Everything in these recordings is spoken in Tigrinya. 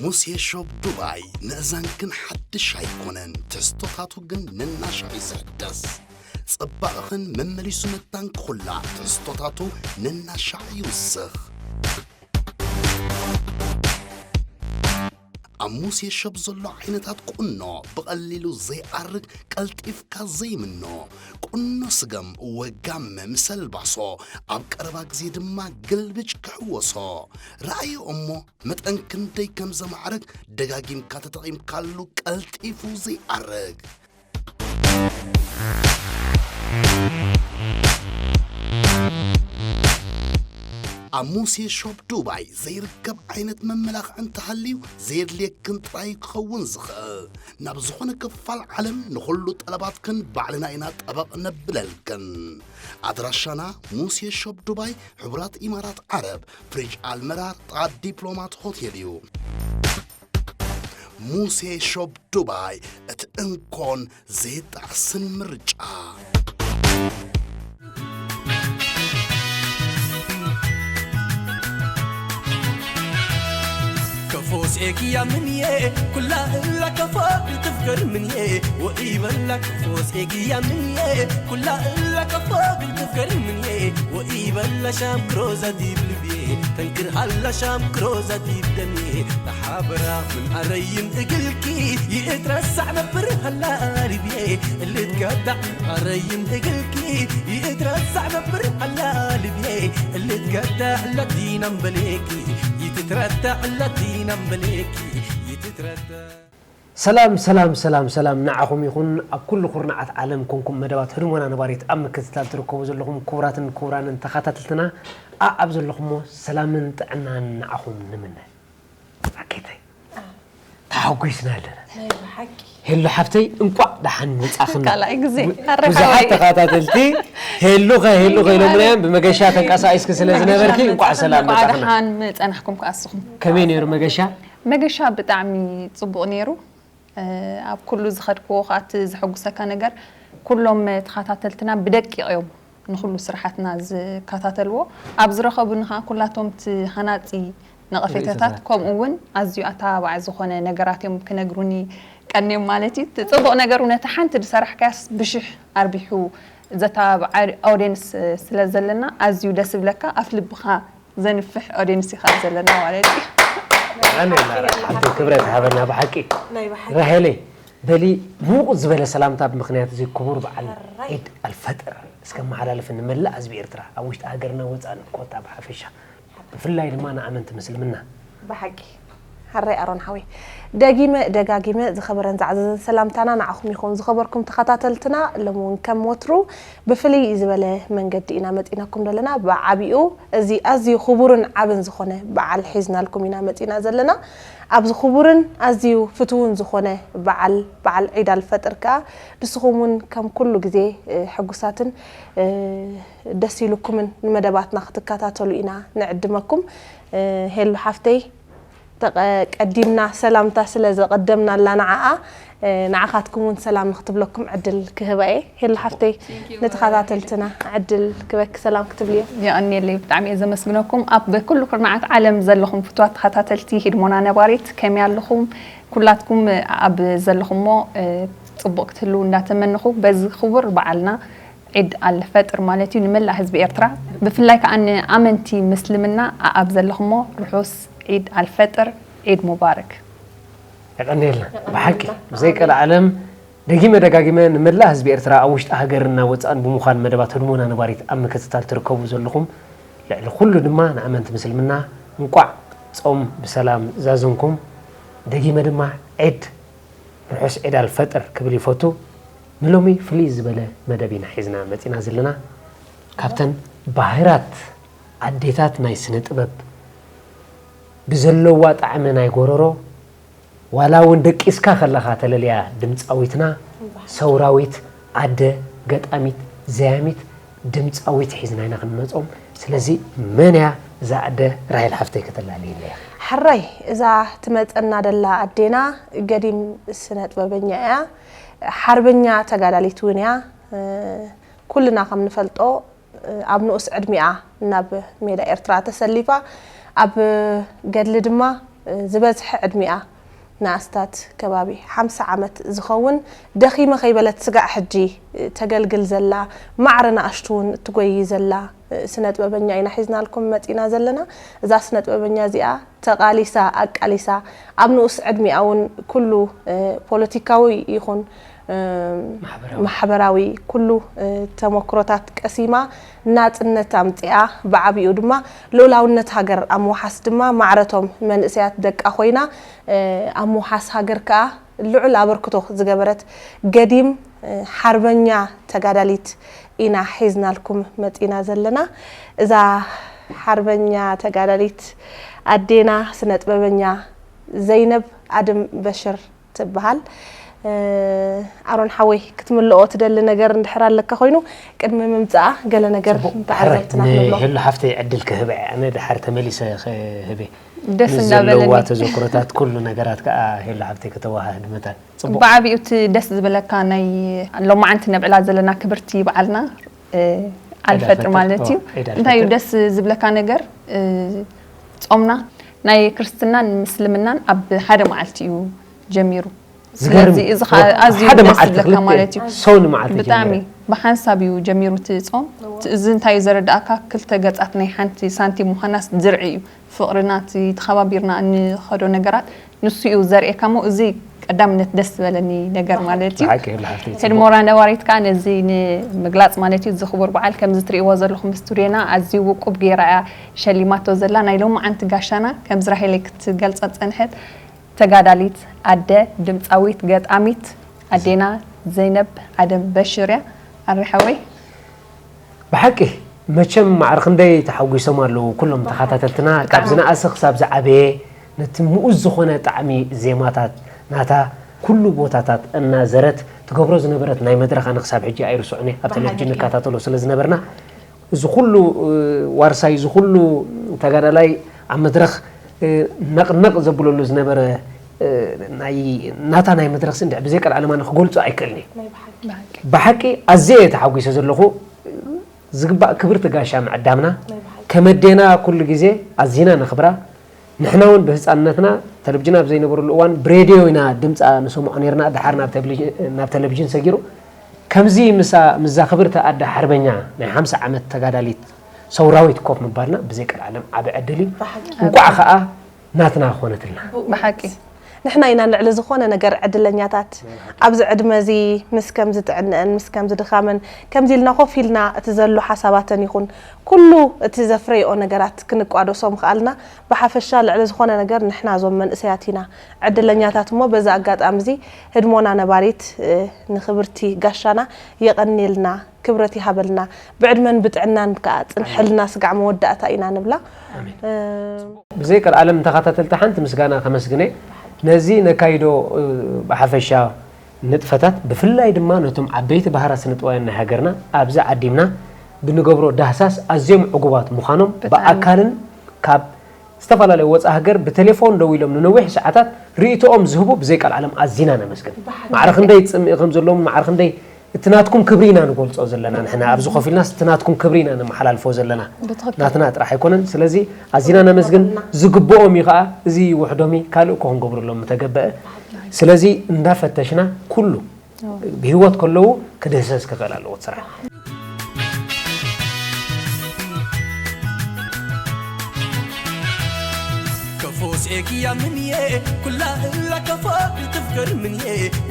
ሙሴ ሾፕ ዱባይ ንእዛንክን ሓድሽ ኣይኮነን፣ ትሕዝቶታቱ ግን ነናሻዕ እዩ ዝሕደስ። ጽባቕኽን መመሊሱ መታን ክኹላዕ ትሕዝቶታቱ ነናሻዕ ይውስኽ። ኣብ ሙሴ ሾፕ ዘሎ ዓይነታት ቁኖ ብቐሊሉ ዘይኣርግ፣ ቀልጢፍካ ዘይምኖ ቁኖ ስገም ወጋመ ምስ ኣልባሶ፣ ኣብ ቀረባ ግዜ ድማ ግልብጭ ክሕወሶ። ረኣዮ እሞ መጠን ክንደይ ከም ዘማዕርግ ደጋጊምካ ተጠቒምካሉ ቀልጢፉ ዘይኣርግ። ኣብ ሙሴ ሾፕ ዱባይ ዘይርከብ ዓይነት መመላኽዒ እንተሃልዩ ዘየድልየክን ጥራይ ክኸውን ዝኽእል። ናብ ዝኾነ ክፋል ዓለም ንኹሉ ጠለባትክን ባዕልና ኢና ጠበቕ ነብለልክን። ኣድራሻና ሙሴ ሾፕ ዱባይ፣ ሕቡራት ኢማራት ዓረብ፣ ፍሪጅ ኣልመራር፣ ጥቓ ዲፕሎማት ሆቴል እዩ። ሙሴ ሾፕ ዱባይ፣ እቲ እንኮን ዘይጣዕስን ምርጫ። ከፎስ ኤግያ ምንየ ኩላ እላ ከፎ ግልጥፍ ገርምንየ ወኢበላ ከፎስ ኤግያ ምንየ ኩላ እላ ከፎ ግልጥፍ ገርምንየ ወኢበላ ሻም ክሮዛ ዲብ ልብየ ተንክር ሃላ ሻም ክሮዛ ዲብ ደምየ ተሓበራ ምን ኣረይም እግልኪ ይእትረሳዕ ነብር ሃላ ልብየ እልትጋዳዕ ምን ኣረይም እግልኪ ይእትረሳዕ ነብር ሃላ ልብየ እልትጋዳዕ ላዲና እምበሌኪ ይትትረዳዕ ላዲና እምበሌኪ ይትትረዳዕ ሰላም ሰላም ሰላም ሰላም ንዓኹም ይኹን ኣብ ኩሉ ኩርናዓት ዓለም ኮንኩም መደባት ህድሞና ነባሪት ኣብ ምክትታል ትርከቡ ዘለኹም ክቡራትን ክቡራንን ተኻታተልትና ኣኣብ ዘለኹሞ ሰላምን ጥዕናን ንዓኹም ንምነ። ኣኬተይ ተሓጒስና ኣለና። ሄሎ ሓፍተይ እንቋዕ ደሓን መጻኽና። ካልኣይ ግዜ ብዙሓት ተኻታተልቲ ሄሉኸ ሄሉኸ ኢሎምና እዮም። ብመገሻ ተንቀሳቒስኪ ስለ ዝነበርኪ እንቋዕ ሰላም መጻኽና። ደሓን ምጸናሕኩም ከኣ ንስኹም። ከመይ ነይሩ መገሻ? መገሻ ብጣዕሚ ጽቡቕ ነይሩ። ኣብ ኩሉ ዝኸድክዎ ከኣ እቲ ዘሐጉሰካ ነገር ኩሎም ተኸታተልትና ብደቂቕ እዮም ንኹሉ ስራሓትና ዝከታተልዎ። ኣብ ዝረኸቡኒ ከኣ ኩላቶም እቲ ሃናጺ ነቐፌታታት ከምኡ እውን ኣዝዩ ኣተባባዒ ዝኾነ ነገራት እዮም ክነግሩኒ ቀንዮም ማለት እዩ። እቲ ጽቡቕ ነገር እውን ነታ ሓንቲ ዝሰራሕካያስ ብሽሕ ኣርቢሑ ዘተባብዓ ኣውድየንስ ስለ ዘለና ኣዝዩ ደስ ይብለካ። ኣፍ ልብኻ ዘንፍሕ ኦድየንስ ኢኻ ዘለና ማለት እዩ። ኣነ ሓንቲ ክብረት ሃበና ብሓቂ ራሄለይ በሊ ምውቕ ዝበለ ሰላምታ ብምኽንያት እዚ ክቡር በዓል ዒድ ኣልፈጥር እስከ መሓላልፍ ንመላእ ህዝቢ ኤርትራ ኣብ ውሽጢ ሃገርና ወፃእን ኮታ ብሓፈሻ ብፍላይ ድማ ንኣመንቲ ምስልምና ብሓቂ ሓራይ ኣሮን ሓወይ ደጊመ ደጋጊመ ዝኸበረን ዝዓዘዘን ሰላምታና ንዓኹም ይኹን ዝኸበርኩም ተኸታተልትና ሎሚ እውን ከም ወትሩ ብፍልይ ዝበለ መንገዲ ኢና መፂናኩም ዘለና ብዓብኡ እዚ ኣዝዩ ክቡርን ዓብን ዝኾነ በዓል ሒዝናልኩም ኢና መፂና ዘለና ኣብዚ ክቡርን ኣዝዩ ፍትውን ዝኾነ በዓል በዓል ዒድ ኣልፈጥር ከዓ ንስኹም እውን ከም ኩሉ ግዜ ሕጉሳትን ደስ ኢሉኩምን ንመደባትና ክትከታተሉ ኢና ንዕድመኩም ሄሉ ሓፍተይ ቀዲምና ሰላምታ ስለ ዘቐደምናላ ንዓኣ ንዓኻትኩም እውን ሰላም ንክትብለኩም ዕድል ክህባ እየ ሄሉ ሓፍተይ ንተኸታተልትና ዕድል ክበኪ ሰላም ክትብልዮ የቐንየለይ ብጣዕሚ እየ ዘመስግነኩም ኣብ ኩሉ ኩርናዓት ዓለም ዘለኹም ፍትዋት ተኸታተልቲ ሂድሞና ነባሪት ከመይ ኣለኹም ኩላትኩም ኣብ ዘለኹሞ ፅቡቕ ክትህልው እንዳተመንኹ በዚ ክቡር በዓልና ዒድ ኣልፈጥር ማለት እዩ ንመላእ ህዝቢ ኤርትራ ብፍላይ ከዓ ንኣመንቲ ምስልምና ኣኣብ ዘለኹሞ ርሑስ ዒድ ኣልፈጥር ዒድ ሙባረክ። የቐንየልና ብሓቂ ብዘይ ቀልዓለም ደጊመ ደጋጊመ ንመላእ ህዝቢ ኤርትራ ኣብ ውሽጢ ሃገርና ወፃእን ብምዃን መደባት ህድሞና ነባሪት ኣብ ምክትታል ትርከቡ ዘለኹም ልዕሊ ኩሉ ድማ ንኣመንቲ ምስልምና እንቋዕ ፆም ብሰላም ዛዘንኩም ደጊመ ድማ ዒድ ርሑስ ዒድ ኣልፈጥር ክብል ይፈቱ። ንሎሚ ፍልይ ዝበለ መደብ ኢና ሒዝና መጺና ዘለና። ካብተን ባህራት ኣዴታት ናይ ስነ ጥበብ ብዘለዋ ጣዕሚ ናይ ጎረሮ ዋላ እውን ደቂስካ ከለኻ ተለልያ ድምጻዊትና ሰውራዊት ኣደ ገጣሚት ዘያሚት ድምጻዊት ሒዝና ኢና ክንመጾም። ስለዚ መን እያ እዛ ኣደ ራሄል ሓፍተይ ከተላልየና ኢኺ? ሕራይ እዛ ትመጸና ደላ ኣዴና ገዲም ስነ ጥበበኛ እያ፣ ሓርበኛ ተጋዳሊት እውን እያ። ኩልና ከም ንፈልጦ ኣብ ንኡስ ዕድሚኣ ናብ ሜዳ ኤርትራ ተሰሊፋ ኣብ ገድሊ ድማ ዝበዝሐ ዕድሚኣ ንኣስታት ከባቢ ሓምሳ ዓመት ዝኸውን ደኺመ ከይበለት ስጋዕ ሕጂ ተገልግል ዘላ፣ ማዕረ ንኣሽቱ እውን እትጎይ ዘላ ስነ ጥበበኛ ኢና ሒዝናልኩም መፂና ዘለና። እዛ ስነ ጥበበኛ እዚኣ ተቓሊሳ ኣቃሊሳ ኣብ ንኡስ ዕድሚኣ እውን ኩሉ ፖለቲካዊ ይኹን ማሕበራዊ ኩሉ ተመክሮታት ቀሲማ ናፅነት ኣምፂኣ፣ ብዓቢኡ ድማ ልኡላውነት ሃገር ኣብ ምውሓስ ድማ ማዕረቶም መንእሰያት ደቃ ኮይና ኣብ ምውሓስ ሃገር ከዓ ልዑል ኣበርክቶ ዝገበረት ገዲም ሓርበኛ ተጋዳሊት ኢና ሒዝናልኩም መፂና ዘለና። እዛ ሓርበኛ ተጋዳሊት ኣዴና ስነ ጥበበኛ ዘይነብ ኣድም በሽር ትበሃል። ኣሮን ሓወይ ክትምልኦ ትደሊ ነገር እንድሕር ኣለካ ኮይኑ ቅድሚ ምምፃኣ ገለ ነገር ንተዓዘብትና ክንብሎ። ንሄሉ ሓፍተይ ዕድል ክህበ እየ ኣነ ድሓር ተመሊሰ ክህበ ደስ እንዳበለኒ ዘለዋ ተዘክሮታት ኩሉ ነገራት ከዓ ሄሉ ሓፍተይ ከተዋሃህድ መታን ፅቡቅ ብዓቢኡ እቲ ደስ ዝብለካ ናይ ሎማዓንቲ ነብዕላ ዘለና ክብርቲ በዓልና ኣልፈጥር ማለት እዩ እንታይ እዩ ደስ ዝብለካ ነገር ጾምና ናይ ክርስትናን ምስልምናን ኣብ ሓደ መዓልቲ እዩ ጀሚሩ። ስለዚ እዚ ከዓ ኣዝዩ ደስ ዝብለካ ማለት እዩ። ሰው ንመዓልቲ ብጣዕሚ ብሓንሳብ እዩ ጀሚሩ እቲ ጾም። እዚ እንታይ እዩ ዘረዳእካ ክልተ ገጻት ናይ ሓንቲ ሳንቲም ምዃናስ ድርዒ እዩ። ፍቕርና እቲ ተኸባቢርና እንኸዶ ነገራት ንሱ እዩ ዘርእየካ እሞ እዚ ቀዳምነት ደስ ዝበለኒ ነገር ማለት እዩ። ሄድሞራ ነባሪት ከዓ ነዚ ንምግላፅ ማለት እዩ እዚ ክቡር በዓል ከምዚ ትሪእዎ ዘለኹም ስቱድዮና ኣዝዩ ውቁብ ገይራ እያ ሸሊማቶ ዘላ ናይ ሎማዓንቲ ጋሻና ከምዚ ራሄለይ ክትገልፃ ዝፀንሐት ተጋዳሊት ኣደ ድምፃዊት ገጣሚት ኣዴና ዘይነብ ኣደም በሽር እያ። ኣሪ ሓወይ ብሓቂ መቸም ማዕረ ክንደይ ተሓጒሶም ኣለዉ ኩሎም ተኸታተልትና ካብ ዝነኣሰ ክሳብ ዝዓበየ ነቲ ምኡዝ ዝኾነ ጣዕሚ ዜማታት ናታ ኩሉ ቦታታት እናዘረት ትገብሮ ዝነበረት ናይ መድረኽ ኣነ ክሳብ ሕጂ ኣይርስዖን እየ ኣብ ቴሌቭዥን ንከታተሎ ስለ ዝነበርና እዚ ኩሉ ዋርሳይ እዚ ኩሉ ተጋዳላይ ኣብ መድረኽ ነቕነቕ ዘብለሉ ዝነበረ ናይ ናታ ናይ መድረኽ ስንድዕ ብዘይ ቀልዓለም ኣነ ክገልጾ ኣይክእልን እየ ብሓቂ ኣዝየ እየ ተሓጒሰ ዘለኹ ዝግባእ ክብርቲ ጋሻ ምዕዳምና ከም ኣዴና ኩሉ ግዜ ኣዚና ነኽብራ ንሕና እውን ብህፃንነትና ተለብጅን ኣብ ዘይነበረሉ እዋን ብሬድዮ ኢና ድምፃ ንሰምዖ ነርና ድሓር ናብ ተለብጅን ሰጊሩ ከምዚ ምሳ ምዛ ክብርቲ ኣደ ሓርበኛ ናይ ሓምሳ ዓመት ተጋዳሊት ሰውራዊት ኮፍ ምባልና ብዘይ ቀልዓለም ዓቢ ዕድል እዩ እንቋዕ ከዓ ናትና ኾነትልና። ብሓቂ ንሕና ኢና ልዕሊ ዝኾነ ነገር ዕድለኛታት ኣብዚ ዕድመ እዚ ምስ ከምዚ ጥዕንአን ምስ ከምዚ ድኻመን ከምዚ ኢልና ኮፍ ኢልና እቲ ዘሎ ሓሳባተን ይኹን ኩሉ እቲ ዘፍረይኦ ነገራት ክንቋደሶ ምኽኣልና ብሓፈሻ ልዕሊ ዝኾነ ነገር ንሕና እዞም መንእሰያት ኢና ዕድለኛታት እሞ በዚ ኣጋጣሚ እዚ ህድሞና ነባሪት ንኽብርቲ ጋሻና የቐንየልና ክብረት ይሃበልና ብዕድመን ብጥዕናን ከዓ ፅንሐልና ስጋዕ መወዳእታ ኢና ንብላ። ብዘይ ቀልዓለም ተኸታተልቲ ሓንቲ ምስጋና ከመስግነ ነዚ ነካይዶ ብሓፈሻ ንጥፈታት ብፍላይ ድማ ነቶም ዓበይቲ ባህራት ስነጥበባውያን ናይ ሃገርና ኣብዚ ዓዲምና ብንገብሮ ዳህሳስ ኣዝዮም ዕጉባት ምዃኖም ብኣካልን ካብ ዝተፈላለዩ ወፃ ሃገር ብቴሌፎን ደዊሎም ንነዊሕ ሰዓታት ርእይቶኦም ዝህቡ ብዘይ ቀልዓለም ኣዚና ነመስግን። ማዕረ ክንደይ ፅምኢ ከም ዘለዎም ማዕረ ክንደይ እቲ ናትኩም ክብሪ ኢና ንገልፆ ዘለና ንሕና ኣብዚ ኮፍ ኢልናስ እቲ ናትኩም ክብሪ ኢና ነመሓላልፎ ዘለና ናትና ጥራሕ ኣይኮነን ስለዚ ኣዚና ነመስግን ዝግብኦም እዩ ከዓ እዚ ውሕዶም እዩ ካልእ እኮ ክንገብረሎም ምተገበአ ስለዚ እንዳፈተሽና ኩሉ ብህይወት ከለዉ ክድህሰስ ክኽእል ኣለዎ እቲ ስራሕ። ከፎስ ኤግያ ምንዬ ኩላ እላ ከፎ ግልጥፍ ገርምንዬ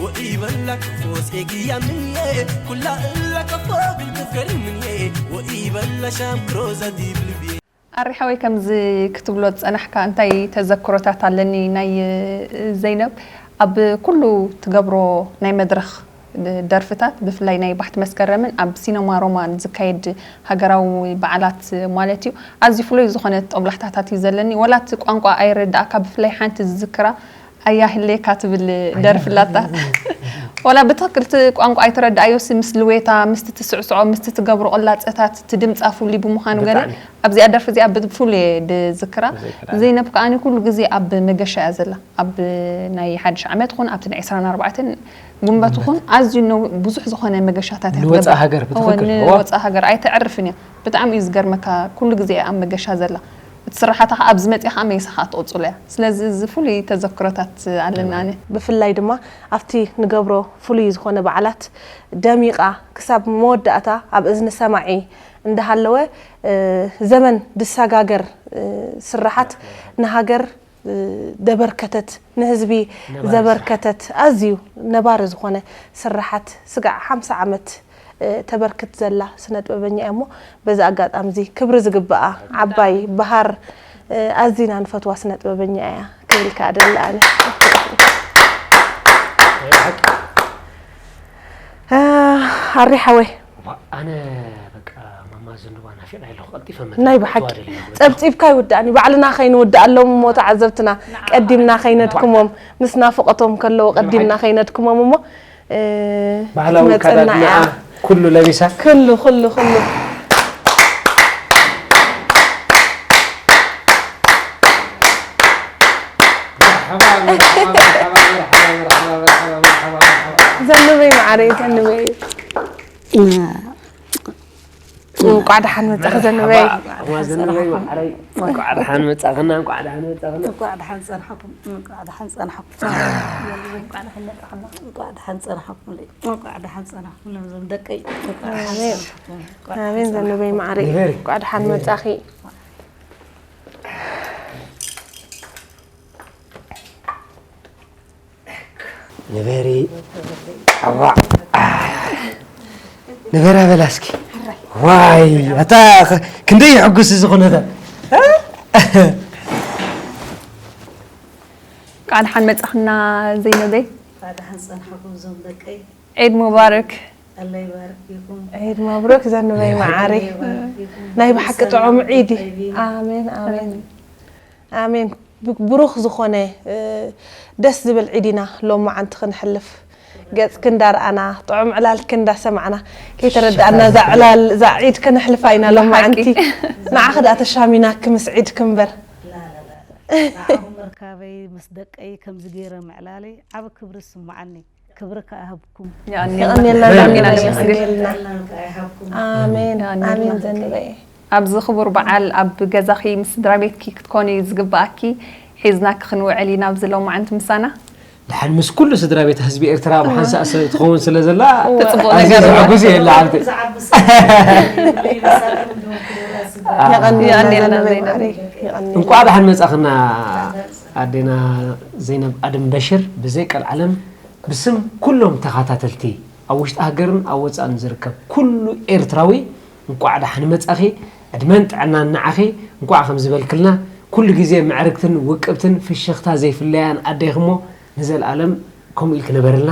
ወኢበላ ከፎስ ኤግያ ምንዬ ኩላ እላ ከፎ ግልጥፍ ገርምንዬ ወኢበላ ሻምክሮዛ ዲብልብዬ ኣሪ ሓወይ ከምዚ ክትብሎ ዝጸናሕካ እንታይ ተዘክሮታት ኣለኒ ናይ ዘይነብ ኣብ ኩሉ ትገብሮ ናይ መድረኽ ደርፍታት ብፍላይ ናይ ባሕቲ መስከረምን ኣብ ሲነማ ሮማን ዝካየድ ሃገራዊ በዓላት ማለት እዩ ኣዝዩ ፍሉይ ዝኾነ ጦብላሕታታት እዩ ዘለኒ ወላ እቲ ቋንቋ ኣይረዳእካ ብፍላይ ሓንቲ ዝዝክራ ኣያ ህሌካ ትብል ደርፊ ኣላታ ዋላ ብትክክል እቲ ቋንቋ ኣይተረዳኣዮሲ ምስ ልዌታ ምስቲ ትስዕስዖ ምስቲ ትገብሮ ቅላፀታት እቲ ድምፃ ፍሉይ ብምዃኑ ገለ ኣብዚኣ ደርፊ እዚኣ ብፍሉይ እየ ድዝክራ ዘይነብ ከዓኒ ኩሉ ግዜ ኣብ መገሻ እያ ዘላ ኣብ ናይ ሓድሽ ዓመት ኹን ኣብቲ ናይ ዕስራን ኣርባዕተን ጉንበት ኹን ኣዝዩ ብዙሕ ዝኾነ መገሻታት እያ ትገብር ንወፃእ ሃገር ኣይተዕርፍን እያ ብጣዕሚ እዩ ዝገርመካ ኩሉ ግዜ እያ ኣብ መገሻ ዘላ እቲ ስራሓታ ከዓ ኣብዚ መፂኣ ከዓ መይሳ ከዓ ትቕፅሎ እያ። ስለዚ እዚ ፍሉይ ተዘክሮታት ኣለና። ኣነ ብፍላይ ድማ ኣብቲ ንገብሮ ፍሉይ ዝኾነ በዓላት ደሚቓ ክሳብ መወዳእታ ኣብ እዝኒ ሰማዒ እንዳሃለወ ዘመን ድሰጋገር ስራሓት ንሃገር ዘበርከተት፣ ንህዝቢ ዘበርከተት፣ ኣዝዩ ነባሪ ዝኾነ ስራሓት ስጋዕ ሓምሳ ዓመት ተበርክት ዘላ ስነ ጥበበኛ እያ እሞ በዚ ኣጋጣሚ እዚ ክብሪ ዝግብኣ ዓባይ በሃር ኣዚና ንፈትዋ ስነ ጥበበኛ እያ ክብል ከኣ ደሊ ኣነ። ኣሪ ሓወይ ኣነ በቃ ማማ ዘንባ ናፊቐ ኣለኹ ቀልጢፈ መ ናይ ብሓቂ ጸብጺብካ ይውዳእኒ ባዕልና ከይንውዳእ ኣለዎም እሞ ተዓዘብትና ቀዲምና ከይነድክሞም ምስ ናፍቆቶም ከለዉ ቀዲምና ከይነድክሞም እሞ ባህላዊ ኣከዳድናኣ ኩሉ ለቢሳ ኩሉ ኩሉ ኩሉ ዘንበይ መዓረይ ዘንበይ እንቋዕ ደሓን መጻኺ ዘንበይ። እዋ ዘንበይ መዓረይ እንቋዕ ደሓን መጻኽና እንቋዕ ደሓን መጻኽና። እንቋዕ ደሓን ጸንሐኩም እንቋዕ ደሓን ጸንሐኩም። እንቋዕ ደሓን መጻኽና እንቋዕ ደሓን ጸንሐኩም። እንቋዕ ደሓን ጸንሐኩም ነዞም ደቀይ። እንቋዕ ደሓን ጸንሐኩም። ኣሜን ዘንበይ መዓረይ እንቋዕ ደሓን መጻኺ። ንበሪ ኣዋ ንበራ በላ እስኪ ዋይ ኣታ ክንደይ ይሕጉስ እዚ ኩነታት። ቃል ሓን መጻኽና ዘይነበይ። ቃል ሓን ጸንሐኩም ዞም ደቀይ። ዒድ ሙባረክ። ኣላ ይባርክ ይኹን። ዒድ መብሩክ ዘንበይ መዓሪ። ናይ ብሓቂ ጥዑም ዒድ እዩ። ኣሜን ኣሜን ኣሜን። ብሩኽ ዝኾነ ደስ ዝብል ዒድ ኢና ሎማዓንቲ ክንሕልፍ። ገጽኪ እንዳረኣና ጥዑም ዕላልኪ እንዳሰማዕና ከይተረዳእና እዛ ዕላል እዛ ዒድ ከነሕልፋ ኢና ሎማዓንቲ። ንዓኺ ደኣ ተሻሚናኪ ምስ ዒድኪ እምበር። ንዓኹም ምርካበይ ምስ ደቀይ ከምዚ ገይረ ምዕላለይ ዓቢ ክብሪ ይስምዓኒ። ክብሪ ከኣ ይሃብኩም። የቐንየልና። የቐንየልና። የቐንየልና። የቐንየልና። ኣሜን። የቐንየልና። ኣሜን ዘንበየ። ኣብዚ ክቡር በዓል ኣብ ገዛኺ ምስ ስድራ ቤትኪ ክትኮኒ እዩ ዝግበኣኪ። ሒዝናኪ ክንውዕል ኢና ኣብዚ ሎማዓንቲ ምሳና። ደሓን ምስ ኩሉ ስድራ ቤት ህዝቢ ኤርትራ ብሓንሳእ ሰብ ትኸውን ስለ ዘላ ትጽቡቕ ኣዝዩ ነገር እዩ። ዘዕጉስ እዩ የለ ዓብቲ። የቐንየልና የቐንየልና ዘንበየ ዘይነብ። ማዕረይ። የቐንየልና። እንቋዕ ደሓን መጻኽና ኣዴና ዘይነብ ኣድም በሽር ብዘይ ቀልዓለም ብስም ኩሎም ተኻታተልቲ ኣብ ውሽጢ ሃገርን ኣብ ወጻእን ዝርከብ ኩሉ ኤርትራዊ እንቋዕ ደሓን መጻኺ ዕድመን ጥዕናን ንዓኺ እንቋዕ ከምዚ በልክልና ኩሉ ግዜ ምዕርግትን ውቅብትን ፍሽኽታ ዘይፍለያን ኣዴኺ እሞ ንዘልኣለም ከምኡ ኢልኪ ንበርልና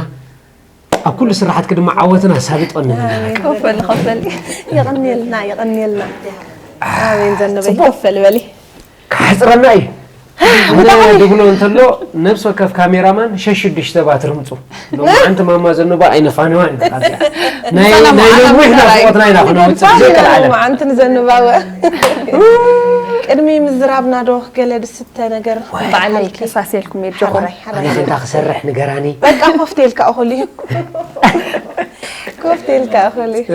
ኣብ ኩሉ ስራሓትኪ ድማ ዓወትን ኣሳልጦን ንምነየልኪ። ኮፍ በሊ ኮፍ በሊ። የቐንየልና የቐንየልና። ኣሜን ዘነበይ ኮፍ በሊ በሊ። ክሓፅረና እዩ። ኣነ ድብሎ እንተሎ ነብሲ ወከፍ ካሜራማን ሸሽ ሽዱሽተ ባትሪ ምፁ። ሎማዓንቲ ማማ ዘንባ ኣይነፋንዋን ኢና ካብዚኣ። ናይ ናይ ነዊሕ ናፍቆትና ኢና ክነውፅእ ብዘይቀልዓለም። ሎማዓንቲ ንዘንባወ። ቅድሚ ምዝራብና ዶ ገለ ድስተ ነገር በዓለይ ከሳስየልኩም የድኹም። ኣነ ከንታ ክሰርሕ ንገራኒ። በቃ ኮፍ ተልካ እኹል እዩ። ኮፍ ተልካ እኹል እዩ።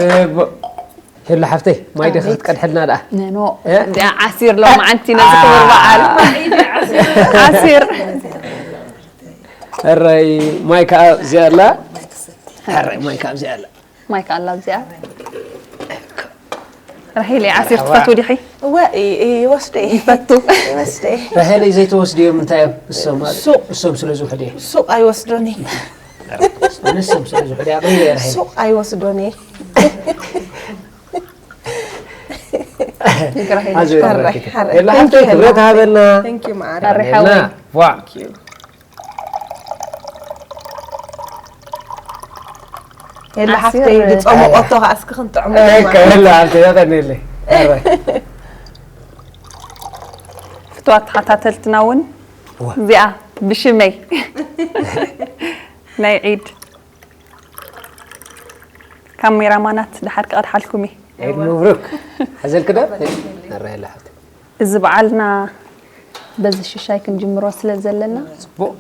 ሄሉ ሓፍተይ ማይ ዲኺ ክትቀድሕልና ደኣ? ነኖ እዚኣ ዓሲር ሎማዓንቲ ነዚ ክቡር በዓል ዓሲር። ሕራይ ማይ ከዓ እዚኣ ኣላ። ሕራይ ማይ ከዓ እዚኣ ኣላ። ማይ ከዓ ኣላ እዚኣ። ራሄለይ ዓሲር ትፈትዊ ዲኺ? እወ ይወስዶ እየ። ይፈቱ። ይወስዶ እየ። ራሄለይ ዘይተወስድዮም እንታይ እዮም እሶም ማለት ሱቕ። እሶም ስለ ዝውሕዱ እዮም። ሱቕ ኣይወስዶን እየ። ኣነሶም ስለ ዝውሕዱ እዮም። ኣቕሪበ እየ ራሄለይ። ሱቕ ኣይወስዶን እየ። ኣዝዩ የላ ሓፍተይ ክብረት ሃበና። Thank you ማዓረ። ኣረ ሓወይ። ዋ። የላ ሓፍተይ ዝፀመቐቶ ከዓ እስኪ ክንጥዕሞ። ከላ ሓፍተይ ያቀኒለይ። ፍትዋት ተኸታተልትና እውን እዚኣ ብሽመይ ናይ ዒድ ካሜራማናት ድሓር ክቐድሓልኩም እየ። ዒድ መብሩክ። ሓዘልኪ ዶ? ኣረ የላ ሓፍተይ። እዚ በዓልና በዚ ሽሻይ ክንጅምሮ ስለ ዘለና። ጽቡቕ።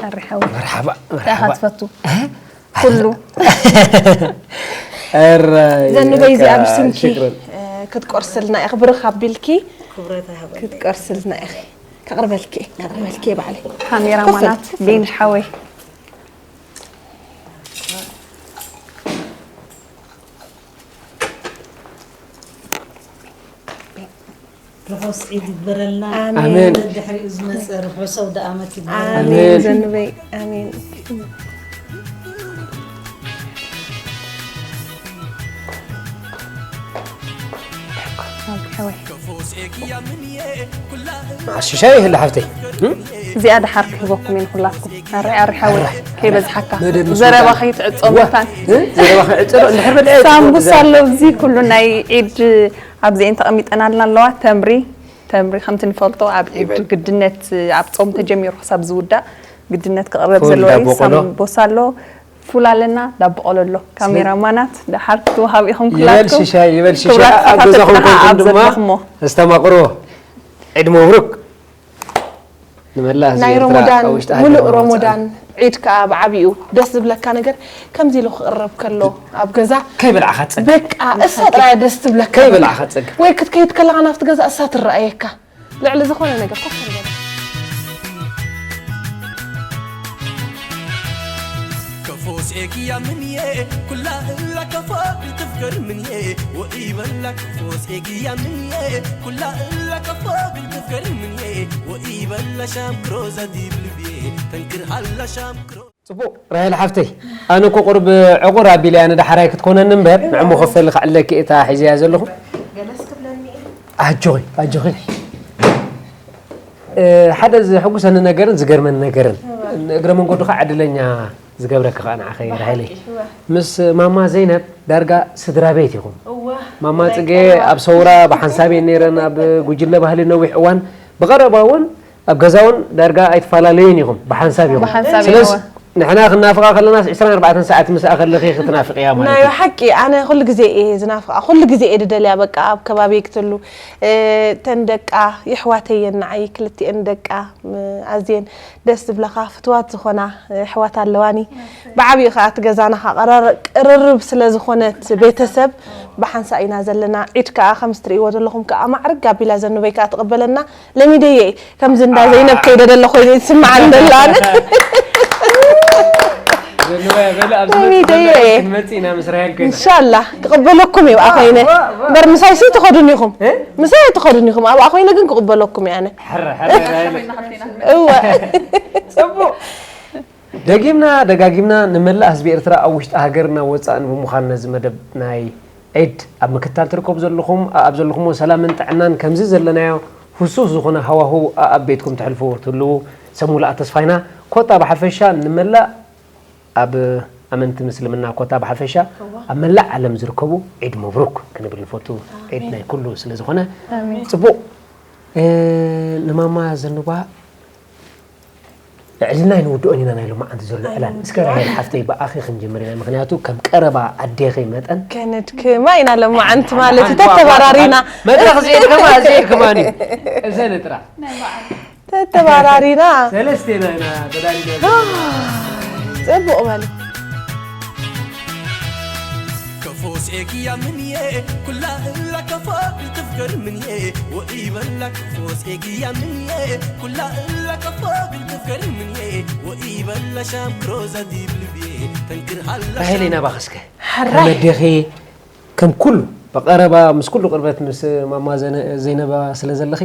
ኣሪሓዊ መርሓባ ዳኻ መርሓባ ትፈቱ ኩሉ እራይ ዘንበይ እዚኣ እካ ብስምኪ ሽክረን እ፣ ክትቆርስልና ኢኺ ብርኽ ኣቢልኪ ክብረት ይሃበለይ። ክትቆርስልና ኢኺ ከቕርበልኪ ከቕርበልኪ ባዕለይ ካሜራ ማናት ቤንሽ ሓወይ ርሑስ ዒድ ይግበረልና። ኣሜን። ኣሜን ድሕሪኡ ዝመፀ ርሑስ ኣውደ ዓመት ይግበረልና። ኣሜን ኣሜን። ዘንበይ ኣሜን ሓወይ መዓስ ሽሻይ ይህሉ ሓፍተይ እዚኣ ድሓር ክህበኩም እየ ንኩላትኩም ኣረ ኣረ ሓወይ ከይበዝሓካ መደብ ምስ ዘረባ ወዳእና። ከይትዕጾ ዋ፣ መታን እ? ዘረባ ክዕጽሎ እንድሕር በልዐ ሳምቡሳ ኣሎ እዚ ኩሉ ናይ ዒድ ኣብዚአን ተቐሚጠናልና ኣለዋ ተምሪ ተምሪ ከምቲ ንፈልጦ ኣብ ዒድ ግድነት ኣብ ጾም ተጀሚሩ ክሳብ ዝውዳእ ግድነት ክቕረብ ፉል ዘለዎ እዩ ዳቦ ቆሎ። ሳምቡሳ ኣሎ ፉል ኣለና ዳቦ ቆሎ ኣሎ ካሜራማናት ደሓር ክትወሃብ ኢኹም ይበል ኩላትኩም ሽሻይ ይበል ሽሻይ ክብራት ኣብ ገዛኹም ተፈጥሮና ኣብ ኮንኩም ድማ ዘለኹሞ ኣስተማቕርዎ ዒድ መብሩክ ንመላእ ህዝቢ ናይ ኤርትራ ሮሞዳን ኣብ ውሽጢ ሙሉእ ሃገርና ሮሞዳን ዒድ ከዓ ብዓብኡ ደስ ዝብለካ ነገር ከምዚ ኢሉ ክቕረብ ከሎ ኣብ ገዛ ከይበላዕካ ጸግ በቃ እሳ ጥራይ ደስ ትብለካ ከይበላዕካ ጸግ ወይ ክትከይድ ከለኻ ናብቲ ገዛ እሳ ትረኣየካ ልዕሊ ዝኾነ ነገር ኮፍ ዝበለ ከፎስ ኤግያ ምንየ ኩላ እላ ከፎ ግልጥፍ ገርምንየ ወኢበላ ከፎስ ኤግያ ምንየ ኩላ እላ ከፎ ግልጥፍ ገርምንየ ወኢበላ ሻምክሮ ዛዲብ ልብየ ተንክር ሃላ ሻምክሮ ጽቡቕ ራሄል ሓፍተይ ኣነ እኮ ቁርብ ዕቑር ኣቢለ ኣነ ዳሕራይ ክትኮነኒ እምበር ንዕሞ ከፈሊ ክዕለኪ እታ ሒዘያ ዘለኹ ኣጆኺ ኣጆኺ እ፣ ሓደ ዘሕጉሰኒ ነገርን ዝገርመኒ ነገርን እግረ መንገዱ ከዓ ዕድለኛ ዝገብረኪ ከዓ ንዓኸ ራሄለይ ምስ ማማ ዘይነብ ዳርጋ ስድራ ቤት ኢኹም ማማ ፅጌ ኣብ ሰውራ ብሓንሳብ እየን ነይረን ኣብ ጉጅለ ባህሊ ነዊሕ እዋን ብቐረባ እውን ኣብ ገዛ እውን ዳርጋ ኣይትፈላለዩን ኢኹም ብሓንሳብ ኢኹም ብሓንሳብ ስለዚ ኢኹም። ንሕና ክናፍቓ ከለናስ ዕስራን ኣርባዕተን ሰዓት ምስኣ ከለኺ ክትናፍቕያ ማለት ናይ እዩ ሓቂ ኣነ ኩሉ ግዜ እየ ዝናፍቓ ኩሉ ግዜ እየ ድደልያ በቃ ኣብ ከባቢ ክትሉ እ፣ ተን ደቃ የሕዋተየን ንዓይ ክልቲኤን ደቃ ም- ኣዝየን ደስ ዝብለኻ ፍትዋት ዝኾና ኣሕዋት ኣለዋኒ ብዓብኡ ከዓ እቲ ገዛና ከዓ ቅርር- ቅርርብ ስለ ዝኾነት ቤተሰብ ብሓንሳ ኢና ዘለና ዒድ ከዓ ከምዚ ትርእይዎ ዘለኹም ከዓ ማዕርግ ኣቢላ ዘንበይ ከዓ ትቕበለና ለሚደየ ከምዚ እንዳ ዘይነብ ከይደ ደለ ኮይኑ ይስምዓን ደላነ ዘንበያ በለ ኣብ ሚደየ ክንመፅእ ኢና ምስ ራሄል ኮይና እንሻላ ክቕበለኩም እዩ ብኣ ኮይነ እምበር ምሳይሲ ትኸዱን ኢኹም ምሳይ ትኸዱን ኢኹም ኣብኣ ኮይነ ግን ክቕበለኩም እየ ኣነ ሕረ ሕረ ራሄል እወ ፅቡቕ ደጊምና ደጋጊምና ንመላእ ህዝቢ ኤርትራ ኣብ ውሽጢ ሃገርና ወፃእን ብምዃን ነዚ መደብ ናይ ዒድ ኣብ ምክታል ትርከቡ ዘለኹም ኣብ ዘለኹምዎ ሰላምን ጥዕናን ከምዚ ዘለናዮ ህሱስ ዝኾነ ሃዋህው ኣብ ቤትኩም ተሕልፍዎ ትህልዉ ሰብ ሙሉኣ ተስፋ ኢና ኮታ ብሓፈሻ ንመላእ ኣብ ኣመንቲ ምስልምና ኮታ ብሓፈሻ ኣብ መላእ ዓለም ዝርከቡ ዒድ መብሩክ ክንብል ንፈቱ ዒድ ናይ ኩሉ ስለ ዝኾነ ፅቡቕ ንማማ ዘንባ ልዕልና ኣይንውድኦን ኢና ናይ ሎማዓንቲ ዘሎ ዕላል እስከ ራሄል ሓፍተይ ብኣኺ ክንጅምር ኢና ምክንያቱ ከም ቀረባ ኣዴኺ መጠን ከነድክማ ኢና ሎማዓንቲ ማለት እዩ ተተባራሪና መድረኽ ዘይድከማ ዘይክማን እዩ እዘን ጥራ ተተባራሪና ሰለስቴና ኢና ተዳሊና ፅቡቕ በሉ ከፎስ ኤግያ ምንየ ኩላ እላ ከፎ ግልጥፍ ገርምንየ ወኢበላ ከፎስ ኤግያ ምንየ ኩላ እላ ከፎ ግልጥፍ ገርምንየ ወኢበላ ሻምክሮ ዛዲብ ልብየ ተንክር ሃላ ራሄለይ ናባኸ እስከ ሕራይ ከመዴኺ ከም ኩሉ ብቐረባ ምስ ኩሉ ቅርበት ምስ ማማ ዘነ- ዘይነባ ስለ ዘለኺ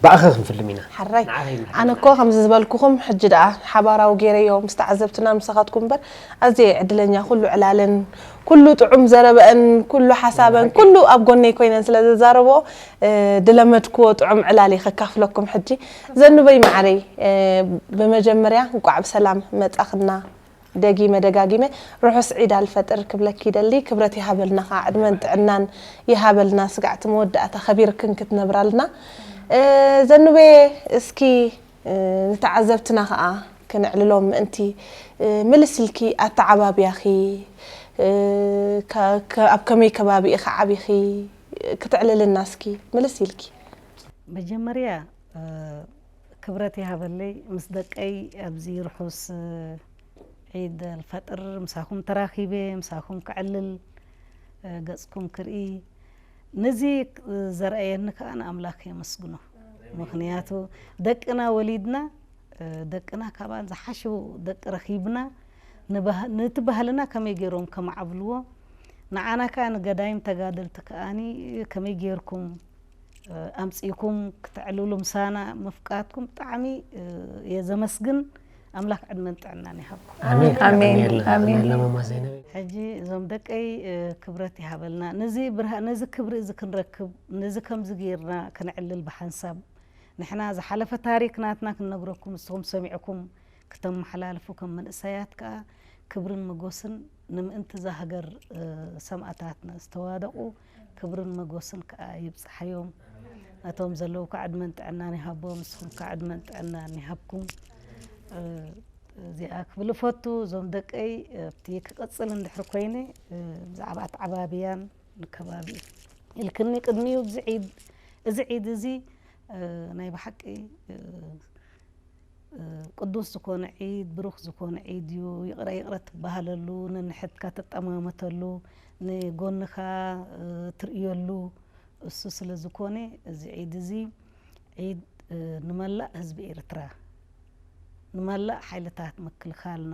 ብኣኸ ክንፍልም ኢና ሓራይ ንዓኺ ይምራሕ። ኣነ እኮ ከምዚ ዝበልኩኹም ሕጂ ደኣ ሓባራዊ ገይረዮ ምስ ተዓዘብትና ምሳኻትኩም እምበር ኣዝየ ዕድለኛ ኩሉ ዕላለን ኩሉ ጥዑም ዘረበአን ኩሉ ሓሳበን ኩሉ ኣብ ጎነይ ኮይነን ስለ ዘዛረብኦ እ፣ ድለመድክዎ ጥዑም ዕላል እየ ከካፍለኩም ሕጂ ዘንበይ መዓረይ እ፣ ብመጀመርያ እንቋዕ ብሰላም መጻኽና ደጊመ ደጋጊመ ርሑስ ዒድ ኣልፈጥር ክብለኪ ይደሊ ክብረት ይሃበልና ከዓ ዕድመን ጥዕናን ይሃበልና ስጋዕቲ መወዳእታ ከቢርክን ክትነብራልና እ፣ ዘንበየ እስኪ እ፣ ንተዓዘብትና ከዓ ክነዕልሎም ምእንቲ እ፣ ምልስ ኢልኪ ኣተዓባብያኺ እ፣ ከ- ከ- ኣብ ከመይ ከባቢ ኢኺ ዓቢኺ ክተዕልልና እስኪ ምልስ ኢልኪ መጀመርያ እ፣ ክብረት ይሃበለይ፣ ምስ ደቀይ ኣብዚ ርሑስ ዒድ ኣልፈጥር ምሳኹም ተራኺበ፣ ምሳኹም ክዕልል፣ ገጽኩም ክርኢ፣ ነዚ ዘርኣየኒ ከኣ ንኣምላኽ የመስግኖ። ምኽንያቱ ደቅና ወሊድና፣ ደቅና ካብኣን ዝሓሸው ደቂ ረኺብና፣ ንባህ-፣ ነቲ ባህልና ከመይ ገይሮም ከማዕብልዎ፣ ንዓና ከኣ ንገዳይም ተጋደልቲ ከኣኒ ከመይ ገይርኩም ኣምጺእኩም ክተዕልሉ ምሳና ምፍቃድኩም ብጣዕሚ እየ ዘመስግን። ኣምላኽ ዕድመን ጥዕናን ይሃብኩም። ኣሜን። ኣሜን። ኣሜን። ኣሜን። ኣሜን። ለማማ ዘይነብ። ሕጂ እዞም ደቀይ፣ እ፣ ክብረት ይሃበልና። ነዚ ብርሃ-፣ ነዚ ክብሪ እዚ ክንረክብ፣ ነዚ ከምዚ ጌርና ክንዕልል ብሓንሳብ፣ ንሕና ዝሓለፈ ታሪኽ ናትና ክንነግረኩም፣ ንስኹም ሰሚዕኩም ክተመሓላልፉ፣ ከም መንእሰያት ከኣ ክብርን መጎስን ንምእንቲ እዛ ሃገር፣ እ፣ ሰማእታትና ዝተዋደቑ ክብርን መጎስን ከኣ ይብጽሓዮም። ነቶም ዘለዉ ከኣ ዕድመን ጥዕናን ይሃቦም፣ ንስኹም ከኣ ዕድመን ጥዕናን ይሃብኩም። እ፣ እዚኣ ክብል እፈቱ፣ እዞም ደቀይ፣ ኣብቲ ክቕጽል እንድሕር ኮይነ፣ እ፣ ብዛዕባ ኣተዓባብያን ንከባቢ ኢልክኒ። ቅድሚኡ እዚ ዒድ፣ እዚ ዒድ እዚ፣ እ፣ ናይ ብሓቂ፣ እ፣ እ፣ ቅዱስ ዝኾነ ዒድ፣ ብሩኽ ዝኾነ ዒድ እዩ። ይቕረ ይቕረ ትበሃለሉ፣ ነንሕድካ ትጠማመተሉ፣ ንጎንኻ፣ እ፣ ትርእየሉ፣ እሱ ስለ ዝኾነ፣ እዚ ዒድ እዚ ዒድ፣ እ፣ ንመላእ ህዝቢ ኤርትራ፣ ንመላእ ሓይልታት ምክልኻልና፣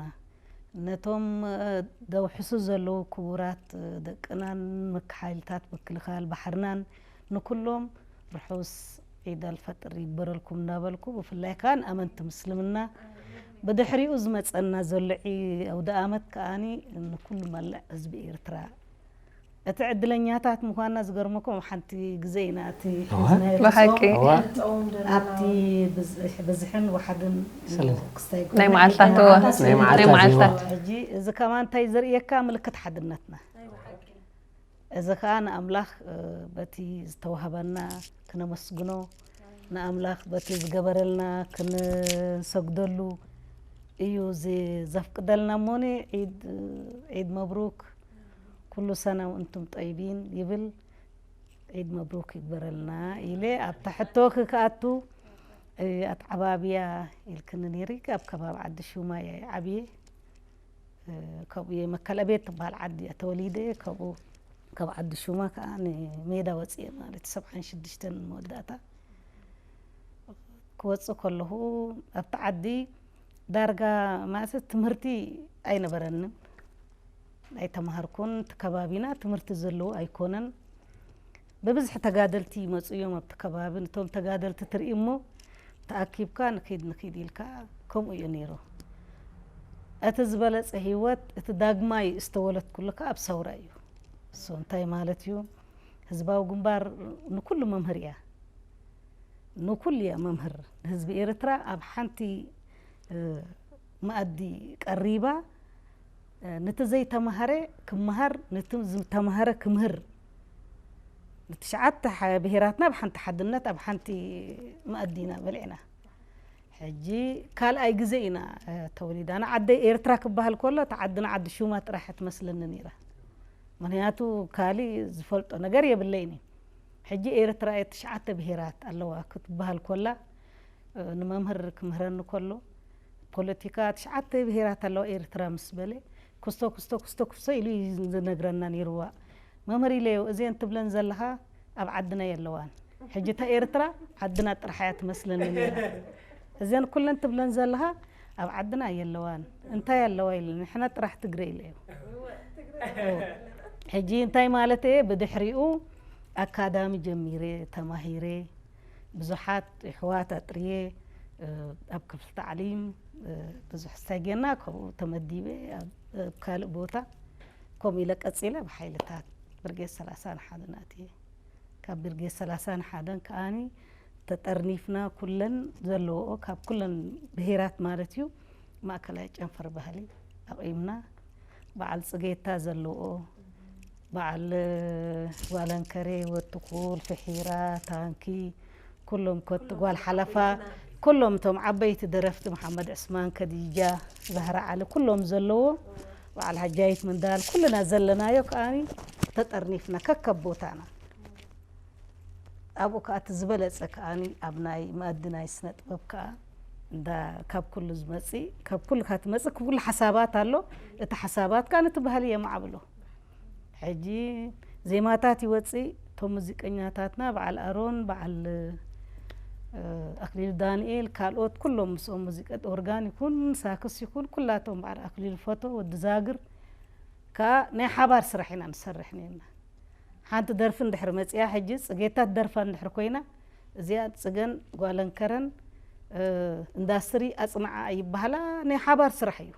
ነቶም፣ እ፣ ደውሕሱ ዘለዉ ክቡራት፣ እ፣ ደቅናን ምክ-፣ ሓይልታት ምክልኻል ባሕርናን ንኩሎም ርሑስ ዒድ ኣልፈጥር ይግበረልኩም እናበልኩ፣ ብፍላይ ከኣ ንኣመንቲ ምስልምና፣ ብድሕሪኡ ዝመጸና ዘሎ ዒ-፣ ኣውደ ኣመት ከኣኒ ንኩሉ መላእ ህዝቢ ኤርትራ፣ እቲ ዕድለኛታት ምዃንና ዝገርመኩም፣ ኣብ ሓንቲ ግዜ ኢና እቲ እዋ። ሒዝናዮ ብሓቂ። ጾም። እዋ። ኣብቲ ብዝ-፣ ብዝሕን ዋሕድን ሰለስተ። ክስታይ ናይ መዓልታት፣ እዋ። ናይ መዓልታት ናይ መዓልታት። ሕጂ እዚ ከማን እንታይ ዘርእየካ? ምልክት ሓድነትና። እዚ ከኣ ንኣምላኽ፣ እ፣ በቲ ዝተዋህበና ክነመስግኖ፣ ንኣምላኽ በቲ ዝገበረልና ክንሰግደሉ እዩ ዚ-፣ ዘፍቅደልና። እሞኒ ዒድ፣ ዒድ መብሩክ፣ ኩሉ ሰና ወእንቱም ጠይቢን ይብል። ዒድ መብሩክ ይግበረልና ኢለ ኣብታ ሕቶ ክኣቱ፣ እ፣ ኣተዓባብያ ኢልክኒ ነይሪ። ኣብ ከባቢ ዓዲ ሹማ እየ ዓብየ። እ፣ ካብኡ እየ፣ መከለቤት ትበሃል ዓዲ እየ ተወሊደ። ካብኡ፣ ካብ ዓዲ ሹማ ከኣ ንሜዳ ወፅየ ማለት ሰብዓን ሽዱሽተን መወዳእታ ክወፅእ ከለኹ ኣብቲ ዓዲ ዳርጋ ማለት ትምህርቲ ኣይነበረንን። ኣይተማሃርኩን። እቲ ከባቢና ትምህርቲ ዘለዎ ኣይኮነን። ብብዝሒ ተጋደልቲ ይመጹ እዮም ኣብቲ ከባቢ። ነቶም ተጋደልቲ ትርኢ እሞ ተኣኪብካ ንኺድ ንኺድ ኢልካ ከምኡ እዩ ነይሩ። እቲ ዝበለጸ ህይወት፣ እቲ ዳግማይ ዝተወለድኩሉ ከኣ ኣብ ሰውራ እዩ። እሱ እንታይ ማለት እዩ? ህዝባዊ ግንባር ንኩሉ መምህር እያ። ንኩሉ እያ መምህር። ንህዝቢ ኤርትራ ኣብ ሓንቲ፣ እ፣ መኣዲ ቀሪባ፣ እ፣ ነቲ ዘይተማሃረ ክመሃር፣ ነቲ ዝተማሃረ ክምህር፣ ንትሽዓተ ሓ-፣ ብሄራትና ኣብ ሓንቲ ሓድነት ኣብ ሓንቲ መኣዲ ኢና በሊዕና። ሕጂ ካልኣይ ግዜ ኢና፣ እ፣ ተወሊዳ። ኣነ ዓደይ ኤርትራ ክበሃል ከሎ፣ እታ ዓድና ዓዲ ሹማ ጥራሕ እያ ትመስለኒ ነይራ። ምኽንያቱ፣ ካሊእ ዝፈልጦ ነገር የብለይን እዩ። ሕጂ ኤርትራ እየ ትሽዓተ ብሄራት ኣለዋ ክትበሃል ከላ፣ እ፣ ንመምህር ክምህረኒ ከሎ፣ ፖለቲካ ትሽዓተ ብሄራት ኣለዋ ኤርትራ ምስ በለ፣ ክስቶ፣ ክስቶ፣ ክስቶ፣ ክስቶ ኢሉ እዩ ዝነግረና ነይርዋ። መምህር ኢለዮ፣ እዘን ትብለን ዘለኻ ኣብ ዓድና የለዋን። ሕጂ እታ ኤርትራ ዓድና ጥራሕ እያ ትመስለኒ ነይራ። እዘን ኩለን ትብለን ዘለኻ ኣብ ዓድና የለዋን። እንታይ ኣለዋ ኢለ፣ ንሕና ጥራሕ ትግረ ኢለዮ። ሕጂ እንታይ ማለት እየ? ብድሕሪኡ ኣካዳሚ ጀሚረ፣ ተማሂረ፣ ብዙሓት ኣሕዋት ኣጥርየ፣ እ፣ ኣብ ክፍሊ ታዕሊም፣ እ፣ ብዙሕ ዝሳይ ጌርና፣ ካብኡ ተመዲበ፣ ኣብ፣ ኣብ ካልእ ቦታ፣ ከምኡ ኢለ ቀጺለ፣ ብሓይልታት ብርጌድ ሰላሳን ሓደን ኣትየ። ካብ ብርጌድ ሰላሳን ሓደን ከኣኒ ተጠርኒፍና፣ ኩለን ዘለዎኦ፣ ካብ ኩለን ብሄራት ማለት እዩ፣ ማእከላይ ጨንፈር ባህሊ ኣቑምና። በዓል ጽጌታ ዘለዎኦ፣ በዓል ጓለንከሬ፣ ወትኹል፣ ፍሒራ፣ ታንኪ፣ ኩሎም ኮት-፣ ጓል ሓለፋ፣ ኩሎም እቶም ዓበይቲ ደረፍቲ፣ መሓመድ ዕስማን፣ ከዲጃ፣ ዛህራ ዓሊ፣ ኩሎም ዘለዎ፣ በዓል ሃጃይት ምንዳል፣ ኩልና ዘለናዮ ከኣኒ ተጠርኒፍና ከከብ ቦታና። ኣብኡ ከኣ እቲ ዝበለጸ ከኣ ኣብ ናይ መኣዲ ናይ ስነ ጥበብ ከኣ እንዳ ካብ ኩሉ ዝመጽእ ካብ ኩሉ ካብ ትመጽእ ኩሉ ሓሳባት ኣሎ። እቲ ሓሳባት ከኣ ነቲ ባህሊ የማዕብሎ። ሕጂ ዜማታት ይወጽእ። እቶም ሙዚቀኛታትና በዓል ኣሮን፣ በዓል ኣክሊሉ ዳንኤል፣ ካልኦት ኩሎም ምስኦም ሙዚቀ ኦርጋን ይኹን ሳክስ ይኹን ኩላቶም በዓል ኣክሊሉ ፎቶ ወዲ ዛግር ከኣ ናይ ሓባር ስራሕ ኢና ንሰርሕ ነርና። ሓንቲ ደርፊ እንድሕር መጺኣ ሕጂ ጽጌታ ትደርፋ እንድሕር ኮይና እዚኣ ጽገን ጓለንከረን ኢንዳስትሪ ኣጽንዓ ይበሃላ። ናይ ሓባር ስራሕ እዩ።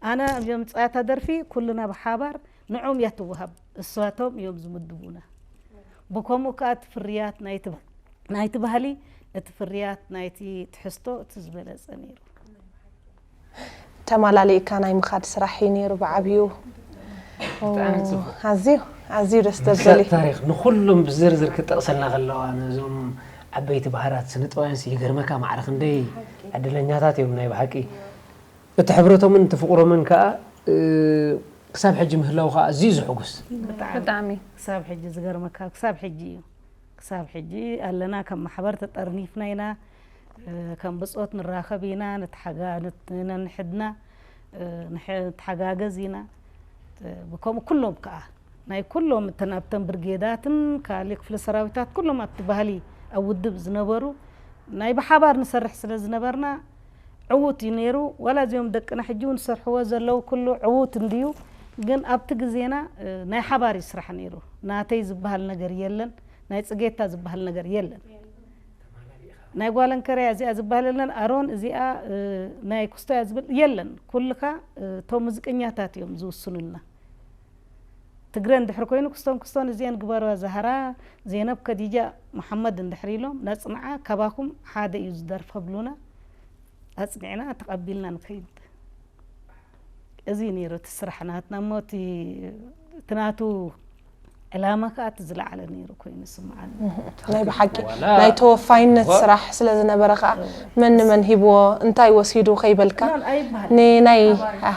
ኣነ ኣብ ዘምጽኣታ ደርፊ ኩልና ብሓባር ንዖም እያ ትወሃብ፣ እሳቶም እዮም ዝምድቡና። ብከምኡ ከኣ እቲ ፍርያት ናይቲ ናይቲ ባህሊ እቲ ፍርያት ናይቲ ትሕዝቶ እቲ ዝበለጸ ነይሩ። ተማላሊእካ ናይ ምኻድ ስራሕ እዩ ነይሩ ብዓብዩ። ብጣዕሚ ጽቡቕ። ኣዝዩ ኣዝዩ ደስ ምሳጥ ዘብል እዩ። ታሪኽ ንኹሎም ብዝርዝር ክጠቕሰልና ከለዋ ነዞም ዓበይቲ ባህራት ስነ ጥበባውያን ይገርመካ ማዕረ ክንደይ ዕድለኛታት እዮም ናይ ብሓቂ። እቲ ሕብረቶምን እቲ ፍቕሮምን ከኣ እ፣ ክሳብ ሕጂ ምህላው ከኣ ኣዝዩ ዘሕጉስ። ብጣዕሚ ብጣዕሚ ክሳብ ሕጂ ዝገርመካ ክሳብ ሕጂ እዩ። ክሳብ ሕጂ ኣለና፣ ከም ማሕበር ተጠርኒፍና ኢና። እ፣ ከም ብጾት ንራኸብ ኢና፣ ንተሓጋ- ነት- ነንሕድና እ፣ ንሕ- ንተሓጋገዝ ኢና። እ፣ ብከምኡ ኩሎም ከኣ ናይ ኩሎም እተን ኣብተን ብርጌዳትን ካልእ ክፍለ ሰራዊታት ኩሎም ኣብቲ ባህሊ ኣብ ውድብ ዝነበሩ ናይ ብሓባር ንሰርሕ ስለ ዝነበርና ዕዉት እዩ ነይሩ። ዋላ እዚኦም ደቅና ሕጂ እውን ዝሰርሕዎ ዘለዉ ኩሉ ዕዉት እንድዩ፣ ግን ኣብቲ ግዜና እ፣ ናይ ሓባር እዩ ስራሕ ነይሩ። ናተይ ዝበሃል ነገር የለን፣ ናይ ጽጌታ ዝበሃል ነገር የለን። ናይ ጓል እንከረያ እዚኣ ዝበሃል የለን፣ ኣሮን እዚኣ እ፣ ናይ ኩስቶያ ዝብል የለን። ኩልኻ እ፣ እቶም ሙዚቀኛታት እዮም ዝውስኑልና። ትግረ እንድሕር ኮይኑ ክስቶን ክስቶን እዚአን ግበርዋ ዛህራ፣ ዜነብ ከዲጃ፣ መሓመድ እንድሕር ኢሎም ነጽንዓ፣ ካባኹም ሓደ እዩ ዝደርፍ ብሉና፣ ኣጽኒዕና ተቐቢልና ንኸይድ። እዚ እዩ ነይሩ እቲ ስራሕ ናትና እሞ እቲ እቲ ናቱ ዕላማ ከኣ እቲ ዝለዓለ ነይሩ ኮይኑ ይስምዓኒ። ናይ ብሓቂ ዋላ ናይ ተወፋይነት ዋ- ስራሕ ስለ ዝነበረ ከዓ መን ንመን ሂብዎ እንታይ ወሲዱ ከይበልካ ኣይበሃል። ንናይ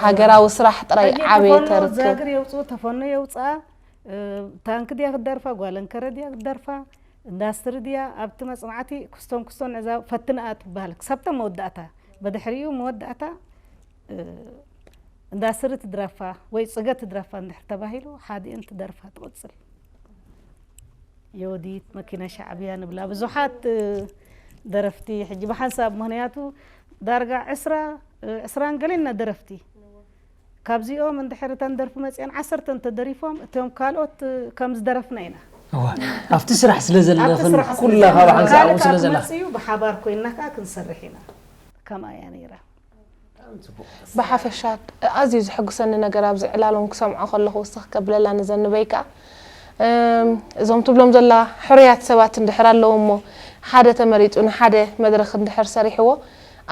ሃገራዊ ስራሕ ጥራይ ሕጂ ዓበየ ተፈኖ ተርክብ። ዛግር የውፅኡ ተፈኖ የውፅኣ እ፣ ታንክ ድያ ክትደርፋ ጓል እንከረ ድያ ክትደርፋ ኢንዳስትሪ ድያ ኣብቲ መፅናዕቲ ክስቶን ክስቶን ዕዛ ፈትንኣ ትበሃል ክሳብታ መወዳእታ። በድሕሪኡ መወዳእታ እ፣ ኢንዳስትሪ ትድረፋ ወይ ፅገ ትድረፋ እንድሕር ተባሂሉ ሓዲአን ትደርፋ ትቕፅል። የወዲት መኪና ሻዕብያ ንብላ ብዙሓት እ፣ ደረፍቲ ሕጂ ብሓንሳብ ምክንያቱ ዳርጋ ዕስራ እ፣ ዕስራን ገሌና ደረፍቲ ካብዚኦም እንድሕር እተን ደርፊ መፅአን ዓሰርተ እንተደሪፎም እቶም ካልኦት እ፣ ከም ዝደረፍና ኢና። እዋ፣ ኣብቲ ስራሕ ስለ ዘለና ኣብቲ ስራሕ ስለ ኩላ ዘለና ካብ ሓንሳብ ካልእ ኣብኡ ስለ ካብ ዘላ መፅኡ ብሓባር ኮይና ከዓ ክንሰርሕ ኢና። ከምኣ እያ ነይራ። ብሓፈሻ ኣዝዩ ዘሕጉሰኒ ነገር ኣብዚ ዕላሎም ክሰምዖ ከለኹ ውስኽ ከብለላ ንዘንበይ ከዓ እም፣ እዞም ትብሎም ዘላ ሕሩያት ሰባት እንድሕር ኣለዉ እሞ ሓደ ተመሪፁ ንሓደ መድረኽ እንድሕር ሰሪሕዎ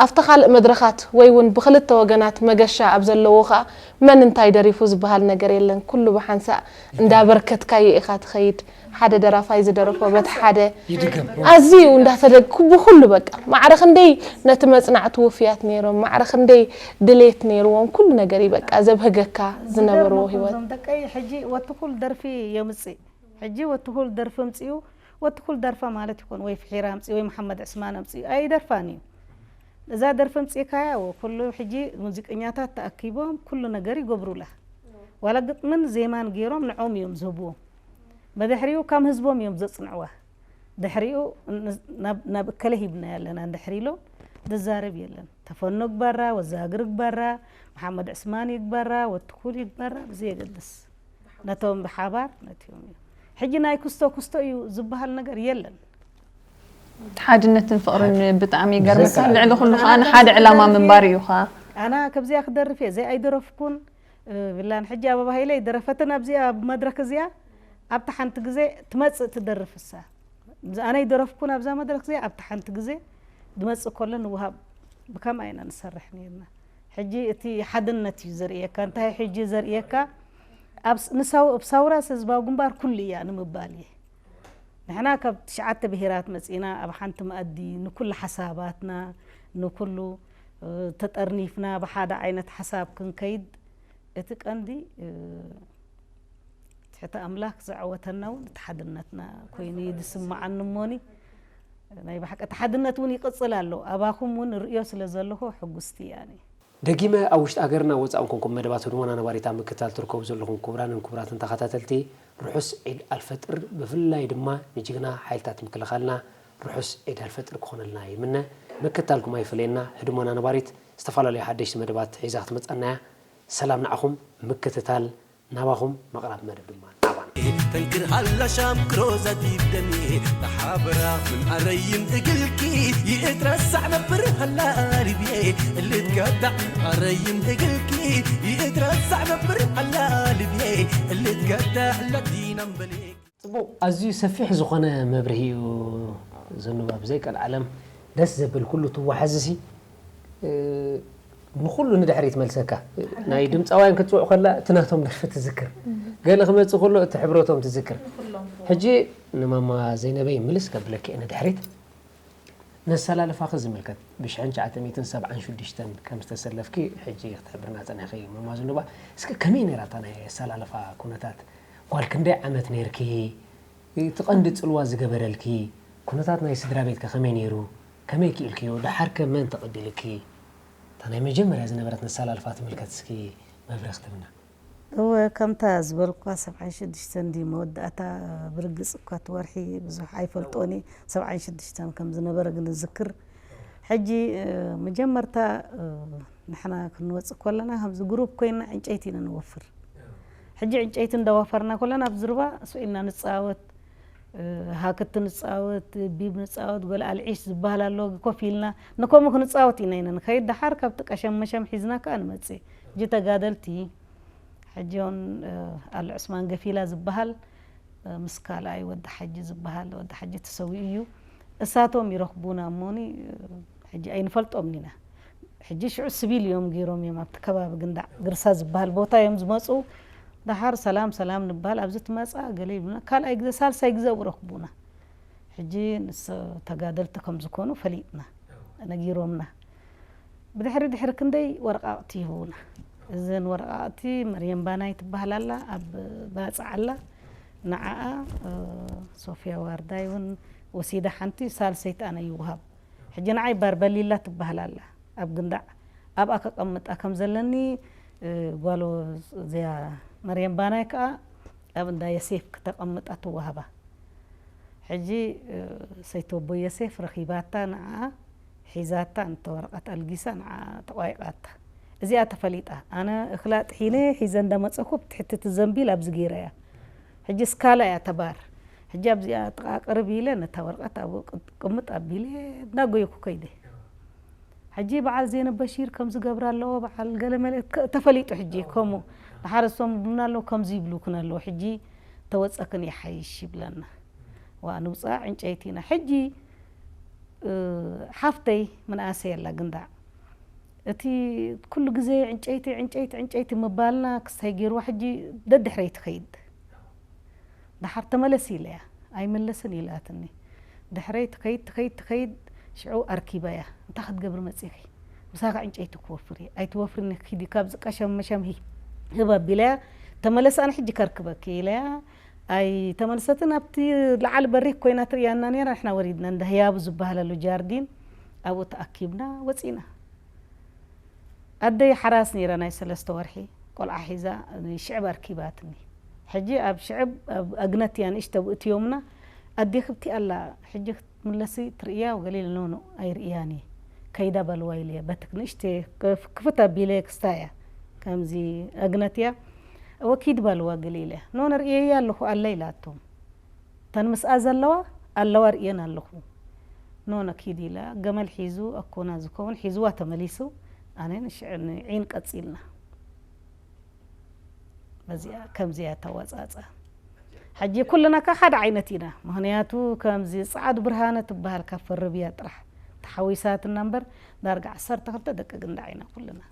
ኣብቲ ካልእ መድረኻት ወይ እውን ብክልተ ወገናት መገሻ ኣብ ዘለዎ ከዓ መን እንታይ ደሪፉ ዝበሃል ነገር የለን። ኩሉ ብሓንሳእ እንዳበርከትካዮ ኢኻ ትኸይድ። ሓደ ደራፋይ ዝደረፎ በቲ ሓደ ይድገም። ኣዝዩ እንዳተደግኩ ብኩሉ በቃ ማዕረ ክንደይ ነቲ መጽናዕቲ ውፍያት ነይሮም፣ ማዕረ ክንደይ ድሌት ነይርዎም፣ ኩሉ ነገር እዩ በቃ ዘብህገካ ዝነበርዎ ዝገርመኩም ህይወት። እዞም ደቀይ ሕጂ ወትኹል ደርፊ የምጽእ። ሕጂ ወትኹል ደርፊ ኣምጽኡ፣ ወትኹል ደርፋ ማለት ይኾን ወይ ፍሒራ ኣምጽኡ ወይ መሓመድ ዕስማን ኣምጽኡ ኣይደርፋን እዩ። እዛ ደርፊ ኣምጽእካያ ኩሉ ሕጂ ሙዚቀኛታት ተኣኪቦም ኩሉ ነገር ይገብሩላ። ዋላ ግጥምን ዜማን ገይሮም ንዖም እዮም ዝህብዎም። ብድሕሪኡ ከም ህዝቦም እዮም ዘጽንዕዋ። ድሕሪኡ ን- ናብ ናብ እከለ ሂብና ያለና እንድሕር ኢሎም ዝዛረብ የለን። ተፈኖ ግባራ፣ ወዛግር ግባራ፣ መሓመድ ዕስማን ይግባራ፣ ወትኩል ይግባራ ብዘየገድስ ነቶም ብሓባር ነቲኦም እዩ። ሕጂ ናይ ክስቶ ክስቶ እዩ ዝበሃል ነገር የለን። ሓድነትን ፍቕርን ብጣዕሚ ይገርመካ። ልዕሊ ኩሉ ከዓ ንሓደ ዕላማ ምንባር እዩ ከዓ። ኣና ከብዚኣ ክደርፍ እየ ዘይ ኣይደረፍኩን እ፣ ብላን ሕጂ ኣበባ ሃይለ ይደረፈትን ኣብዚኣ ኣብ መድረክ እዚኣ ኣብታ ሓንቲ ግዜ ትመጽእ ትደርፍ እሳ። እዛ ኣነ ይደረፍኩን ኣብዛ መድረክ እዚኣ ኣብታ ሓንቲ ግዜ ዝመጽእ ከሎ ንውሃብ ብከምኣ ኢና ንሰርሕ ነርና። ሕጂ እቲ ሓድነት እዩ ዘርእየካ። እንታይ ሕጂ ዘርእየካ? ኣብ ስ- ንሳው- ኣብ ሳውራስ ህዝባዊ ግንባር ኩሉ እያ ንምባል እየ። ንሕና ካብ ትሽዓተ ብሄራት መጺና ኣብ ሓንቲ መኣዲ ንኩሉ ሓሳባትና ንኩሉ እ፣ ተጠርኒፍና ብሓደ ዓይነት ሓሳብ ክንከይድ እቲ ቀንዲ እ፣ እቲ ሕተ ኣምላኽ ዘዐወተና እውን እቲ ሓድነትና ኮይኑ እዩ ዝስምዓኒ እሞኒ፣ ናይ ብሓቂ እቲ ሓድነት እውን ይቕጽል ኣሎ። ኣባኹም እውን ርእዮ ስለ ዘለኹ ሕጉስቲ እየ ኣነ። ደጊመ ኣብ ውሽጢ ሃገርና ወጻእን ኮንኩም መደባት ህድሞና ነባሪታ ምክትታል ትርከቡ ዘለኹም ክቡራንን ክቡራትን ተኸታተልቲ፣ ርሑስ ዒድ ኣልፈጥር፣ ብፍላይ ድማ ንጅግና ሓይልታት ምክልኻልና ርሑስ ዒድ ኣልፈጥር ክኾነልና ይምነ። ምክትታልኩም ኣይፈለየና። ህድሞና ነባሪት ዝተፈላለዩ ሓደሽቲ መደባት ሒዛ ክትመጻና እያ። ሰላም ንዓኹም። ምክትታል ናባኹም፣ ምቕራብ መደብ ድማ ናባና። تنكر هلا شام كروزة دي بدمي تحابرة من أريم إقلكي يترسع نبر هلا قلبي اللي تقطع من أريم إقلكي يترسع نبر هلا قلبي اللي تقطع لدينا مبليك. ጽቡቕ፣ ኣዝዩ ሰፊሕ ዝኾነ መብርሂ እዩ ዘንባ። ብዘይ ቀልዓለም ደስ ዘብል ኩሉ ትወሓዝሲ፣ እ፣ ንኹሉ ንድሕሪት መልሰካ። ናይ ድምፃውያን ክትፅውዕ ከላ እቲ ናቶም ደርፊ ትዝክር። ገለ ክመፅእ ከሎ እቲ ሕብረቶም ትዝክር። ሕጂ ንማማ ዘይነበይ ምልስ ከብለኪ እየ ንድሕሪት። ነሰላልፋኺ ዝምልከት፣ ብሽሕን ትሽዓተ ሚእትን ሰብዓን ሽዱሽተን ከም ዝተሰለፍኪ ሕጂ ክትሕብርና ጸኒሕኺ እዩ። ማማ ዝንባ፣ እስኪ ከመይ ነይራ እታ ናይ ኣሰላልፋ ኩነታት? ጓል ክንደይ ዓመት ነይርኪ? እቲ ቀንዲ ጽልዋ ዝገበረልኪ፣ ኩነታት ናይ ስድራ ቤትከ ከመይ ነይሩ? ከመይ ክኢልክዮ? ደሓርከ መን ተቐቢልኪ? እታ ናይ መጀመርያ ዝነበረት ነሰላልፋ ትምልከት እስኪ መብርህ ክትብና። እወ፣ ከምታ ዝበልኳ፣ ሰብዓን ሽዱሽተን ድዩ መወዳእታ፣ ብርግጽ እኳ እቲ ወርሒ ብዙሕ ኣይፈልጦን እየ፣ ሰብዓን ሽዱሽተን ከም ዝነበረ ግን እዝክር። ሕጂ፣ እ፣ መጀመርታ፣ እ፣ ንሕና ክንወጽእ ከለና ከምዚ ግሩፕ ኮይና ዕንጨይቲ ኢና ንወፍር። ሕጂ ዕንጨይቲ እንዳወፈርና ከለና ኣብዚ ሩባ ስቕ ኢልና ንጻወት፣ እ፣ ሃክት ንጻወት፣ ቢብ ንጻወት፣ ጎል ኣልዒሽ ዝበሃል ኣሎ፣ ኮፍ ኢልና ንከምኡ ክንጻወት ኢና ኢና ንኸይድ። ደሓር ካብቲ ቀሸም መሸም ሒዝና ከኣ ንመጽእ። ሕጂ ተጋደልቲ፣ ሕጂ እውን፣ እ፣ ኣሉ ዑስማን ገፊላ ዝበሃል፣ እ፣ ምስ ካልኣይ ወዲ ሓጂ ዝበሃል፣ ወዲ ሓጂ ተሰዊኡ እዩ። እሳቶም ይረኽቡና እሞኒ፣ እ፣ ሕጂ ኣይንፈልጦምን ኢና። ሕጂ ሽዑ ስቢል እዮም ገይሮም እዮም፣ ኣብቲ ከባቢ ግንዳዕ ግርሳ ዝበሃል ቦታ እዮም ዝመፁ። ደሓር ሰላም ሰላም ንበሃል፣ ኣብዚ ትመፃ ገለ ይብሉና። ካልኣይ ግዜ፣ ሳልሳይ ግዜ ኣብኡ ረኽቡና። ሕጂ ንስ ተጋደልቲ ከም ዝኾኑ ፈሊጥና፣ ነጊሮምና። ብድሕሪ ድሕሪ ክንደይ ወረቓቕቲ ይህቡና። እዘን ወረቓቕቲ መርየም ባናይ ትበሃል ኣላ፣ ኣብ ባጽዕ ኣላ። ንዓኣ፣ እ፣ ሶፍያ ዋርዳይ እውን ወሲዳ፣ ሓንቲ ሳልሰይቲ ኣነ ይወሃብ። ሕጂ ንዓይ ባርበሊላ ትበሃል ኣላ፣ ኣብ ግንዳዕ ኣብኣ ከቐምጣ ከም ዘለኒ፣ እ፣ ጓሎ እዚኣ መርየም ባናይ ከኣ ኣብ እንዳ የሴፍ ክተቐምጣ ትወሃባ። ሕጂ፣ እ፣ ሰይቲ ወቦ የሴፍ ረኺባታ፣ ንዓኣ ሒዛታ፣ ነቲ ወረቐት ኣልጊሳ ንዓኣ ተቋይቓታ። እዚኣ ተፈሊጣ። ኣነ እኽላ ጥሒነ ሒዘ እንዳመጸኹ፣ ብትሕቲ እቲ ዘንቢል ኣብዚ ገይረያ። ሕጂ ስካላ እያ ተባር። ሕጂ ኣብዚኣ ጥቓ ቅርብ ኢለ ነታ ወረቐት ኣብኡ ቅምጥ ኣቢለ እናጎየኩ ከይደ። ሕጂ በዓል ዜነ በሺር ከም ዝገብራ ኣለዎ፣ በዓል ገለ መለ ከ-፣ ተፈሊጡ ሕጂ ከምኡ። ደሓር እሶም ይብሉና ኣለዉ፣ ከምዚ ይብሉክን ኣለዉ። ሕጂ ተወጸክን ይሓይሽ ይብለና። ዋ፣ ንውጻእ ዕንጨይቲ ኢና። ሕጂ፣ እ፣ ሓፍተይ ምንኣሰይ ኣላ ግንዳዕ። እቲ ኩሉ ግዜ ዕንጨይቲ፣ ዕንጨይቲ፣ ዕንጨይቲ ምባልና ክስታይ ገይርዋ፣ ሕጂ ደድሕረይ ትኸይድ። ደሓር ተመለሲ ኢለያ፣ ኣይምለስን ኢላትኒ። ድሕረይ ትኸይድ፣ ትኸይድ፣ ትኸይድ፣ ሽዑ ኣርኪበያ። እንታይ ክትገብሪ መጺኺ? ምሳኺ ዕንጨይቲ ክወፍር እየ። ኣይትወፍርኒ፣ ኪዲ ካብዚ ቀሸም መሸም ሂ-፣ ህብ ኣቢለያ። ተመለሲ፣ ኣነ ሕጂ ከርክበኪ ኢለያ። ኣይተመልሰትን፣ ኣብቲ ላዕሊ በሪኽ ኮይና ትርእያና ነይራ፣ ንሕና ወሪድና፣ እንዳ ህያቡ ዝበሃል ኣሎ ጃርዲን፣ ኣብኡ ተኣኪብና ወጺና። ኣደይ ሓራስ ነይራ፣ ናይ ሰለስተ ወርሒ ቆልዓ ሒዛ፣ ሽዕብ ኣርኪባትኒ። ሕጂ ኣብ ሽዕብ፣ ኣብ ኣግነት እያ ንእሽተ ብእትዮምና፣ ኣዴኺ ብቲ ኣላ፣ ሕጂ ክትምለሲ ትርእያ? ወገለ ኢለ፣ ኖ፣ ኖ፣ ኣይርእያን እየ። ከይዳ በልዋ ኢለ፣ በትክ ንእሽተ ክፍ-፣ ክፍት ኣቢለ ክስታ እያ። ከምዚ ኣግነት እያ። እወ፣ ኪድ በልዋ ገለ ኢለ። ኖ፣ ንርእየያ ኣለኹ፣ ኣለ ኢላቶም። እተን ምስኣ ዘለዋ ኣለዋ ርእየን ኣለኹ። ኖ፣ ኖ፣ ኪድ ኢላ፣ ገመል ሒዙ፣ ኣኮና ዝኸውን ሒዝዋ ተመሊሱ። ኣነ ንሽዕ-፣ ንዒን ቀጺልና። በዚኣ፣ ከምዚኣ ተዋጻጻ። ሕጂ ኩልና ከ ሓደ ዓይነት ኢና። ምኽንያቱ ከምዚ ጸዓዱ ብርሃነ ትበሃል ካብ ፈርብያ ጥራሕ ተሓዊሳትና እምበር፣ ዳርጋ ዓሰርተ ክልተ ደቂ ግንዳዕ ኢና ኩልና።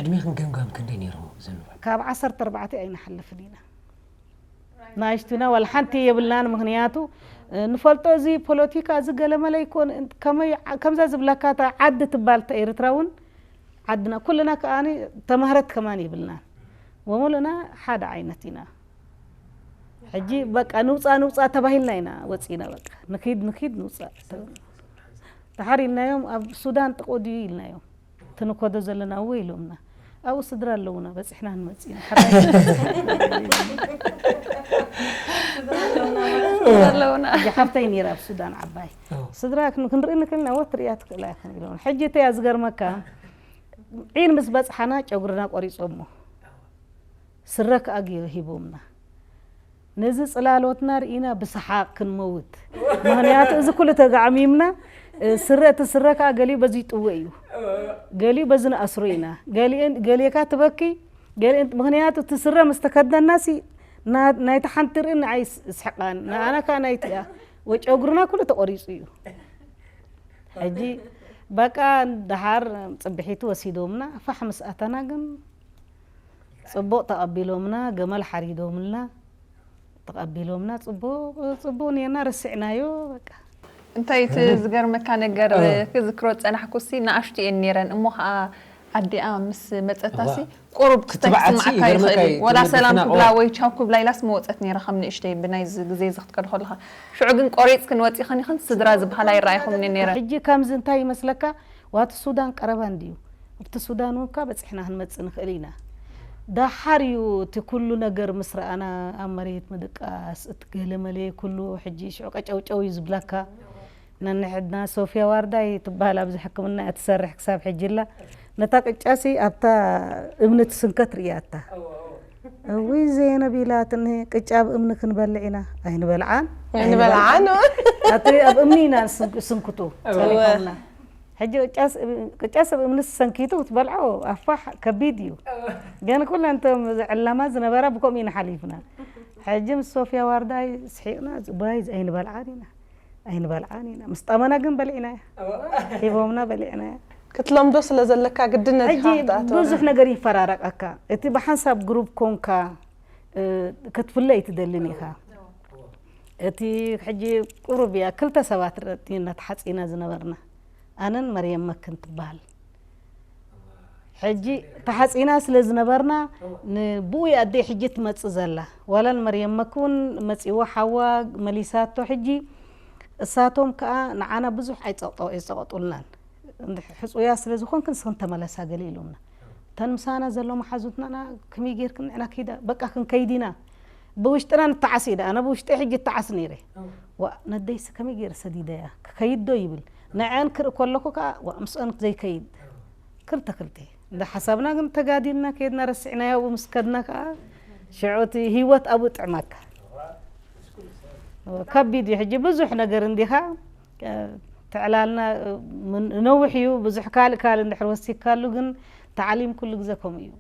ዕድሜኽን ገምጋም ክንደይ ነይሩ ዘንባ? ካብ ዓሰርተ ኣርባዕተ ኣይንሓልፍን ኢና። ናይሽቱና ዋላ ሓንቲ የብልናን። ምኽንያቱ፣ እ፣ ንፈልጦ እዚ ፖለቲካ እዚ ገለመለ ይኮን፣ ከመይ፣ ከምዛ ዝብለካ እታ ዓዲ ትባል እታ ኤርትራ እውን ዓድና፣ ኩልና ከኣኒ ተማህረት ከማን የብልናን። ወሙሉና ሓደ ዓይነት ኢና። ሕጂ በቃ ንውፃእ ንውፃእ ተባሂልና ኢና ወፂና። በቃ ንኪድ ንኪድ ንውፃእ። ድሓር ኢልናዮም ኣብ ሱዳን ጥቕኡ ድዩ ኢልናዮም። ትንኮዶ ዘለና እወ ኢሎምና። ኣብኡ ስድራ ኣለውና በፂሕና ንመፅእ ኢና። ሓራይ ኣለውና። ሓፍተይ ነይራ ኣብ ሱዳን ዓባይ። ስድራ ክንርኢ ንክልና ወትርያ ትክእላ ይኹን ኢሎም። ሕጂ እተያ ዝገርመካ ዒን ምስ በፅሓና ጨጉርና ቆሪፆሞ። ስረ ከኣ ሂቦምና። ነዚ ጽላሎትና ርኢና ብሰሓቕ ክንመውት። ምኽንያቱ እዚ ኩሉ ተጋዕሚምና፣ ስረ፣ እቲ ስረ ከኣ ገሊኡ በዚ ይጥወ እዩ። ገሊኡ በዚ ንኣስሮ ኢና። ገሊኡ፣ ገሊኡ ከኣ ትበኪ፣ ገሊኡ፣ ምኽንያቱ እቲ ስረ ምስ ተከደናሲ፣ ና-፣ ናይቲ ሓንቲ ርኢ ንዓይ ይስሕቓን፣ ንኣና ከኣ ናይቲኣ። ወጨጉርና ኩሉ ተቆሪጹ እዩ። ሕጂ በቃ ደሓር ጽብሒቱ ወሲዶምና፣ ፋሕ ምስ ኣተና ግን ጽቡቕ ተቐቢሎምና፣ ገመል ሓሪዶምልና፣ ተቐቢሎምና፣ ጽቡቕ፣ ጽቡቕ ኔርና፣ ረሲዕናዮ፣ በቃ። እንታይ እቲ ዝገርመካ ነገር ክዝክሮ ዝጸናሕኩሲ ንኣሽቱ እየን ኔረን፣ እሞ ኸኣ ኣዲኣ ምስ መጸታሲ እዋ። ቁሩብ ክስታይ ክትብዓትሲ ክስምዓካ ይገርመካ ይኽእል እዩ። እዩ። ወላ ትምህርቲ ሰላም ትናቆ። ክብላ ወይ ቻው ክብላ ኢላስ መወጸት ኔረ ከም ንእሽተይ ብናይ ዝ-፣ ግዜ እዚ ክትቀድኾ ኣለኻ። ሽዑ ግን ቆሪጽክን ወጺኽን ኢኽን ስድራ ዝበሃል ኣይረኣይኹምን እየ ኔረ። ሕጂ ከምዚ እንታይ ይመስለካ? ዋቲ ሱዳን ቀረባ እንድዩ። ኣብቲ ሱዳን እውን እኳ በጺሕና ክንመጽእ ንኽእል ኢና። ደሓር እዩ እቲ ኩሉ ነገር ምስ ረኣና ኣብ መሬት ምድቃስ፣ እቲ ገለ መለ ኩሉ ሕጂ ሽዑ ቀጨውጨው እዩ ዝብለካ። ነንሕድና ሶፍያ ዋርዳይ ትበሃል ኣብዚ ሕክምና እያ ትሰርሕ ክሳብ ሕጂ ኣላ። ነታ ቅጫሲ ኣብታ እምኒ ትስንከት ርእያታ። እውይ ዘየነብ ኢላትኒ፣ ቅጫ ኣብ እምኒ ክንበልዕ ኢና። ኣይንበልዓን። ኣይንበልዓን። ኣቲ ኣብ እምኒ ኢና ንስንክ-፣ ስንክቱ ጸኒሖምና። ሕጂ ቅጫስ፣ ቅጫስ ኣብ እምኒ ሰንኪቱ ክትበልዖ ኣፋሕ ከቢድ እዩ። ግን ኩለን እቶም ዕላማ ዝነበራ ብከምኡ ኢና ሓሊፍና። ሕጂ ምስ ሶፍያ ዋርዳይ ስሒቕና፣ ባይ ኣይንበልዓን ኢና። ኣይንበልዓን ኢና። ምስ ጠመና ግን በሊዕናያ። ሂቦምና በሊዕናያ። ክትለምዶ ስለ ዘለካ ግድነት ሕጂ ኢኻ ክትኣትዎ። ብዙሕ ነገር ይፈራረቐካ። እቲ ብሓንሳብ ግሩፕ ኮንካ፣ እ፣ ክትፍለ ኣይትደልን ኢኻ። እቲ ሕጂ ቁሩብ እያ፣ ክልተ ሰባት ረ-፣ ኢና ተሓጺና ዝነበርና። ኣነን መርየም መክን ትበሃል። ሕጂ ተሓጺና ስለ ዝነበርና፣ ንብኡይ ኣደይ ሕጂ ትመጽእ ዘላ። ዋላ ንመርየም መክ እውን መጺእዋ ሓዋ መሊሳቶ። ሕጂ እሳቶም ከኣ ንዓና ብዙሕ ኣይጸቕጦ-፣ ኣይጸቐጡልናን። እንድሕ-፣ ሕጹያ ስለ ዝኾንክን ንስኽን ተመለሳ ገለ ኢሎምና። እተን ምሳና ዘሎ መሓዙትና ከመይ ጌርክን ንዕና ከይዳ፣ በቃ ክንከይድ ኢና። ብውሽጥና ንተዓስ ኢለ፣ ኣነ ብውሽጠይ ሕጂ እተዓስ ነይረ። ዋ፣ ነደይሲ ከመይ ገይረ ሰዲደያ? ክኸይድ ዶ ይብል። ንዐን ክርኢ ከለኹ ከኣ፣ ዋ፣ ምስአን ዘይከይድ። ክልተ ክልተ። እንዳ ሓሳብና ግን ተጋዲልና ከይድና ረሲዕናዮ ኣብኡ ምስ ከድና ከኣ፣ ሽዑ እቲ ህይወት ኣብኡ ጥዕመካ። ከቢድ እዩ። ሕጂ ብዙሕ ነገር እንዲኻ፣ እ፣ ትዕላልና፣ እ፣ ምን-፣ ነዊሕ እዩ። ብዙሕ ካልእ ካልእ እንድሕር ወሲካሉ ግን ታዕሊም ኩሉ ግዜ ከምኡ እዩ።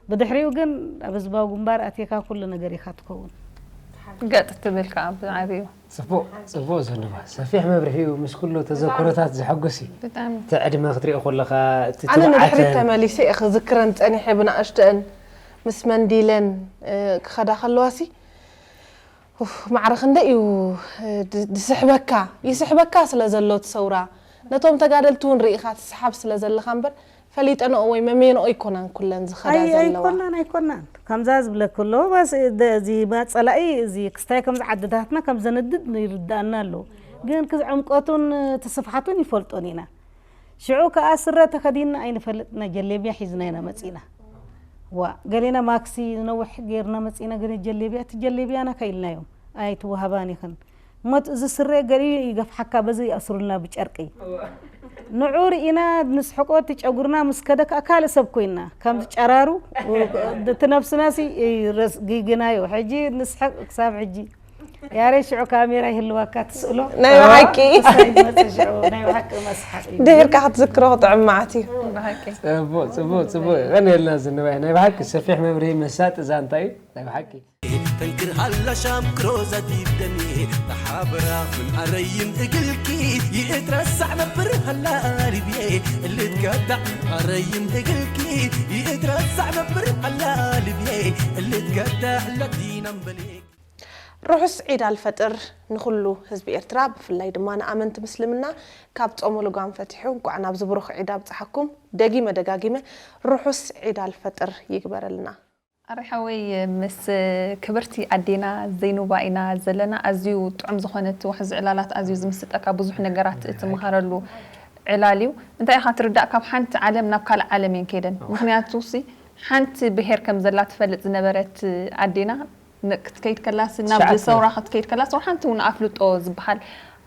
ብድሕሪኡ ግን ኣብ ህዝባዊ ግንባር ኣትየካ ኩሉ ነገር ኢኻ ትከውን። ገጥ ትብል ከኣ ብዓብዩ። ጽቡቕ፣ ጽቡቕ ዘንባ። ሰፊሕ መብርሂ እዩ። ምስ ኩሉ ተዘክሮታት ዘሐጉስ እዩ። ብጣዕሚ። እቲ ዕድመ ክትሪኦ ከለኻ፣ እቲ ኣነ ንድሕሪት ትብዓተን ተመሊሰ እየ ክዝክረን ጸኒሐ ብንኣሽተአን ምስ መንዲለን፣ እ፣ ክኸዳ ከለዋሲ፣ ኡፍ፣ ማዕረ ክንደይ እዩ፣ እ፣ ድ-፣ ድስሕበካ። ይስሕበካ ስለ ዘሎ እቲ ሰውራ። ነቶም ተጋደልቲ እውን ርኢኻ ትስሓብ ስለ ዘለኻ እምበር፣ ፈሊጠንኦ ወይ መሜንኦ ኣይኮናን ኩለን ዝኸዳ ኣይ-፣ ዘለዋ። ኣይኮናን፣ ኣይኮናን። ከምዛ ዝብለኪ ኣሎ፣ ባስ፣ ደ-፣ እዚ ባ-፣ ጸላኢ፣ እዚ ክስታይ ከምዚ ዓድታትና ከም ዘነድድ ይርድኣና ኣሎ። ግን ክዝ-፣ ዕምቆቱን እቲ ስፍሓቱን ይፈልጦን ኢና። ሽዑ ከኣ ስረ ተኸዲንና ኣይንፈልጥና፣ ጀሌብያ ሒዝና ኢና መጺና። ዋ፣ ገሌና ማክሲ ነዊሕ ጌርና መጺና፣ ገለ ጀሌብያ፣ እቲ ጀሌብያና ከኢልናዮም፣ ኣይትወሃባን ኢኽን። እሞ እቲ፣ እዚ ስረ ገሊኡ ይገፍሓካ፣ በዚ ይኣስሩልና ብጨርቂ። ንዑ ርኢና ንስሕቆ፣ እቲ ጨጉርና ምስ ከደ ከኣ ካልእ ሰብ ኮይንና፣ ከምዚ ጨራሩ፣ እቲ ነብስናሲ ረስ-፣ ጊግናዮ። ሕጂ ንስሕቅ ክሳብ ሕጂ። ያሬ ሽዑ ካሜራ ይህልዋካ ትስእሎ። ናይ ብሓቂ። ክሳይ መጽእ ሽዑ ናይ ብሓቂ መስሓቅ እዩ። ድሒርካ ክትዝክሮ ክጥዕም መዓት እዩ። ብሓቂ። ጽቡቕ፣ ጽቡቕ፣ ጽቡቕ። ቀንየልና ዝንባይ። ናይ ብሓቂ ሰፊሕ መብርሂ መሳጢ ዛንታ እዩ። ናይ ብሓቂ። ተንክር ሃላ ሻምክሮ ዛቲፍ ደሜ ተሓብራ ምን ኣረይም እግልኪ ይእትረሳዕ ነብር ሃላ ልብየ እልትከዳዕ ኣረይም እግልኪ ይእትረሳዕ ነብር ሃላ ልብየ እልትከዳዕ ለዲና እምበሌ። ርሑስ ዒድ ኣልፈጥር ንኹሉ ህዝቢ ኤርትራ፣ ብፍላይ ድማ ንኣመንቲ ምስልምና ካብ ጾመ ልጓም ፈቲሑ እንቋዕ ናብዚ ብሩኽ ዒድ ኣብጽሓኩም። ደጊመ ደጋጊመ ርሑስ ዒድ ኣልፈጥር ይግበረልና። ኣረ ሓወይ፣ ምስ ክብርቲ ኣዴና ዘይኑባ ኢና ዘለና። ኣዝዩ ጥዑም ዝኾነ እቲ ዋሕዚ ዕላላት፣ ኣዝዩ ዝምስጠካ ብዙሕ ነገራት እትመሃረሉ ዕላል እዩ። እንታይ ኢኻ ትርዳእ፣ ካብ ሓንቲ ዓለም ናብ ካልእ ዓለም እየን ከይደን። ምኽንያቱ ሲ ሓንቲ ብሄር ከም ዘላ ትፈልጥ ዝነበረት ኣዴና ን-፣ ክትከይድ ከላስ፣ ናብ ትሽዓተ። ሰውራ ክትከይድ ከላስ፣ ሓንቲ እውን ኣፍልጦ ዝበሃል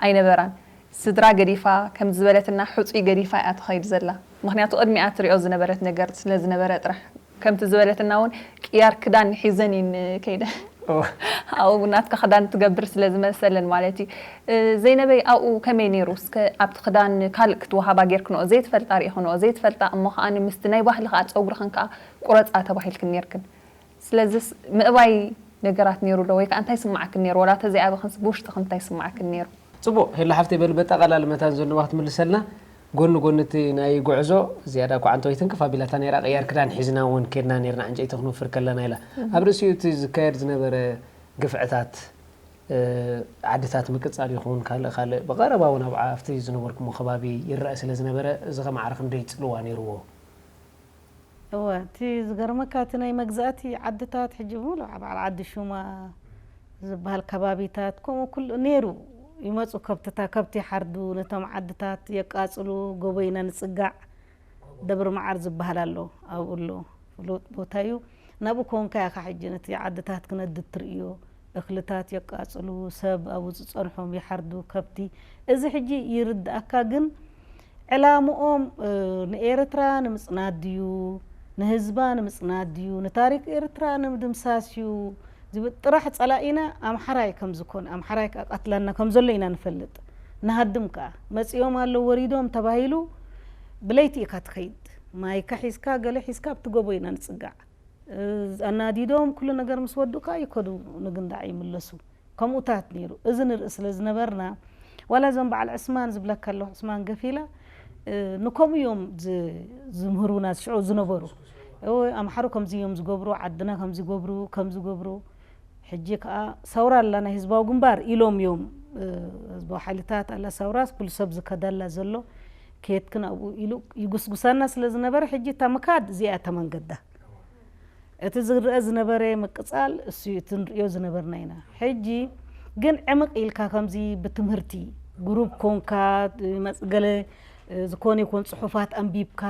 ኣይነበራን። ስድራ ገዲፋ፣ ከም ዝበለትና ሕጹይ ገዲፋ እያ ትኸይድ ዘላ። ምኽንያቱ ቅድሚኣ ትሪኦ ዝነበረት ነገር ስለ ዝነበረ ጥራሕ። ከምቲ ዝበለትና እውን ቅያር ክዳን ሒዘን እየን ከይደ። ኦ። ኣብኡ እውን ናትካ ክዳን ትገብር ስለ ዝመሰለን ማለት እዩ። እ፣ ዘይነበይ ኣብኡ ከመይ ነይሩ? እስከ ኣብቲ ክዳን ካልእ ክትወሃባ ጌርክንኦ፣ ዘይትፈልጣ ርኢኽንኦ፣ ዘይትፈልጣ እሞ ከኣ ምስቲ ናይ ባህሊ ከኣ ጸጉርኽን ከኣ ቁረጻ ተባሂልክን ኔርክን። ስለዚስ ምእባይ ነገራት ነይሩ ዶ? ወይ ከኣ እንታይ ይስምዓክን ነይሩ? ዋላ ተዘይኣብኽንስ ብውሽጥኽን እንታይ ይስምዓክን ነይሩ? ጽቡቕ፣ ሄሎ ሓፍተይ፣ በሊ በጠቓላሊ መታን ዘንድባ ክትምልሰልና፣ ጎኒ ጎኒ እቲ ናይ ጉዕዞ ዝያዳ እኳ ዓንተወይትን ከፍ ኣቢላታ ነይራ፣ ቅያር ክዳን ሒዝና እውን ኬድና ነይርና፣ ዕንጨይቲ ክንውፍር ከለና ኢላ። ኣብ ርእሲኡ እቲ ዝካየድ ዝነበረ ግፍዕታት፣ እ፣ ዓድታት ምቅጻል ይኹን ካልእ ካልእ ብቐረባ እውን ኣብ ኣብቲ ዝነበርኩሞ ከባቢ ይረአ ስለ ዝነበረ፣ እዚ ከማዕረ ክንደይ ጽልዋ ነይርዎ? እወ፣ እቲ ዝገርመካ እቲ ናይ መግዛእቲ ዓድታት ሕጂ ብምሉእ ኣብ በዓል ዓዲ ሹማ ዝበሃል ከባቢታት ከምኡ ኩሉ ነይሩ። ይመጹ ከብትታ-፣ ከብቲ ይሓርዱ፣ ነቶም ዓድታት የቃጽሉ፣ ጎቦ ኢና ንጽጋዕ፣ ደብሪ መዓር ዝበሃል ኣሎ፣ ኣብኡ ኣሎ፣ ፍሉጥ ቦታ እዩ። ናብኡ ኮንካ ኢኻ ሕጂ ነቲ ዓድታት ክነድድ ትርእዮ። እኽልታት የቃጽሉ፣ ሰብ ኣብኡ ዝጸንሖም ይሓርዱ፣ ከብቲ። እዚ ሕጂ ይርድኣካ፣ ግን ዕላምኦም፣ እ፣ ንኤርትራ ንምጽናት ድዩ፣ ንህዝባ ንምጽናት ድዩ፣ ንታሪክ ኤርትራ ንምድምሳስ እዩ ዝብል ጥራሕ ጸላኢና ኣምሓራይ ከም ዝኾን፣ ኣምሓራይ ከኣ ቀትለና ከም ዘሎ ኢና ንፈልጥ። ንሃድም ከኣ መጺኦም ኣለዉ ወሪዶም ተባሂሉ ብለይቲ ኢኻ ትኸይድ። ማይካ ሒዝካ፣ ገለ ሒዝካ ኣብቲ ጎቦ ኢና ንጽጋዕ። እ፣ ኣናዲዶም ኩሉ ነገር ምስ ወዱ ከኣ ይከዱ፣ ንግንዳዕ ይምለሱ። ከምኡታት ነይሩ። እዚ ንርኢ ስለ ዝነበርና፣ ዋላ እዞም በዓል ዕስማን ዝብለካ ኣለኹ፣ ዕስማን ገፊላ፣ እ፣ ንከምኡ እዮም ዝ-፣ ዝምህሩና ሽዑ ዝነበሩ። እወ፣ ኣምሓሩ ከምዚ እዮም ዝገብሩ፣ ዓድና ከምዚ ይገብሩ፣ ከምዚ ይገብሩ። ሕጂ ከኣ ሰውራ ኣላ ናይ ህዝባዊ ግንባር ኢሎም እዮም፣ እ፣ ህዝባዊ ሓይልታት ኣላ ሰውራስ ኩሉ ሰብ ዝከደላ ዘሎ፣ ኬድክን ኣብኡ ኢሉ ይጉስጉሳና ስለ ዝነበረ፣ ሕጂ እታ ምካድ እዚኣ እያ እታ መንገዳ። እቲ ዝረአ ዝነበረ ምቅጻል እሱ እዩ፣ እቲ ንርእዮ ዝነበርና ኢና። ሕጂ ግን ዕምቕ ኢልካ ከምዚ ብትምህርቲ ግሩፕ ኮንካ፣ መጽ-፣ ገለ፣ እ፣ ዝኾነ ይኮን ጽሑፋት ኣንቢብካ፣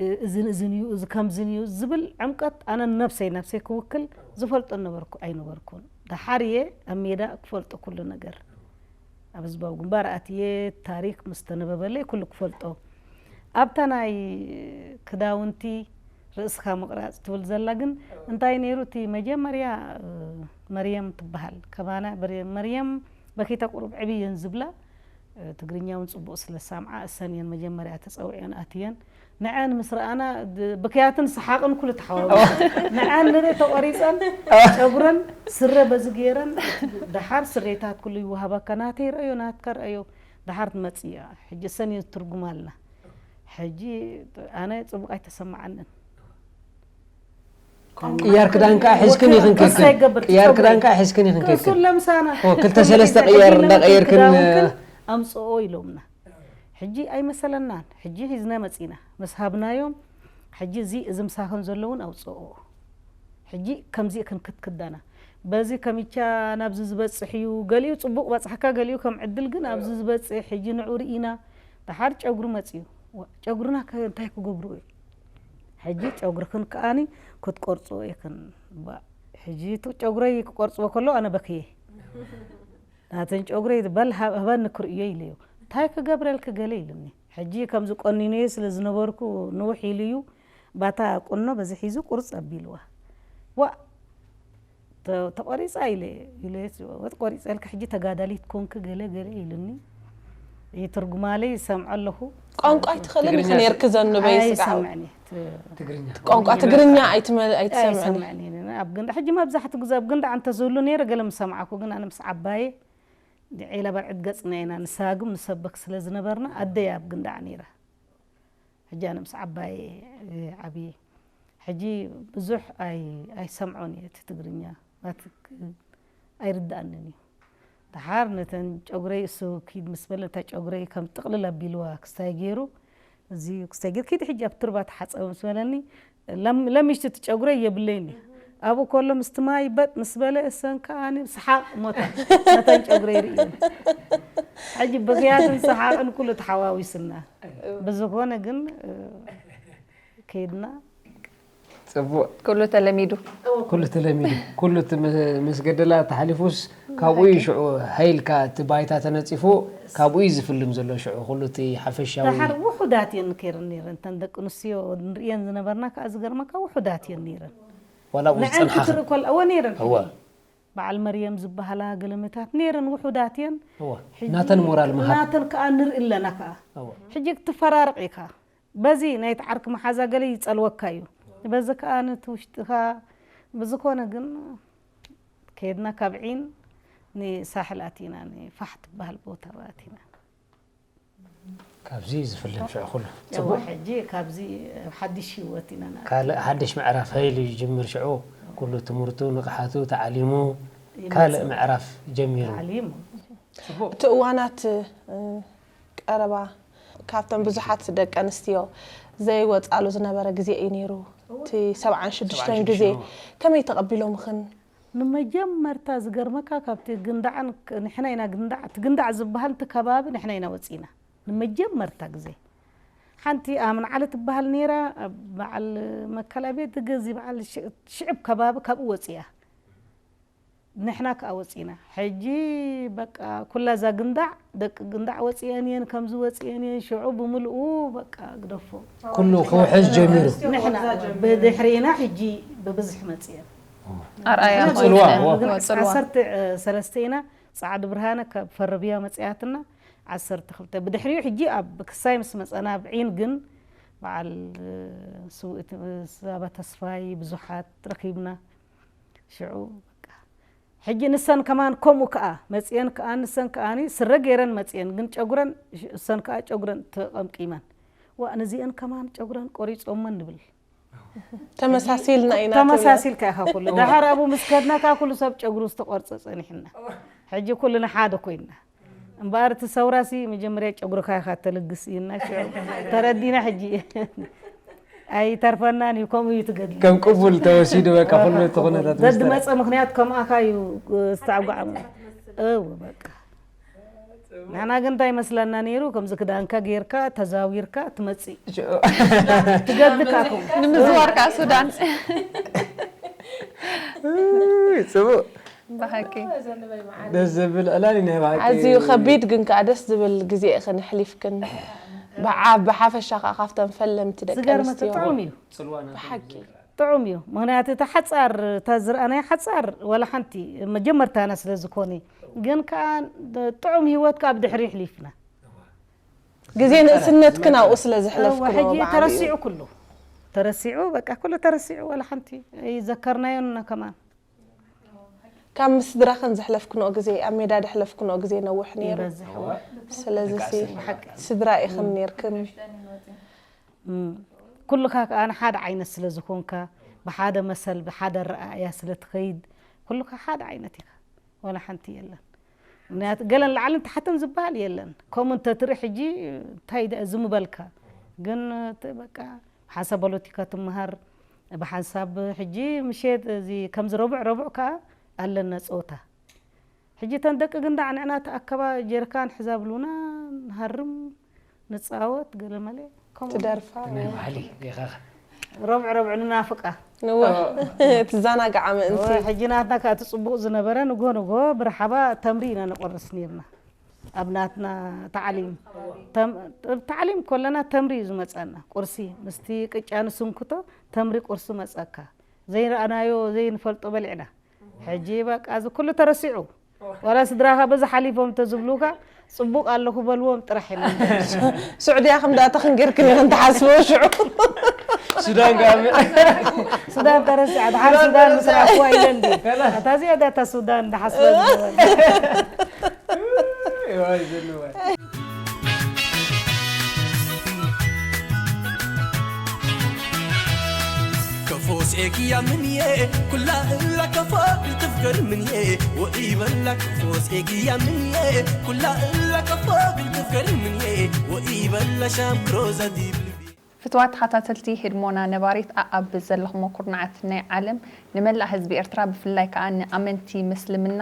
እ፣ እዝን እዝን እዩ፣ እዚ ከምዝን እዩ ዝብል ዕምቀት ኣነ ነብሰይ፣ ነብሰይ ክውክል ዝፈልጦ ነበርኩ፣ ኣይነበርኩን። ደሓር እየ ኣብ ሜዳ ክፈልጦ ኩሉ ነገር። ኣብ ህዝባዊ ግንባር ኣትየ ታሪክ ምስ ተነበበለይ ኩሉ ክፈልጦ። ኣብታ ናይ ክዳውንቲ ርእስኻ ምቕራጽ ትብል ዘላ ግን እንታይ ነይሩ? እቲ መጀመርያ፣ እ፣ መርየም ትበሃል። ከማና በሪ-፣ መርየም በኪታ ቁሩብ ዕብየን ዝብላ፣ እ፣ ትግርኛ እውን ጽቡቕ ስለ ዝሰምዓ እሰን እየን መጀመርያ ተጸዊዐን ኣትየን። ንዐን ምስ ረኣና ድ-፣ ብክያትን ሰሓቕን ኩሉ ተሓዋዊሱ። ንዐን ንርኢ ተቖሪጸን፣ ጨጉረን፣ ስረ በዚ ገይረን፣ ደሓር ስሬታት ኩሉ ይወሃበካ። ናተይ ረእዮ፣ ናትካ ረእዮ፣ ደሓር ትመጽእ እያ። ሕጂ እሰን እየን ዝትርጉማልና። ሕጂ ኣነ ጽቡቕ ኣይተሰማዓንን። ቅያር ክዳን ከኣ ሒዝክን ኢኽን ከስታ ኬድክን። ይገብር፣ ቅያር ትጸጉሪ። ክዳን ከኣ ሒዝክን ኢኽን ከእሱ ኬድክን። ለምሳና። ኦ፣ ክልተ ሰለስተ ቅያር ክዳውንክን እንዳቀየርክን፣ ክዳውንክን ኣምጽኦ ኢሎምና። ሕጂ ኣይመሰለናን። ሕጂ ሒዝና መጺና። ምስ ሃብናዮም፣ ሕጂ እዚ፣ እዚ ምሳኽን ዘሎ እውን ኣውጽኦ። ሕጂ ከምዚ ክንክትክዳና። በዚ ከሚቻ ናብዚ ዝበጽሕ እዩ። ገሊኡ ጽቡቕ በጽሕካ፣ ገሊኡ ከም ዕድል ግን ኣብዚ ዝበጽሕ። ሕጂ ንዑ ርኢና። ደሓር ጨጉሪ መጺኡ። ዋ፣ ጨጉርና ከ እንታይ ክገብሩ እዩ? ሕጂ ጨጉርኽን ከኣኒ ክትቆርጽኦ ኢኽን። ባ፣ ሕጂ እቲ ጨጉረይ ክቆርጽዎ ከሎ ኣነ በክየ። ናተን ጨጉረይ በል ሃብ-፣ ህበኒ ክርእዮ ኢለዮ። እንታይ ክገብረልኪ ገለ ኢሉኒ። ሕጂ ከምዚ ቆኒነዮ ስለ ዝነበርኩ ንውሕ ኢሉ እዩ። ባታ ቁኖ በዚ ሒዙ ቁርጽ ኣቢልዋ። ዋ፣ ተ-፣ ተቆሪጻ ኢለ፣ ኢለ፣ ወት ቆሪጸልኪ ሕጂ ተጋዳሊት ኮንኪ ገለ ገለ ኢሉኒ። ይትርጉማለይ ይሰምዖ ኣለኹ። ቋንቋ ኣይትኽእልን ኢኺ ትግርኛ ነይርኪ ዘንበይ ስጋዊ። ኣይሰምዕን እየ። ት-፣ ትግርኛ። ቋንቋ ትግርኛ ኣይትመ-፣ ኣይትሰምዕን። ኣይሰምዕን እየ። ኣብ ግንዳ-፣ ሕጂ መብዛሕትኡ ግዜ ኣብ ግንዳዕ እንተዝህሉ ነይረ ገለ ምሰማዕኩ፣ ግን ኣነ ምስ ዓባየ ዒላ በርዕድ ገጽና ኢና ንሰጋግም ንሰብክ ስለ ዝነበርና ኣደይ ኣብ ግንዳዕ ነይራ። ሕጂ ኣነ ምስ ዓባየ፣ እ፣ ዓብየ። ሕጂ ብዙሕ ኣይ-፣ ኣይሰምዖን እየ እቲ ትግርኛ። ማለት ክ-፣ ኣይርድኣንን እዩ። ደሓር ነተን ጨጉረይ እሱ ኪድ ምስ በለ፣ ነታ ጨጉረይ ከም ጥቕልል ኣቢልዋ ክስታይ ገይሩ፣ እዚ ክስታይ ገይሩ፣ "ኪዲ ሕጂ ኣብ ትርባ ተሓጸቢ" ምስ በለኒ፣ ለም-፣ ለሚሽቲ እቲ ጨጉረይ የብለይን እዩ። ኣብኡ ከሎ ምስቲ ማይ በጥ ምስ በለ እሰን ከኣ ሰሓቕ ሞታ ነተን ጨጉረይ ርእየን። ሕጂ ብኽያትን ሰሓቕን ኩሉ ተሓዋዊስና። ብዝኾነ ግን ከይድና ጽቡቅ። ኩሉ ተለሚዱ። ኩሉ ተለሚዱ። ኩሉ እቲ ምስ ገደላ ተሓሊፉስ ካብኡ እዩ ሽዑ ሃይልካ እቲ ባይታ ተነጺፉ ካብኡ እዩ ዝፍልም ዘሎ ሽዑ ኩሉ እቲ ሓፈሻዊ። ደሓር ውሑዳት እየን ከይረን ነይረን እተን ደቂ ኣንስትዮ ንርእየን ዝነበርና ከዓ ዝገርመካ ውሑዳት እየን ነይረን። ዋላ ኣብኡ ንዐን ዝጸንሓ ክትርኢ ከላ እወ ነይረን። እወ። በዓል መርየም ዝበሃላ ገለመታት ነይረን ውሑዳት እየን። እወ። ሕጂ ናተን ሞራል ምሃብ። ናተን ከዓ ንርኢ ኣለና ከዓ። እወ። ሕጂ ክትፈራረቕ ኢኻ። በዚ ናይቲ ዓርኪ መሓዛ ገለ ይጸልወካ እዩ። በዚ ከኣ ነቲ ውሽጥኻ ብዝኾነ ግን ከይድና ካብ ዒን ንሳሕል ኣቲና ንፋሕ ትበሃል ቦታ ኣቲና። ካብዚ ዝፍለም ሽዑ ኩሉ እወ ጽቡቅ። ሕጂ ካብዚ ኣብ ሓድሽ ህይወት ኢና ንኣቱ። ካልእ ሓድሽ ምዕራፍ ሀይል ይጅምር ሽዑ ኩሉ ትምህርቱ ንቕሓቱ ተዓሊሙ ካልእ ይመጽእ። ምዕራፍ ጀሚሩ። ተዓሊሙ። እቲ እዋናት ቀረባ ካብተን ብዙሓት ደቂ ኣንስትዮ ዘይወፃሉ ዝነበረ ግዜ እዩ ነይሩ። እቲ ሰብዓን ሽዱሽተን ግዜ ከመይ ተቐቢሎምኽን? ንመጀመርታ ዝገርመካ ካብቲ ግንዳዕን ንሕና ኢና ግንዳዕ እቲ ግንዳዕ ዝበሃል እቲ ከባቢ ንሕና ኢና ወፂና ንመጀመርታ ግዜ ሓንቲ ኣምንዓለ ትበሃል ነይራ በዓል መከላቤት ግዚ በዓል ሽዕብ ከባቢ ካብኡ ወፂያ ንሕና ከኣ ወጺና ሕጂ በቃ ኩላ እዛ ግንዳዕ ደቂ ግንዳዕ ወጺኤን እየን ከምዚ ወጺኤን እየን ሽዑ ብምልኡ በቃ ግደፎ ኩሉ ክውሕዝ ጀሚሩ ንሕና ብድሕሪና ሕጂ ብብዝሒ መጺኤን ኣርኣያ ቀጽልዋ ኮይነ እወ። ቀጽልዋ ዓሰርተ ሰለስተ ኢና ጻዕዲ ብርሃነ ካብ ፈረብያ መጺኣትና ዓሰርተ ክልተ ብድሕሪኡ ሕጂ ኣብ ክሳይ ምስ መጸና ኣብ ዒን ግን በዓል ስውእቲ ዛባ ተስፋይ ብዙሓት ረኺብና ሽዑ በቃ ሕጂ ንሰን ከማን ከምኡ ከኣ መጽየን ከኣ ንሰን ከኣ ስረ ገይረን መጽየን ግን ጨጉረን እሰን ከኣ ጨጉረን ተቀምቂመን ዋእ ንዚአን ከማን ጨጉረን ቆሪጾመን ንብል ተመሳሲልና ኢና ተመሳሲልካ ኢኻ ኩሉ ደሓር ኣብኡ ምስ ከድና ከኣ ኩሉ ሰብ ጨጉሩ ዝተቆርጸ ጸኒሕና ሕጂ ኩልና ሓደ ኮይንና እምበኣር እቲ ሰውራሲ መጀመርያ ጨጉርካ ኢኻ ተልግስ ኢልና ሽዑ ተረዲና ሕጂ ኣይተርፈናን እዩ ከምኡ እዩ ትገድሊ ከም ቅቡል ተወሲዱ በቃ ኩሉ እቲ ኩነታት ምስ ተረ- ዘድመፀ ምክንያት ከምኣኻ እዩ ዝተዓጓዓሙ እው በቃ ንሕና ግን እንታይ መስለና ነይሩ ከምዚ ክዳንካ ጌርካ ተዛዊርካ ትመፅእ ትገድካ ከምኡ ንምዝዋር ከዓ ሱዳን እይ፣ ጽቡቅ ብሓቂ ደስ ዘብል ዕላል እዩ ናይ ብሓቂ ኣዝዩ ከቢድ ግን ከዓ ደስ ዝብል ግዜ ኢኽን ኣሕሊፍክን ብዓ- ብሓፈሻ ከዓ ካብተን ፈለምቲ ደቂ ዝገርመኪ ኣንስትዮ ጥዑም እዩ ጽልዋና ብሓቂ ጥዑም እዩ ምክንያቱ እቲ ሓፃር እታ ዝረኣናዮ ሓፃር ዋላ ሓንቲ መጀመርታና ስለ ዝኾነ ግን ከዓ ጥዑም ሂወት ከዓ ብድሕሪ ይሕሊፍና ግዜ ንእስነትክን ኣብኡ ስለ ዘሕለፍክኖ እወ፣ ሕጂ በዓል እዩ። ተረሲዑ ኩሉ ተረሲዑ በቃ ኩሉ ተረሲዑ ዋላ ሓንቲ ኣይዘከርናዮን ከማን ካብ ምስ ስድራኽን ዘሕለፍክንኦ ግዜ ኣብ ሜዳ ደሕለፍክንኦ ግዜ ነውሕ ነይሩ ይበዝሕ እወ። ስለዚ ሲ ብሓቂ። ስድራ ኢኽን ነይርክን ኩልኻ ከዓ ንሓደ ዓይነት ስለ ዝኾንካ ብሓደ መሰል ብሓደ ረኣእያ ስለ ትኸይድ ኩልኻ ሓደ ዓይነት ኢኻ ዋላ ሓንቲ የለን ምክንያቱ ገለን ላዕልን ታሕትን ዝበሃል የለን ከምኡ እንተትርኢ ሕጂ እንታይ ደኣ ዝምበልካ ግን በቃ ሓንሳብ ፖለቲካ ትመሃር ብሓንሳብ ሕጂ ምሸት እዚ ከምዚ ረቡዕ ረቡዕ ከዓ ኣለና ፀወታ ሕጂ እተን ደቂ ግንዳዕ ንዕና ተኣከባ ጀርካን ሕዛ ብሉና ንሃርም ንፃወት ገለመለ ከምኡ ትደርፋ ናይ ባህሊ ኢኻ ረብዕ ረብዕ ንናፍቃ ንዋ ትዛናግዓ ምእንቲ ሕጂ ናትና ከዓ እቲ ፅቡቅ ዝነበረ ንጎ ንጎ ብርሓባ ተምሪ ኢና ንቆርስ ነርና ኣብ ናትና ታዕሊም ታዕሊም ከለና ተምሪ እዩ ዝመፀና ቁርሲ ምስቲ ቅጫ ንስንክቶ ተምሪ ቁርሲ መፀካ ዘይረኣናዮ ዘይንፈልጦ በሊዕና ሕጂ በቃ እዚ ኩሉ ተረሲዑ ዋላ ስድራኻ በዚ ሓሊፎም ተዝብሉካ ፅቡቅ ኣለኹ በልዎም ጥራሕ ኢና ስዑድያ ከም ዳእተኽን ጌርክን ኢኽን ትሓስቦ ሽዑ ሱዳን ጋር ሱዳን ተረሲዓ ድሓር ሱዳን ምስ ረኣኽዋ ኢለ እንዲ እታ ዝያዳ እታ ሱዳን ድሓስበ ዝነበረ كفوس إيكي يا منيه كلها إلا كفاك تفكر منيه وإيبلا كفوس إيكي يا منيه كلها إلا كفاك تفكر منيه وإيبلا شام كروزا دي بلبي ፍትዋት ተኸታተልቲ ህድሞና ነባሪት ኣኣብ ዘለኹሞ ኩርናዓት ናይ ዓለም ንመላእ ህዝቢ ኤርትራ ብፍላይ ከኣ ንኣመንቲ ምስልምና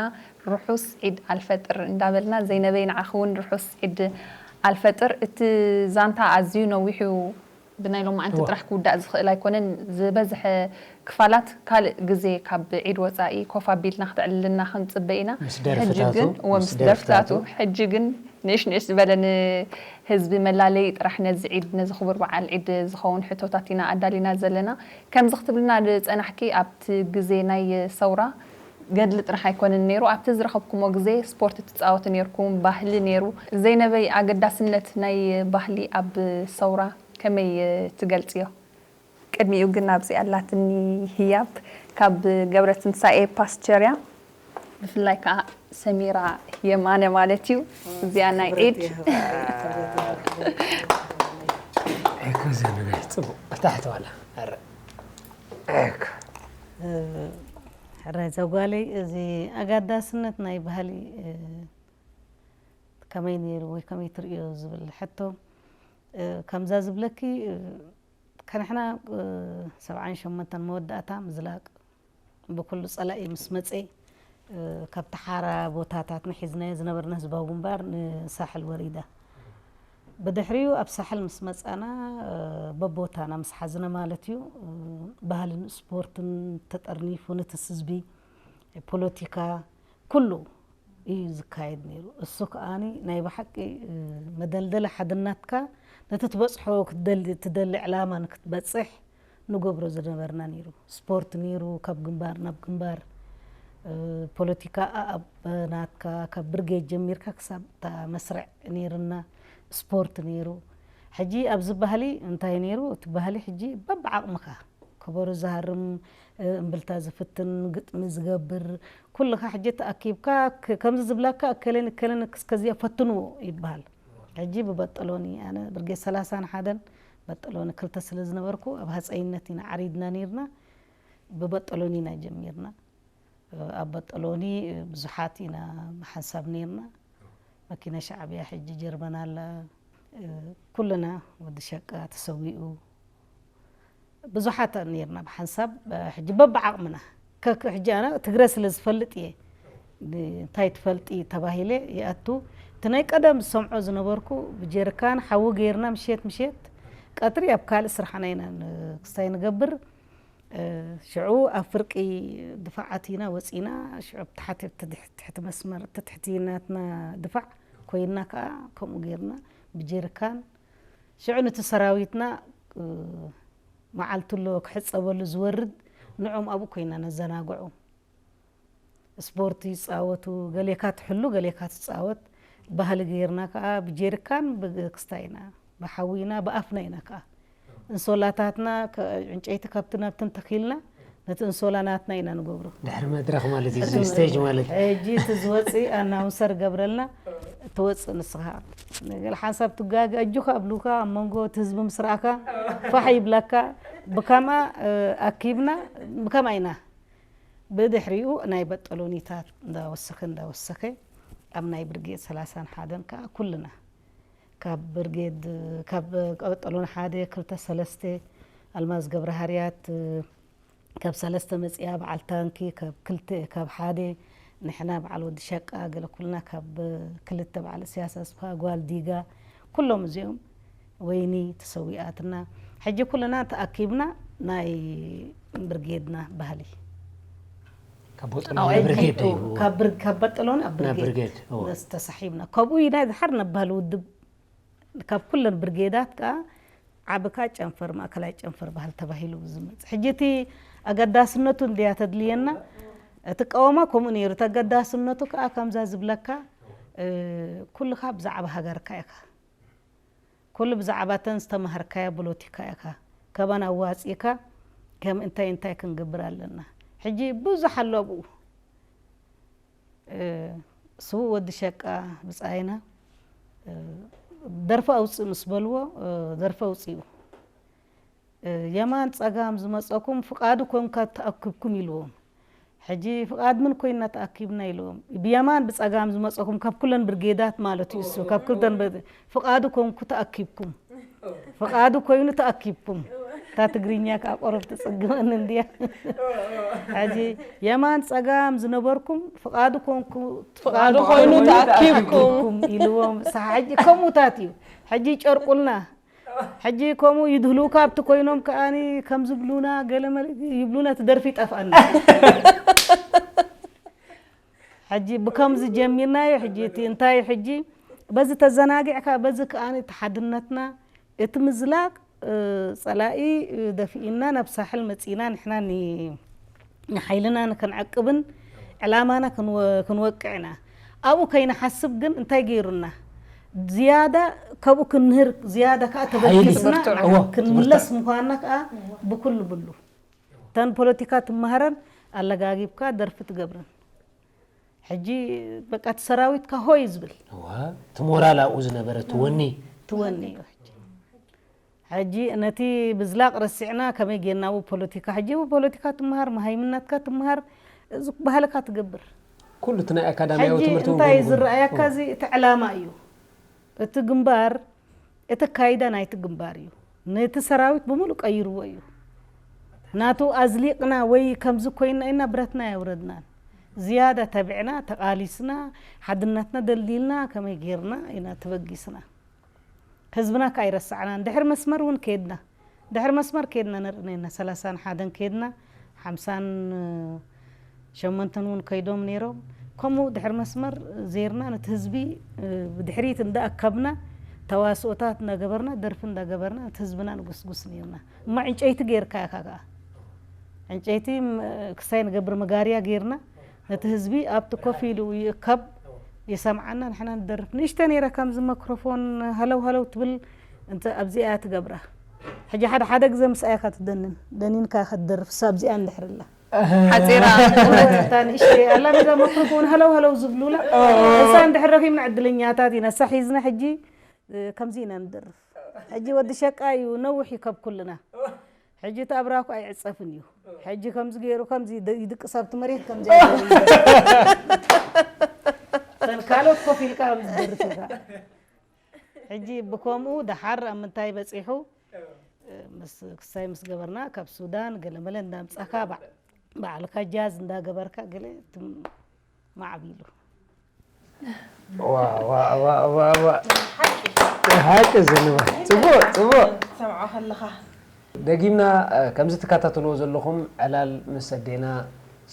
ርሑስ ዒድ ኣልፈጥር እንዳበልና ዘይነበይ ንዓኺ እውን ርሑስ ዒድ ኣልፈጥር። እቲ ዛንታ ኣዝዩ ነዊሑ ብናይ ሎማዓንቲ ጥራሕ ክውዳእ ዝኽእል ኣይኮነን። ዝበዝሐ ክፋላት ካልእ ግዜ ካብ ዒድ ወጻኢ ኮፍ ኣቢልና ክትዕልልና ክንጽበ ኢና። ምስ ደርፍታቱ፣ ሕጂ ግን እወ ምስ ደርፍታቱ ሕጂ ግን ንእሽ ንእሽ ዝበለ ንህዝቢ መላለይ ጥራሕ ነዚ ዒድ ነዚ ክቡር በዓል ዒድ ዝኸውን ሕቶታት ኢና ኣዳሊና ዘለና። ከምዚ ክትብልና ዝጸናሕኪ ኣብቲ ግዜ ናይ ሰውራ ገድሊ ጥራሕ ኣይኮነን ነይሩ። ኣብቲ ዝረኸብኩሞ ግዜ ስፖርት ትጻወቱ ነይርኩም፣ ባህሊ ነይሩ። ዘይነበይ ኣገዳስነት ናይ ባህሊ ኣብ ሰውራ ከመይ ትገልጽዮ? ቅድሚኡ ግን ኣብዚ ኣላትኒ ህያብ ካብ ገብረ ትንሳኤ ፓስቸርያ ብፍላይ ከዓ ሰሚራ የማነ ማለት እዩ። እዚኣ ናይ ዒድ ኣይኮ ዘነጋሽ ጽቡቅ ታሕቲ ዋላ ኣረ ኣይኮ ሕራይ ዘጓለይ እዚ ኣጋዳስነት ናይ ባህሊ ከመይ ነይሩ ወይ ከመይ ትርእዮ ዝብል ሕቶ ከምዛ ዝብለኪ ከንሕና ሰብዓን ሸሞንተን መወዳእታ ምዝላቅ ብኩሉ ጸላኢ ምስ መጸ ካብቲ ሓራ ቦታታትና ሒዝናዮ ዝነበርና ህዝባዊ ግንባር ንሳሕል ወሪዳ። ብድሕሪኡ ኣብ ሳሕል ምስ መጻና በቦታና ምስ ሓዝና ማለት እዩ ባህልን ስፖርትን ተጠርኒፉ ነቲ ህዝቢ ፖለቲካ ኩሉ እዩ ዝካየድ ነይሩ። እሱ ከኣኒ ናይ ብሓቂ መደልደሊ ሓድነትካ ነቲ ትበጽሖ ክትደሊ ትደሊ ዕላማ ንክትበጽሕ ንገብሮ ዝነበርና ነይሩ። ስፖርት ነይሩ፣ ካብ ግንባር ናብ ግንባር ፖለቲካ ኣብ ናትካ ካብ ብርጌድ ጀሚርካ ክሳብ እታ መስርዕ ነይርና ስፖርት ነይሩ። ሕጂ ኣብዚ ባህሊ እንታይ ነይሩ? እቲ ባህሊ ሕጂ በብዓቕምካ ከበሮ ዝሃርም፣ እምብልታ ዝፍትን፣ ግጥሚ ዝገብር፣ ኩልኻ ሕጂ ተኣኪብካ ከምዚ ዝብላካ እከለን እከለን እስከዚኣ ፈትንዎ ይበሃል። ሕጂ ብበጠሎኒ ኣነ ብርጌድ ሰላሳን ሓደን በጠሎኒ ክልተ ስለ ዝነበርኩ ኣብ ሃፀይነት ኢና ዓሪድና ነይርና። ብበጠሎኒ ኢና ጀሚርና። ኣብ በጠሎኒ ብዙሓት ኢና ብሓንሳብ ነይርና። መኪና ሻዕብያ ሕጂ ጀርመን ኣላ። ኩልና ወዲ ሸቃ ተሰዊኡ ብዙሓት ነይርና ብሓንሳብ ሕጂ በብዓቕምና ከክ ሕጂ ኣነ ትግረ ስለ ዝፈልጥ እየ እንታይ ትፈልጢ ተባሂለ ይኣቱ እቲ ናይ ቀደም ዝሰምዖ ዝነበርኩ ብጀርካን ሓዊ ገይርና ምሸት ምሸት ቀትሪ ኣብ ካልእ ስራሕና ኢና ክስታይ ንገብር ሽዑ ኣብ ፍርቂ ድፋዓት ኢና ወፂና ሽዑ ትሕቲ መስመር ትሕቲ ናትና ድፋዕ ኮይና ከዓ ከምኡ ገይርና ብጀርካን ሽዑ ነቲ ሰራዊትና መዓልቲ ኣሎ ክሕፀበሉ ዝወርድ ንዖም ኣብኡ ኮይና ነዘናግዖም ስፖርት ይፃወቱ ገሌካ ትሕሉ ገሌካ ትፃወት ባህሊ ገይርና ከዓ ብጀሪካን ብክስታ ኢና ብሓዊ ኢና ብኣፍና ኢና ከዓ እንሶላታትና ዕንጨይቲ ካብቲ ናብቲ እንተኪልና ነቲ እንሶላ ናትና ኢና ንገብሮ ድሕሪ መድረክ ማለት እዩ ስቴጅ ማለት ሕጂ እቲ ዝወፅእ ኣናውንሰር ገብረልና ትወፅእ ንስኻ ገለ ሓንሳብ ትጋገ ኣጆኻ ኣብሉካ ኣብ መንጎ እቲ ህዝቢ ምስ ረኣካ ፋሕ ይብለካ ብከምኣ ኣኪብና ብከምኣ ኢና ብድሕሪኡ ናይ በጠሎኒታት እንዳወሰኸ እንዳወሰኸ ኣብ ናይ ብርጌድ ሰላሳን ሓደን ከዓ ኩልና ካብ ብርጌድ ካብ ቀጠሎን ሓደ ክልተ ሰለስተ ኣልማዝ ገብረሃርያት ካብ ሰለስተ መፅያ በዓል ታንኪ ካብ ክልተ ካብ ሓደ ንሕና በዓል ወዲ ሸቃ ገለ ኩልና ካብ ክልተ በዓል እስያስ ኣስፋ ጓል ዲጋ ኩሎም እዚኦም ወይኒ ተሰዊኣትና ሕጂ ኩልና ተኣኪብና ናይ ብርጌድና ባህሊ ካብ በጠሎኒ ብርጌድ እዩ ካብ ብር- ካብ በጠሎኒ ኣብ ናብ ብርጌድ ብርጌድ እዎ። ተሳሒብና ካብኡ ኢና ዝሓር ናብ ባህሊ ውድብ ካብ ኩለን ብርጌዳት ከዓ ዓብካ ጨንፈር ማእከላይ ጨንፈር ባህል ተባሂሉ ዝመፅ ሕጂ እቲ ኣገዳስነቱ እንድያ ተድልየና እቲ ቀወማ ከምኡ ነይሩ እቲ ኣገዳስነቱ ከዓ ከምዛ ዝብለካ እ፣ ኩልኻ ብዛዕባ ሃገርካ ኢኻ ኩሉ ብዛዕባ ተን ዝተማሃርካዮ ብሎቲካ ኢኻ ካባን ኣዋፂእካ ከም እንታይ እንታይ ክንገብር ኣለና ሕጂ ብዙሕ ኣሎ ኣብኡ ስዉእ ወዲ ሸቃ ብፃይና ደርፊ ኣውፅእ ምስ በልዎ ደርፊ ኣውፅኡ የማን ፀጋም ዝመፀኩም ፍቃዱ ኮንካ ተኣክብኩም ኢልዎም ሕጂ ፍቃድ ምን ኮይና ተኣኪብና ኢልዎም ብየማን ብፀጋም ዝመፀኩም ካብ ኩለን ብርጌዳት ማለት እዩ እሱ ካብ ክልተን ፍቃዱ ኮንኩ ተኣኪብኩም ፍቓዱ ኮይኑ ተኣኪብኩም። እታ ትግርኛ ከዓ ቆረብ ትጽግመኒ እንድያ። ሕጂ የማን ጸጋም ዝነበርኩም ፍቓዱ ኮንኩ ፍቓዱ ኮይኑ ተኣኪብኩም። ኢልዎም። ሳ ሕጂ ከምኡታት እዩ። ሕጂ ጨርቁልና ሕጂ ከምኡ ይድህሉካ ኣብቲ ኮይኖም ከኣኒ ከም ዝብሉና ገለ መለ ይብሉና፣ እቲ ደርፊ ይጠፍኣና። ሕጂ ብከምዚ ጀሚርናዮ። ሕጂ እቲ እንታይ እዩ ሕጂ በዚ ተዘናጊዕካ በዚ ከኣኒ እቲ ሓድነትና እቲ ምዝላቕ እ፣ ጸላኢ እ፣ ደፊእና ናብ ሳሕል መጺእና ንሕና ኒ- ንሓይልና ንክንዕቅብን ዕላማና ክንወ- ክንወቅዕ ኢና። ኣብኡ ከይንሓስብ ግን እንታይ ገይሩና? ዝያዳ ካብኡ ክንምህር ዝያዳ ከዓ ተበጊስና ትምህርቲ እዎ፣ ክንምለስ ምዃንና ከዓ ብኩሉ ብሉ እተን ፖለቲካ ትመሃረን ኣለጋጊብካ ደርፊ ትገብረን። ሕጂ በቃ እቲ ሰራዊትካ ሆይ ዝብል እዋ፣ እቲ ሞራል ኣብኡ ዝነበረ እቲ ወኒ ትወኒ እዩ። ሕጂ ሕጂ ነቲ ብዝላቕ ረሲዕና ከመይ ጌርና ብፖለቲካ ሕጂ ብፖለቲካ ትመሃር መሃይምነትካ ትመሃር እዚ ባህልካ ትገብር። ኩሉ እቲ ናይ ኣካዳሚያዊ ሕጂ ትምህርቲ እውን እንታይ ጎኒ ጎኒ። ዝረኣየካ እዚ እቲ ዕላማ እዩ። እቲ ግንባር እቲ ኣካይዳ ናይቲ ግንባር እዩ። ነቲ ሰራዊት ብምሉእ ቀይርዎ እዩ። ናቱ ኣዝሊቕና ወይ ከምዚ ኮይና ኢና ብረትና ኣየውረድናን። ዝያዳ ተቢዕና ተቓሊስና ሓድነትና ደልዲልና ከመይ ጌርና ኢና ተበጊስና። ህዝብና ከ ኣይረሳዕናን። ድሕሪ መስመር እውን ከድና ድሕሪ መስመር ከድና ንርኢ ነርና ሰላሳን ሓደን ከድና ሓምሳን ሸሞንተን እውን ከይዶም ነይሮም። ከምኡ ድሕሪ መስመር ዜርና ነቲ ህዝቢ ብድሕሪት እንዳኣከብና ተዋስኦታት እንዳገበርና ደርፊ እንዳገበርና ነቲ ህዝብና ንጉስጉስ ነርና። እሞ ዕንጨይቲ ጌርካ ኢኻ ከኣ ዕንጨይቲ ክሳይ ንገብር መጋርያ ጌርና ነቲ ህዝቢ ኣብቲ ኮፍ ኢሉ ይእከብ ይሰምዓና ንሕና ንደርፍ ንእሽተ ነይራ ከምዚ መክሮፎን ሃለው ሃለው ትብል እንተ ኣብዚኣ ትገብራ ሕጂ ሓደ ሓደ ግዜ ምስኣ ኢኻ ትደንን ደኒንካ ኢኻ ትደርፍ እሳ ኣብዚኣ እንድሕር ኣላ ሓፂራ እታ ንእሽተ ኣላ ነዛ መክሮፎን ሃለው ሃለው ዝብሉላ እሳ እንድሕር ረኺብና ዕድለኛታት ኢና እሳ ሒዝና ሕጂ ከምዚ ኢና ንደርፍ ሕጂ ወዲ ሸቃ እዩ ነውሕ እዩ ካብ ኩልና ሕጂ እቲ ኣብራኩ ኣይዕፀፍን እዩ ሕጂ ከምዚ ገይሩ ከምዚ ይድቅስ ኣብቲ መሬት ከምዚ ተን ካልኦት ኮፍ ኢልካ ከምዚ ደርፍ ኢኻ ሕጂ ብከምኡ ደሓር ኣብ ምንታይ በፂሑ ምስ ክሳይ ምስ ገበርና ካብ ሱዳን ገለመለ እንዳምፃካ ባዕልካ ጃዝ እንዳገበርካ ገለ ማዕቢሉ ሓቂ ዝንባ ፅቡቅ ፅቡቅ ሰምዖ ከለኻ ደጊምና ከምዚ ትከታተልዎ ዘለኹም ዕላል ምስ ኣዴና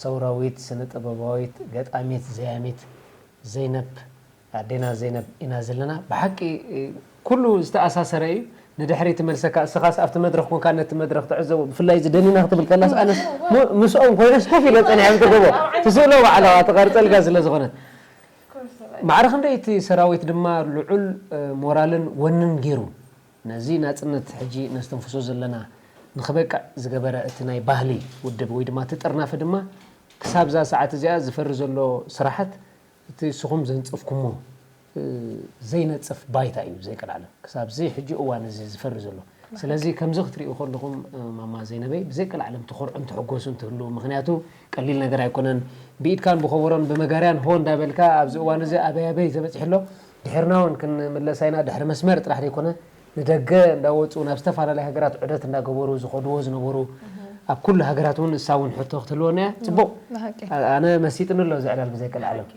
ሰውራዊት ስነ ጥበባዊት ገጣሚት ዘያሚት ዘይነብ ኣዴና ዘይነብ ኢና ዘለና ብሓቂ ኩሉ ዝተኣሳሰረ እዩ ንድሕሪ ትመልሰካ እስኻስ ኣብቲ መድረክ ኮንካ ነቲ መድረክ ትዕዘቦ ብፍላይ እዚ ደኒና ክትብል ከላስ ኣነስ ምስኦም ኮይነስ ኮፍ ኢለ ፀኒሐ ምትገቦ ትስእሎ ባዕላዋ ትቐርፀልካ ስለ ዝኾነት ማዕረ ክንደይ እቲ ሰራዊት ድማ ልዑል ሞራልን ወንን ገይሩ ነዚ ናፅነት ሕጂ ነስተንፍሶ ዘለና ንክበቅዕ ዝገበረ እቲ ናይ ባህሊ ውድብ ወይ ድማ እቲ ጥርናፈ ድማ ክሳብ እዛ ሰዓት እዚኣ ዝፈሪ ዘሎ ስራሓት እቲ ንስኹም ዘንፀፍኩሞ ዘይነፅፍ ባይታ እዩ ዘይቀልዓለም ክሳብ እዚ ሕጂ እዋን እዚ ዝፈሪ ዘሎ ስለዚ ከምዚ ክትሪኡ ከለኹም ማማ ዘይነበይ ብዘይቀልዓለም ትኾርዑን ትሕጎሱን ትህልው ምክንያቱ ቀሊል ነገር ኣይኮነን ብኢድካን ብኸበሮን ብመጋርያን ሆ እንዳበልካ ኣብዚ እዋን እዚ ኣበይ ኣበይ ተበፂሑ ኣሎ ድሕርና እውን ክንምለስ ኣይና ድሕሪ መስመር ጥራሕ ዘይኮነ ንደገ እንዳወፁ ናብ ዝተፈላለያ ሃገራት ዑደት እንዳገበሩ ዝኸድዎ ዝነበሩ ኣብ ኩሉ ሃገራት እውን እሳ እውን ሕቶ ክትህልወና እያ ፅቡቕ ኣነ መሲጥኒ ኣሎ እዚ ዕላል ብዘይቀልዓለም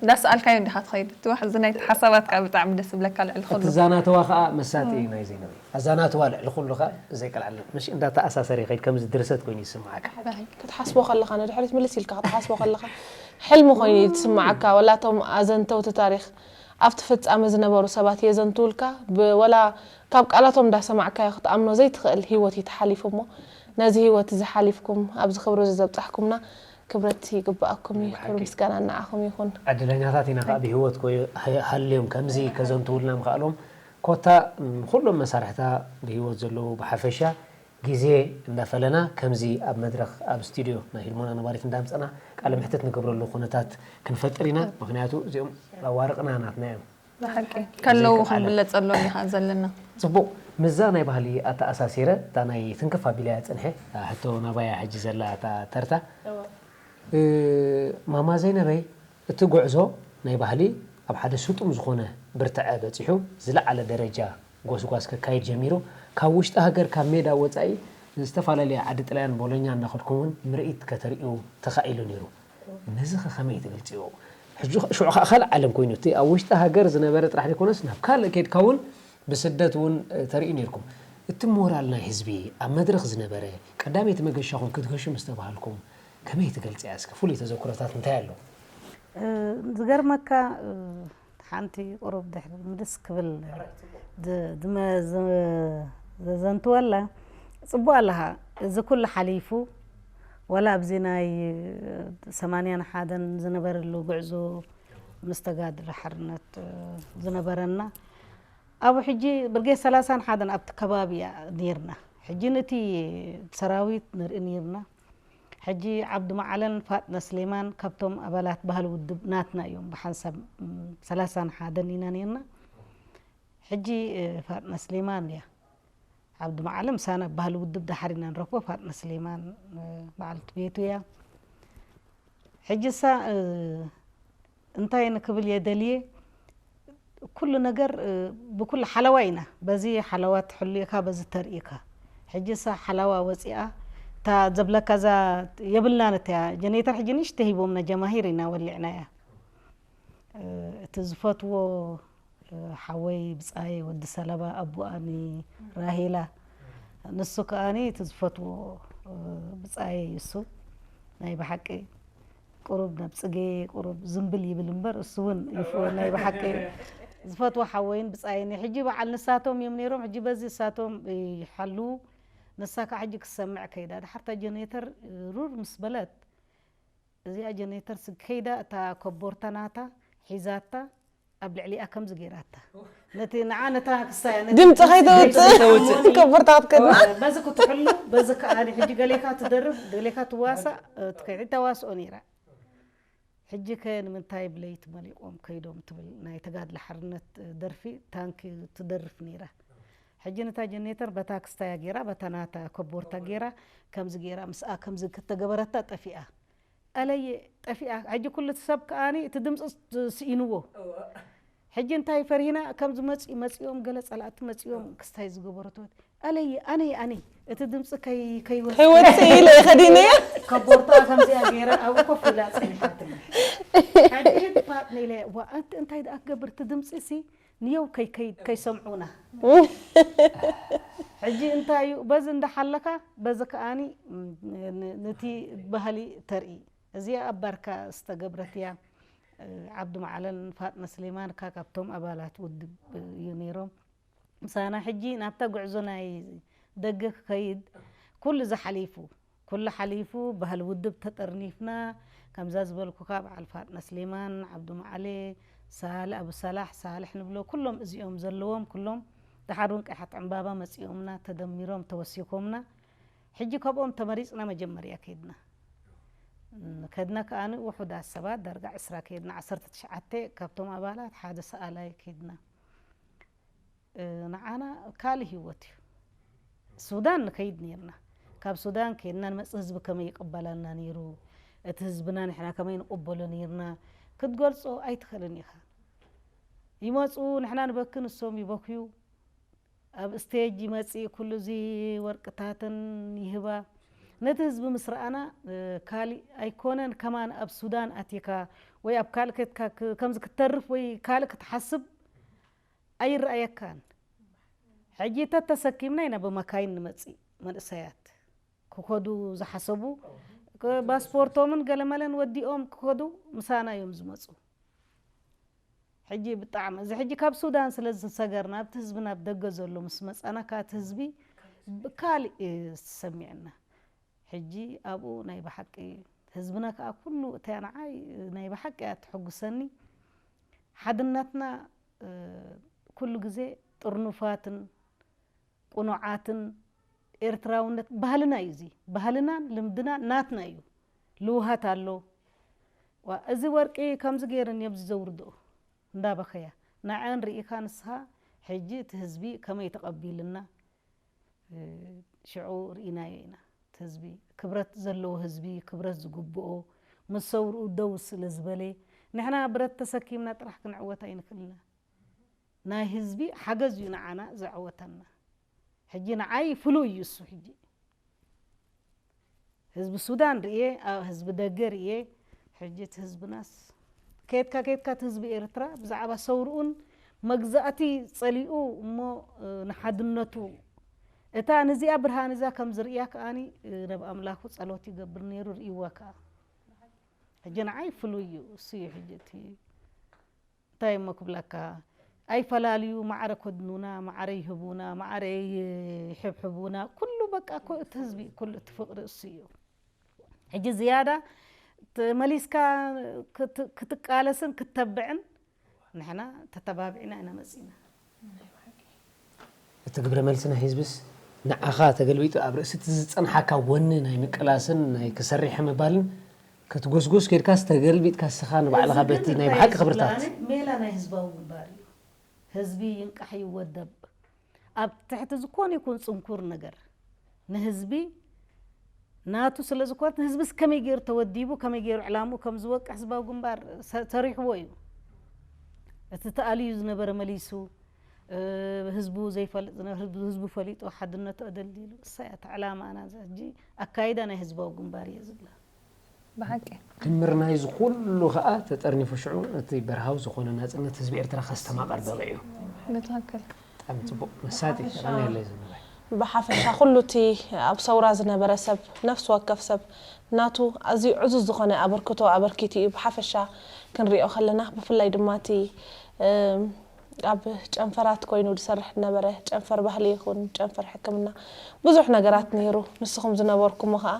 እንዳሰኣልካዮ እንዲኻ ትኸይድ እቲ ዋሕዚ ናይቲ ሓሳባት ከዓ ብጣዕሚ ደስ ዝብለካ ልዕሊ እቲ ዛናተዋ ከዓ መሳጢ እዩ ናይ ዘይነበይ ኣዛናተዋ ልዕሊ ኩሉ ከዓ ዘይቀልዓለ ምሽ እንዳተኣሳሰር ይኸይድ ከምዚ ድርሰት ኮይኑ ይስምዓካ ክትሓስቦ ከለኻ ንድሕሪት ምልስ ኢልካ ክትሓስቦ ከለኻ ሕልሚ ኮይኑ እዩ ትስምዓካ ወላ እቶም ኣዘንተውቲ ታሪክ ኣብቲ ፍጻመ ዝነበሩ ሰባት የዘንትውልካ ወላ ካብ ቃላቶም እንዳሰማዕካዮ ክትኣምኖ ዘይትኽእል ህይወት እዩ ተሓሊፉ እሞ ነዚ ህይወት እዚ ሓሊፍኩም ኣብዚ ክብሪ እዚ ዘብጻሕኩምና ክብረት ይግባኣኩም እዩ ክብሪ ምስጋና ንዓኹም ይኹን ዕድለኛታት ኢና ከዓ ብህይወት ኮ ሃልዮም ከምዚ ከዘንትውልና ምኽኣሎም ኮታ ንኩሎም መሳርሕታ ብህይወት ዘለዉ ብሓፈሻ ግዜ እንዳፈለና ከምዚ ኣብ መድረኽ ኣብ ስቱድዮ ናይ ሂልሞና ነባሪት እንዳምፀና ቃለ ምሕትት ንገብረሉ ኩነታት ክንፈጥር ኢና ምክንያቱ እዚኦም ኣዋርቕና ናትና እዮም ብሓቂ ከለዉ ክንብለጸሎም ኢና ዘለና። ጽቡቕ፣ ምስዛ ናይ ባህሊ ኣተኣሳሲረ እታ ናይ ትንክፍ ኣቢለያ ጽንሐ ሕቶ ናባያ ሕጂ ዘላ እታ ተርታ። ማማ ዘይነበይ እቲ ጉዕዞ ናይ ባህሊ ኣብ ሓደ ስጡም ዝኾነ ብርትዐ በጺሑ ዝለዓለ ደረጃ ጎስጓስ ከካይድ ጀሚሩ። ካብ ውሽጢ ሃገር፣ ካብ ሜዳ ወጻኢ ዝተፈላለየ ዓዲ ጥልያን፣ ቦሎኛ እናኸድኩም እውን ምርኢት ከተርእዩ ተኻኢሉ ነይሩ። ነዚ ኸ ከመይ ትገልጽዎ? ሕጂ ሽዑ ኸኣ ካልእ ዓለም ኮይኑ፣ እቲ ኣብ ውሽጢ ሃገር ዝነበረ ጥራሕ ዘይኮነስ ናብ ካልእ ከድካ እውን ብስደት እውን ተርእዩ ነይርኩም። እቲ ሞራል ናይ ህዝቢ ኣብ መድረኽ ዝነበረ ቀዳመይቲ መገሻኹም ክትገሹ ምስ ተባሃልኩም ከመይ ትገልጽያ? እስከ ፍሉይ ተዘክሮታት እንታይ ኣሎ? ዝገርመካ ሓንቲ ቁሩብ ድሕሪ ምድስ ክብል ዘዘንትወላ ጽቡቅ ኣለኻ። እዚ ኩሉ ሓሊፉ ዋላ ኣብዚ ናይ ሰማንያን ሓደን ዝነበረሉ ጉዕዞ ምስ ተጋድሎ ሓርነት ዝነበረና ኣብኡ ሕጂ ብርጌድ ሰላሳን ሓደን ኣብቲ ከባቢ ነርና። ሕጂ ነቲ ሰራዊት ንርኢ ነርና። ሕጂ ዓብዱ መዓለን ፋጥነ ስሌማን ካብቶም ኣባላት ባህሊ ውድብ ናትና እዮም። ብሓንሳብ ሰላሳን ሓደን ኢና ነርና። ሕጂ ፋጥነ ስሌማን እያ። ዓብዱ መዓለ ምሳና ባህሊ ውድብ ዳሓር ኢና ንረክቦ። ፋጥነ ስሌማን በዓልቲ ቤቱ እያ። ሕጂ እሳ እንታይ ንክብል እየ ደልየ፣ ኩሉ ነገር ብኩሉ ሓለዋ ኢና። በዚ ሓለዋ ትሕሉ ኢካ፣ በዚ ተርኢ ኢካ። ሕጂ እሳ ሓለዋ ወፂኣ፣ እታ ዘብለካ እዛ የብልናን፣ እታ ጀኔተር ሕጂ ንእሽተይ ሂቦምና፣ ጀማሂር ኢና ወሊዕናያ። እቲ ዝፈትዎ ሓወይ ብፃየ ወዲ ሰለባ ኣቦኣኒ ራሄላ፣ ንሱ ከኣኒ እቲ ዝፈትዎ ብፃየ እዩ። እሱ ናይ ብሓቂ ቁሩብ ናብ ፅጌ ቁሩብ ዝምብል ይብል እምበር እሱ እውን ይፍዎ ናይ ብሓቂ ዝፈትዎ ሓወይን ብፃየኒ። ሕጂ በዓል ንሳቶም እዮም ነይሮም። ሕጂ በዚ እሳቶም ይሓልዉ። ንሳ ከዓ ሕጂ ክሰምዕ ከይዳ ድሓርታ ጀኔተር ሩር ምስ በለት እዚኣ ጀኔተር ስግ ከይዳ እታ ኮቦርታ ናታ ሒዛታ ኣብ ልዕሊኣ ከምዚ ገይራታ ነቲ ንዓ ነታ ክሳያ ነቲ ድምፂ ከይተውፅእ ከቦርታ ክትከድና በዚ ክትሕሉ በዚ ከዓ ሕጂ ገሌካ ትደርብ ገሌካ ትዋሳእ ትከይድ ተዋስኦ ነይራ። ሕጂ ከ ንምንታይ ብለይቲ መሊቆም ከይዶም ትብል ናይ ተጋድለ ሓርነት ደርፊ ታንኪ ትደርፍ ነይራ። ሕጂ ነታ ጀኔተር በታ ክስታያ ገይራ በታ ናታ ኮቦርታ ገይራ ከምዚ ገይራ ምስኣ ከምዚ ክተገበረታ ጠፊኣ። ኣለየ ጠፊኣ። ሕጂ ኩሉ እቲ ሰብ ከኣኒ እቲ ድምፂ ስኢንዎ። ሕጂ እንታይ ፈሪህና ከም ዝመፅኡ መፂኦም ገለ ፀላእቲ መፂኦም ክስታይ ዝገበረቶ ኣለየ ኣነይ ኣነይ እቲ ድምፂ ከይ ከይወ ከይወፅእ ኢለ ከዲነያ ከቦርታ ከምዚኣ ገይረ ኣብኡ ኮፍ ኢላ ፀኒሓትኒ። ሕጂ ፋጥነ ኢለ ዋ ኣንቲ እንታይ ደኣ ክገብር እቲ ድምፂ ሲ ንየው ከይ ከይ ከይሰምዑና። ሕጂ እንታይ እዩ በዚ እንዳሓለካ በዚ ከኣኒ ን- ን- ነቲ ባህሊ ተርኢ እዚኣ ኣብ ባርካ ዝተገብረት እያ። ዓብዱ መዓለን ፋጥነ ስሌማን እካ ካብቶም ኣባላት ውድብ እዩ ነይሮም። ምሳና ሕጂ ናብታ ጉዕዞ ናይ ደገ ክኸይድ ኩሉ እዚ ሓሊፉ ኩሉ ሓሊፉ ባህሊ ውድብ ተጠርኒፍና ከምዛ ዝበልኩካ በዓል ፋጥነ ስሌማን ዓብዱ መዓሌ ሳል ኣብ ሰላሕ ሳልሕ ንብሎ ኩሎም እዚኦም ዘለዎም ኩሎም ደሓር እውን ቀይሓት ዕምባባ መፂኦምና ተደሚሮም ተወሲኮምና ሕጂ ካብኦም ተመሪፅና መጀመርያ ከይድና ከድና ከኣ ውሑዳት ሰባት ዳርጋ ዕስራ ከይድና ዓሰርተ ትሽዓተ ካብቶም ኣባላት ሓደ ሰኣላይ ከይድና ንዓና ካልእ ህይወት እዩ። ሱዳን ንከይድ ነርና። ካብ ሱዳን ከይድና ንመፅእ ህዝቢ ከመይ ይቅበለልና ነይሩ፣ እቲ ህዝብና ንሕና ከመይ ንቅበሎ ነርና ክትገልፆ ኣይትኽእልን ኢኻ። ይመፁ ንሕና ንበኪ ንሶም ይበክዩ። ኣብ ስቴጅ ይመፅእ ኩሉ እዚ ወርቅታትን ይህባ። ነቲ ህዝቢ ምስ ረኣና ካሊእ ኣይኮነን ከማን ኣብ ሱዳን ኣቲካ ወይ ኣብ ካልእ ከትካ ከምዚ ክትተርፍ ወይ ካልእ ክትሓስብ ኣይረኣየካን። ሕጂ ተተሰኪምና ኢና ብመካይን ንመፅእ መንእሰያት ክኸዱ ዝሓሰቡ ባስፖርቶምን ገለመለን ወዲኦም ክኸዱ ምሳና እዮም ዝመፁ። ሕጂ ብጣዕሚ እዚ ሕጂ ካብ ሱዳን ስለ ዝሰገርና ኣብቲ ህዝቢ ናብ ደገ ዘሎ ምስ መፃና ካቲ ህዝቢ ካልእ እዩ ዝሰሚዕና። ሕጂ ኣብኡ ናይ ብሓቂ ህዝብና ከዓ ኩሉ እታ ንዓይ ናይ ብሓቂ እያ ትሕጉሰኒ። ሓድነትና ኩሉ ግዜ ጥርኑፋትን ቁኑዓትን ኤርትራውነት ባህልና እዩ እዚ ባህልናን ልምድናን ናትና እዩ። ልውሃት ኣሎ። ዋ እዚ ወርቂ ከምዚ ገይረን እዮም ዝዘውርድኦ እንዳበኸያ ንዐን ርኢኻ ንስኻ ሕጂ እቲ ህዝቢ ከመይ ተቐቢልና ሽዑ ርኢናዮ ኢና። እቲ ህዝቢ ክብረት ዘለዎ ህዝቢ ክብረት ዝግብኦ ምስ ሰውርኡ ደው ስለ ዝበለ ንሕና ብረት ተሰኪምና ጥራሕ ክንዕወት ኣይንክእልና። ናይ ህዝቢ ሓገዝ እዩ ንዓና ዘዕወተና። ሕጂ ንዓይ ፍሉይ እዩ እሱ። ሕጂ ህዝቢ ሱዳን ርእየ፣ ኣብ ህዝቢ ደገ ርእየ። ሕጂ እቲ ህዝብናስ፣ ከየድካ ከየድካ እቲ ህዝቢ ኤርትራ ብዛዕባ ሰውርኡን መግዛእቲ ጸሊኡ እሞ፣ እ፣ ንሓድነቱ፣ እታ ንዚኣ ብርሃን እዛ ከም ዝርእያ ከኣኒ፣ እ፣ ናብ ኣምላኹ ጸሎት ይገብር ነይሩ፣ ርእይዋ ከኣ። ሕጂ ንዓይ ፍሉይ እዩ፣ እሱ እዩ ሕጂ እቲ እንታይ እሞ ክብለካ፣ ኣይፈላልዩ፣ ማዕረ ኮድኑና፣ ማዕረ ይህቡና፣ ማዕረ ይሕብሕቡና፣ ኩሉ በቃ እኮ እቲ ህዝቢ፣ ኩሉ እቲ ፍቕሪ እሱ እዩ። ሕጂ ዝያዳ ተመሊስካ ክት-፣ ክትቃለስን ክተብዕን ንሕና ተተባቢዕና ኢና መጺና። እቲ ግብረ መልሲ ናይ ህዝብስ ንዓኻ ተገልቢጡ ኣብ ርእሲ እቲ ዝጸንሓካ ወኒ ናይ ምቅላስን ናይ ክሰርሕ ምባልን ክትጉስጉስ ኬድካስ ተገልቢጥካ ንስኻ ንባዕልኻ በቲ ናይ ብሓቂ ክብርታት። ሜላ ናይ ህዝባዊ ግንባር እዩ። ህዝቢ ይንቃሕ ይወደብ። ኣብ ትሕቲ ዝኾነ ይኹን ጽንኩር ነገር ንህዝቢ ናቱ ስለ ዝኾነት ንህዝብስ ከመይ ገይሩ ተወዲቡ፣ ከመይ ገይሩ ዕላምኡ ከም ዝወቅዕ ህዝባዊ ግንባር ሰ-፣ ሰሪሕዎ እዩ። እቲ ተኣልዩ ዝነበረ መሊሱ፣ እ፣ ህዝቡ ዘይፈልጥ ዝነበረ ህዝቡ፣ ህዝቡ ፈሊጡ ሓድነቱ ኣደልዲሉ፣ እሳ እያ እቲ ዕላማና። እዛ ሕጂ ኣካይዳ ናይ ህዝባዊ ግንባር እየ ዝብላ። ብሓቂ። ድምር ናይዚ ኩሉ ከኣ ተጠርኒፉ ሽዑ እቲ በርሃዊ ዝኾነ ናጽነት ህዝቢ ኤርትራ ከስተማቐር በቒዑ። ብትኽክል። ብጣዕሚ ጽቡቕ መሳጢ። ሓፈሻ ቀዳማይ ኣለይ ዝነበረ። ብሓፈሻ ኩሉ እቲ ኣብ ሰውራ ዝነበረ ሰብ፣ ነፍሲ ወከፍ ሰብ ናቱ ኣዝዩ ዕዙዝ ዝኾነ ኣበርክቶ ኣበርኪቱ እዩ። ብሓፈሻ ክንሪኦ ከለና ብፍላይ ድማ እቲ እም፣ ኣብ ጨንፈራት ኮይኑ ዝሰርሕ ዝነበረ፣ ጨንፈር ባህሊ ይኹን ጨንፈር ሕክምና ብዙሕ ነገራት ነይሩ። ንስኹም ዝነበርኩሞ ኸኣ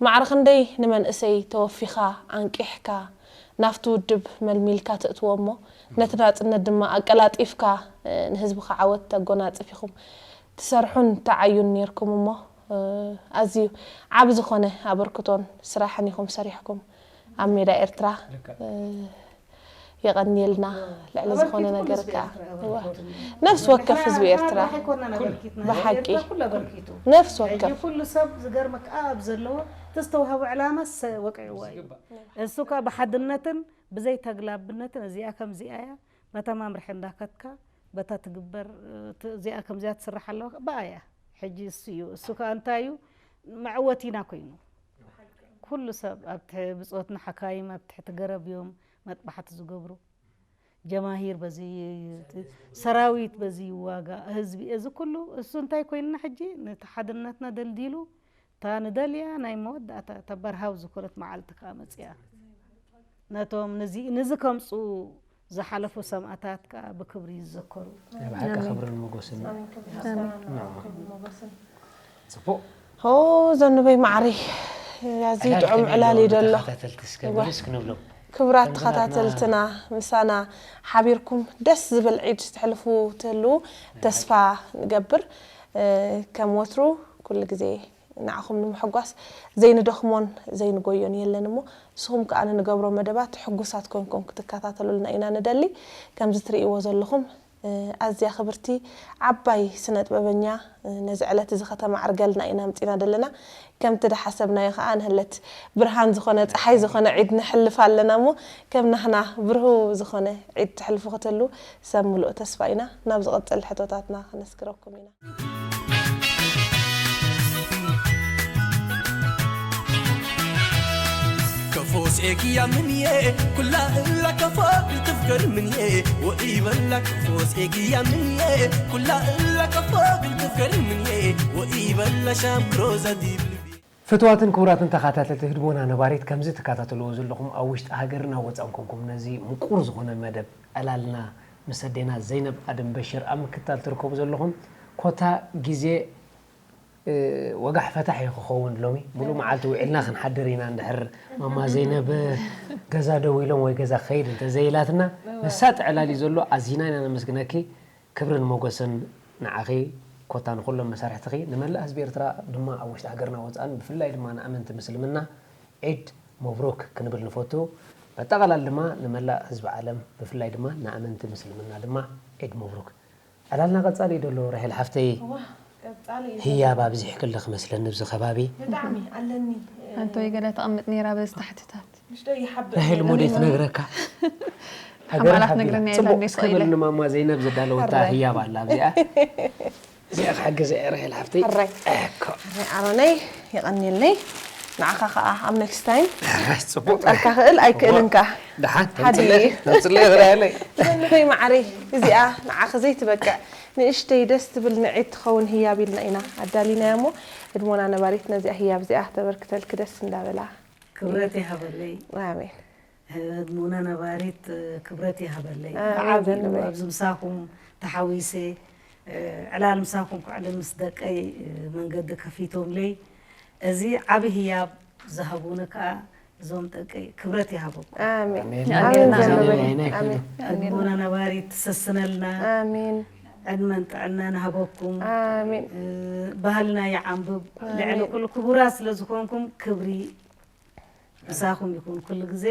ማዕረ ክንደይ ንመንእሰይ ተወፊኻ ኣንቂሕካ ናብቲ ውድብ መልሚልካ ተእትዎ እሞ ነቲ ናጽነት ድማ ኣቀላጢፍካ ንህዝብኻ ዓወት ተጎናጽፍ ኢኹም ትሰርሑን ትዓዩን ኔርኩም እሞ ኣዝዩ ዓቢ ዝኾነ ኣበርክቶን ስራሕን ኢኹም ሰሪሕኩም ኣብ ሜዳ ኤርትራ። የቐንየልና ልዕሊ ዝኾነ ነገር ከኣ ነፍሲ ወከፍ ህዝቢ ኤርትራ ብሓቂ ነፍሲ ወከፍ ኩሉ ሰብ ዝገርመካ ኣብ ዘለዎ ተስተውሃቡ ዕላማ ወቂዕዋ እዩ። እሱ ከኣ ብሓድነትን ብዘይ ተግላብነትን እዚኣ ከምዚኣ እያ በታ ማምርሒ እንዳኸድካ በታ ትግበር እዚኣ ከምዚኣ ትስራሕ ኣለዋ ብኣ እያ። ሕጂ እሱ እዩ እሱ ከኣ እንታይ እዩ መዕወቲና ኮይኑ ኩሉ ሰብ ኣብቲ ብጾትና ሓካይም ኣብ ትሕቲ ገረብ እዮም መጥባሕቲ ዝገብሩ። ጀማሂር በዚ ሰራዊት በዚ ይዋጋእ ህዝቢ እዚ ኩሉ እሱ እንታይ ኮይንና ሕጂ ነቲ ሓድነትና ደልዲሉ እታ ንደልያ ናይ መወዳእታ እታ በርሃው ዝኾነት መዓልቲ ከኣ መጽያ ነቶም ንዚ ከምጽኡ ዝሓለፉ ሰማእታት ከኣ ብክብሪ ይዘከሩ። ናይ ብሓቂ ክብርን ሞጎስን ንዕኡ። ጽቡቕ ኦ ዘንበይ ማዕሪ ኣዝዩ ጥዑም ዕላል እዩ ደሎ። ክቡራት ተኸታተልትና ምሳና ሓቢርኩም ደስ ዝብል ዒድ ተሕልፉ ትህልዉ ተስፋ ንገብር። ከም ወትሩ ኩሉ ግዜ ንዓኹም ንምሕጓስ ዘይንደኽሞን ዘይንጎዮን የለን እሞ ንስኹም ከኣ ንንገብሮ መደባት ሕጉሳት ኮንኩም ክትከታተሉልና ኢና ንደሊ። ከምዚ ትርእይዎ ዘለኹም ኣዝያ ክብርቲ ዓባይ ስነ ጥበበኛ ነዚ ዕለት እዚ ከተማዕርገልና ኢና ኣምጺና ዘለና። ከምቲ ድሓሰብናዮ ከኣ ንህለት ብርሃን ዝኾነ ጸሓይ ዝኾነ ዒድ ንሕልፍ ኣለና እሞ ከም ናህና ብርሁ ዝኾነ ዒድ ትሕልፉ ክትህሉ ሰብ ምሉእ ተስፋ ኢና። ናብ ዝቕጽል ሕቶታትና ከነስግረኩም ኢና። ከፎስ ኤግያ ምንዬ ኩላ እላ ከፎ ብትፍገር ምንዬ ወኢበላ ከፎስ ኤግያ ምንዬ ኩላ እላ ከፎ ብትፍገር ምንዬ ወኢበላ ሻምክሮ ዛዲብልቢ ፍትዋትን ክቡራትን ተኸታተልቲ ህድሞና ነባሪት ከምዚ ትከታተልዎ ዘለኹም ኣብ ውሽጢ ሃገርን ኣብ ወፃእን ኮንኩም ነዚ ምቁር ዝኾነ መደብ ዕላልና ምስ ኣዴና ዘይነብ ኣደም በሽር ኣብ ምክትታል ትርከቡ ዘለኹም ኮታ ግዜ ወጋሕ ፈታሕ እዩ ክኸውን ሎሚ ሙሉእ መዓልቲ ውዒልና ክንሓድር ኢና እንድሕር ማማ ዘይነብ ገዛ ደው ኢሎም ወይ ገዛ ክኸይድ እንተዘይኢላትና መሳጢ ዕላል እዩ ዘሎ ኣዚና ኢና ነመስግነኪ ክብርን ሞገስን ንዓኺ ኮታ ንኹሎም መሳርሕትኺ ንመላእ ህዝቢ ኤርትራ ድማ ኣብ ውሽጢ ሃገርና ወፃእን ብፍላይ ድማ ንኣመንቲ ምስልምና ዒድ መብሩክ ክንብል ንፈቱ በጠቓላል ድማ ንመላእ ህዝቢ ዓለም ብፍላይ ድማ ንኣመንቲ ምስልምና ድማ ዒድ መብሩክ ዕላልና ቀጻሊ እዩ ደሎ ራሄል ሓፍተይ ህያብ ኣብዚሕክለ ክመስለኒ ብዚ ከባቢ ብጣዕሚ ኣለኒ ኣንቶይ ገለ ተቐምጥ ነይራ በዚ ታሕትታት ምሽ ዶ ይሓብእ ራሄል ሞዴ ትነግረካ ሃገረ ሓማላት ሃገረ። ነግረና የላ ጽቡቕ፣ ኔ እስከ ስኢለ። በል ንማማ ዘይነብ ዘዳለወታ ኣረ። ህያብ ኣላ እዚኣ። እዚኣ ክሕግዝ እየ፣ ራሄል ሓፍተይ። ኣረ። እኮ። ኣረ፣ ኣሮነይ፣ የቐንየለይ። ንዓኻ ኸኣ ኣብ ኔክስት ታይም ኣረ፣ ጽቡቕ። ጸልካ ክእል ኣይክእልን ከኣ። ደሓን፣ ሓደ ተምጽለይ፣ እዩ። ተምጽለይ፣ ራሄለይ። ዘንበይ መዓረይ፣ እዚኣ ንዓኺ ዘይትበቅዕ፣ ንእሽተይ ደስ ትብል ንዒድ ትኸውን ህያብ ኢልና ኢና ኣዳሊናያ እሞ፣ ህድሞና ነባሪት ነዚኣ ህያብ እዚኣ ተበርክተልኪ ደስ እንዳበላ። ክብረት ይሃበለይ። ኣሜን። ህድሞና ነባሪት ክብረት ይሃበለይ። ኣሜን ብዓቢኡ ዘንበይ። ኣብዚ ምሳኹም ተሓዊሰ፣ ዕላል ምሳኹም ክዕልል ምስ ደቀይ መንገዲ ከፊቶምለይ። እዚ ዓቢ ህያብ ዝሃቡኒ ከኣ እዞም ደቀይ ክብረት ይሃበኩም። ኣሜን። ኣሜን። ኣሜን ኣሜን። ዘንበይ። ኣሜን። ኣሜን። ኣሜን። ህድሞና ነባሪት ትሰስነልና። ኣሜን። ዕድመን ጥዕናን ሃበኩም። ኣሜን። እ፣ ባህልና ይዓንብብ። ኣሜን። ልዕሊ ኩሉ ክቡራት ስለ ዝኾንኩም ክብሪ ምሳኹም ይኹን ኩሉ ግዜ።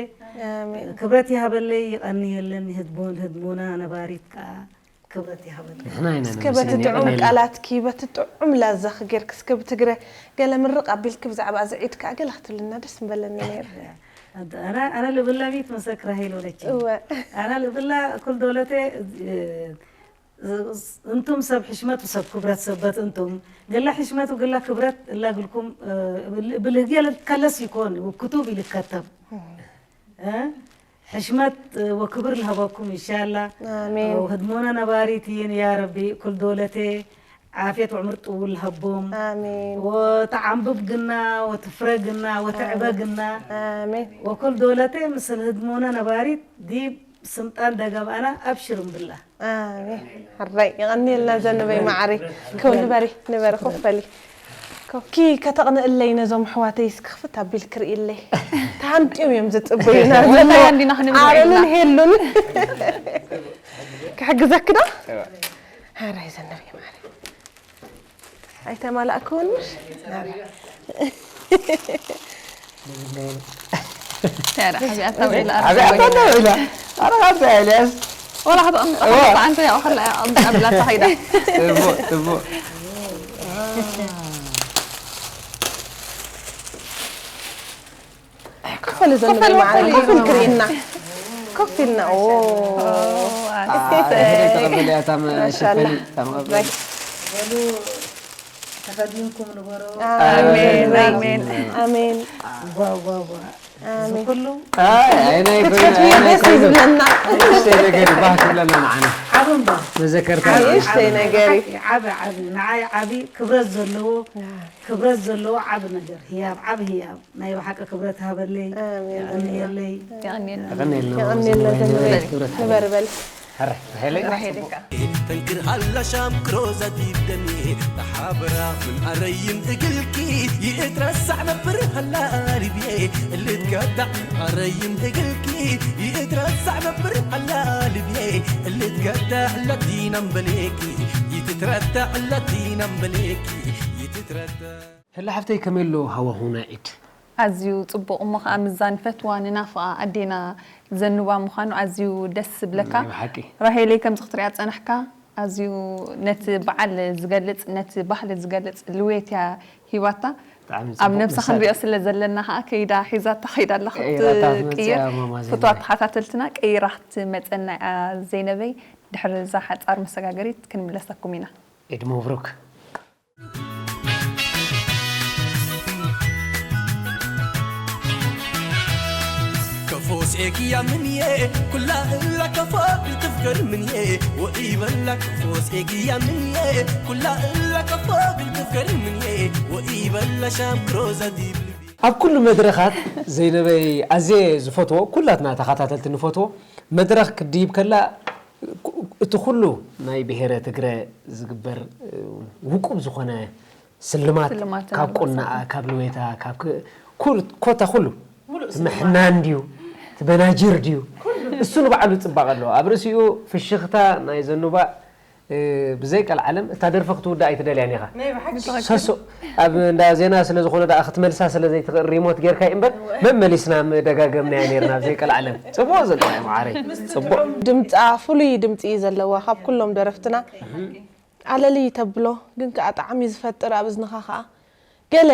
ኣሜን። ክብረት ይሃበለይ፣ ይቐንየለን፣ ህድሞ-፣ ህድሞና ነባሪት ከኣ ክብረት ይሃበለይ። ንሕና ኢና እስከ በቲ ነመስግን፣ ጥዑም የቐንየልና። ቃላትኪ፣ በቲ ጥዑም ላዛኺ ጌርኪ፣ እስከ ብትግረ ገለ ምርቕ ኣቢልኪ ብዛዕባ እዚ ዒድ ከኣ ገለ ክትብልና ደስ ምበለኒ ነይሩ። ኣነ፣ ኣነ ልብላ ሚት መሰክ ራሄል ወለች። እወ። ኣነ ልብላ ኩል ዶለቴ፣ እ፣ እንቱም ሰብ ሕሽመት ወሰብ ክብረት ሰበት እንቱም፣ ገላ ሕሽመት ወገላ ክብረት እላ ግልኩም፣ እ፣ ብል-፣ ብልህጌ ከለስ ይኮን፣ ወክቱብ ይልከተብ። እ? ሕሽመት ወክብር ልሀበኩም ኢንሻላ። ኣሜን። ወህድሞና ነባሪት ይን ያ ረቢ፣ ኩል ዶለቴ ዓፍየት ወዕምር ጥውል ልሀቦም። ኣሜን። ወተዓንብብ ግና፣ ወትፍረ ግና፣ ወተዕበ ኣሜን። ግና። ኣሜን። ወኩል ዶለቴ ምስል ህድሞና ነባሪት ዲብ ስምጣን ደገብኣና ኣብሽር እምብላ። ኣሜን። ሕራይ፣ የቐንየልና ዘንበይ መዓረይ። ከው ንበሪ፣ ንበሪ፣ ኮፍ በሊ። ኮኪ ከተቕንእለይ ነዞም ኣሕዋተይ እስኪ ክፍት ኣቢልኪ ርእይለይ። ተሃንጥዮም እዮም ዝጽበዩና ወላሂ ዘለዉ። ኣንዲና ክንብል ኣሮንን ርኢና። ሄሉን። ክሕግዘኪ ዶ? እዋ። ሕራይ ዘንበይ መዓረይ። ኣይተማላእክውን ምሽ? ተራ ሓቢኣታ ውዒላ፣ ዓብያታ ኣረ፣ ውዒላ። ኣረ፣ ኣታ ኤልያስ። ወላ ከተቐምጣ እዋ። ከለኻ ኣንተ ያው ከላ ኣቐምጣ ብላታ ከይዳ። ጽቡቕ፣ ጽቡቕ። ክፈል ዘንበይ ኮፍ መዓረይ፣ በል። ኮፍ ኢልክርኢና። ኮፍ ኢልና። ኦ። ኦ፣ አ፣ ኣሰይ። ድሕሪ ተቐበልያ እታ መ-፣ ማሻኣላ። ሽፈኒ፣ እታ መቐበሊ። በሉ፣ ተኸዲንኩም ንበሩ። ኣሜን፣ ኣሜን። ኣሜን። ኣሜን። ዋ፣ ዋ፣ ዋ። ኣሜን። እዚ ኩሉ ኣይ፣ ኣይ፣ ናይ ክትፈትውዮ ኮይና፣ ደስ ናይ እዩ ኮይና። ዝብለና። ንእሽተይ ነገር ባህ ክብለና ንዓና። ዓቢ እምበር። መዘከርታ ዓቢ፣ ንእሽተይ ዓቢ፣ ነገር እዩ። ዓቢ፣ ዓቢ። ንዓይ ዓቢ ክብረት ዘለዎ፣ ያ። ክብረት ዘለዎ ዓቢ ነገር። ህያብ፣ ዓቢ ህያብ። ናይ ብሓቂ ክብረት ሃበለይ። ኣሜን። የቐንየለይ። የቐንየልና። የቐንየልና። የቐንየልና ዘንበይ። ክብረት ንበር በል። ሃረ፣ ራሄለይ። ራሄለይ ከኣ። تنكر هلا شام كروزة دي بدمي تحابرا من أريم تقلكي يترسع نبر هلا لبيه اللي تقطع أريم تقلكي يترسع نبر هلا لبيه اللي تقطع لدينا مبليكي يتترتع لدينا مبليكي يتترتع. ህላ ሓፍተይ ከመይ ኣሎ ሃዋሁና ዒድ? ኣዝዩ ጽቡቕ፣ እሞ ኸኣ ምዛ ንፈትዋ ንናፍቓ ኣዴና ዘንባ ምዃኑ ኣዝዩ ደስ ዝብለካ። ናይ ብሓቂ። ራሄለይ ከምዚ ክትሪኣ ዝጸናሕካ ኣዝዩ ነቲ በዓል ዝገልጽ፣ ነቲ ባህሊ ዝገልጽ ልውየት እያ ሂባታ። ብጣዕሚ ኣብ ጽቡቕ ነብሳ መሳጢ። ክንሪኦ ስለ ዘለና ኸኣ ከይዳ ሒዛታ ከይዳ ኣላ ቀይራታ ክትመጽእ ክትቅይር። እያ ማማ ዘይነብ። ፍቱዋት ተኸታተልትና ቀይራ ክትመጸና እያ ዘይነበይ። ድሕሪ እዛ ሓጻር መሰጋገሪት ክንምለሰኩም ኢና። ዒድ መብሩክ። ከፎስ ኤግያ ምንዬ ኩላ እላ ከፎ ግልትፍገር ምንዬ ወኢበላ ከፎስ ኤግያ ምንዬ ኩላ እላ ከፎ ግልትፍገር ምንዬ ወኢበላ ሻም ክሮዛ ዲብል። ኣብ ኩሉ መድረኻት ዘይነበይ ኣዝየ ዝፈትዎ፣ ኩላትና ተኸታተልቲ ንፈትዎ፣ መድረኽ ክትድይብ ከላ፣ እ-፣ እቲ ኩሉ ናይ ብሄረ ትግረ ዝግበር፣ እ፣ ውቁብ ዝኾነ ስልማት፣ ስልማት ካብ ኣልባሳት። ቁናኣ፣ ካብ ልዌታ፣ ካብ ክ-፣ ኩል-፣ ኮታ ኩሉ፣ ሙሉእ እቲ ስልማት። ምሕናን ድዩ፣ እቲ በናጅር ድዩ፣ ኩሉ። እሱ ንባዕሉ ጽባቐ ኣለዎ። ኣብ ርእሲኡ ፍሽኽታ ናይ ዘኑባ እ፣ ብዘይ ቀልዓለም እታ ደርፊ ክትውዳእ ኣይትደልያን ኢኻ። ናይ ብሓቂ። ሰሶ፣ ኣብ እንዳ ዜና ስለ ዝኾነ ደኣ ክትመልሳ ስለ ዘይትኽእል ሪሞት ጌርካ እዩ እምበር፣ እወ። መመሊስና ምደጋገምናያ ኔርና ብዘይ ቀልዓለም። ጽቡቕ ዘንባይ መዓረይ። ጽቡቕ። ድምጻ፣ ፍሉይ ድምጺ እዩ ዘለዋ ካብ ኩሎም ደረፍትና። ኣለሊ ተብሎ፣ ግን ከኣ ጣዕሚ ዝፈጥር ኣብ እዝንኻ ከኣ ገለ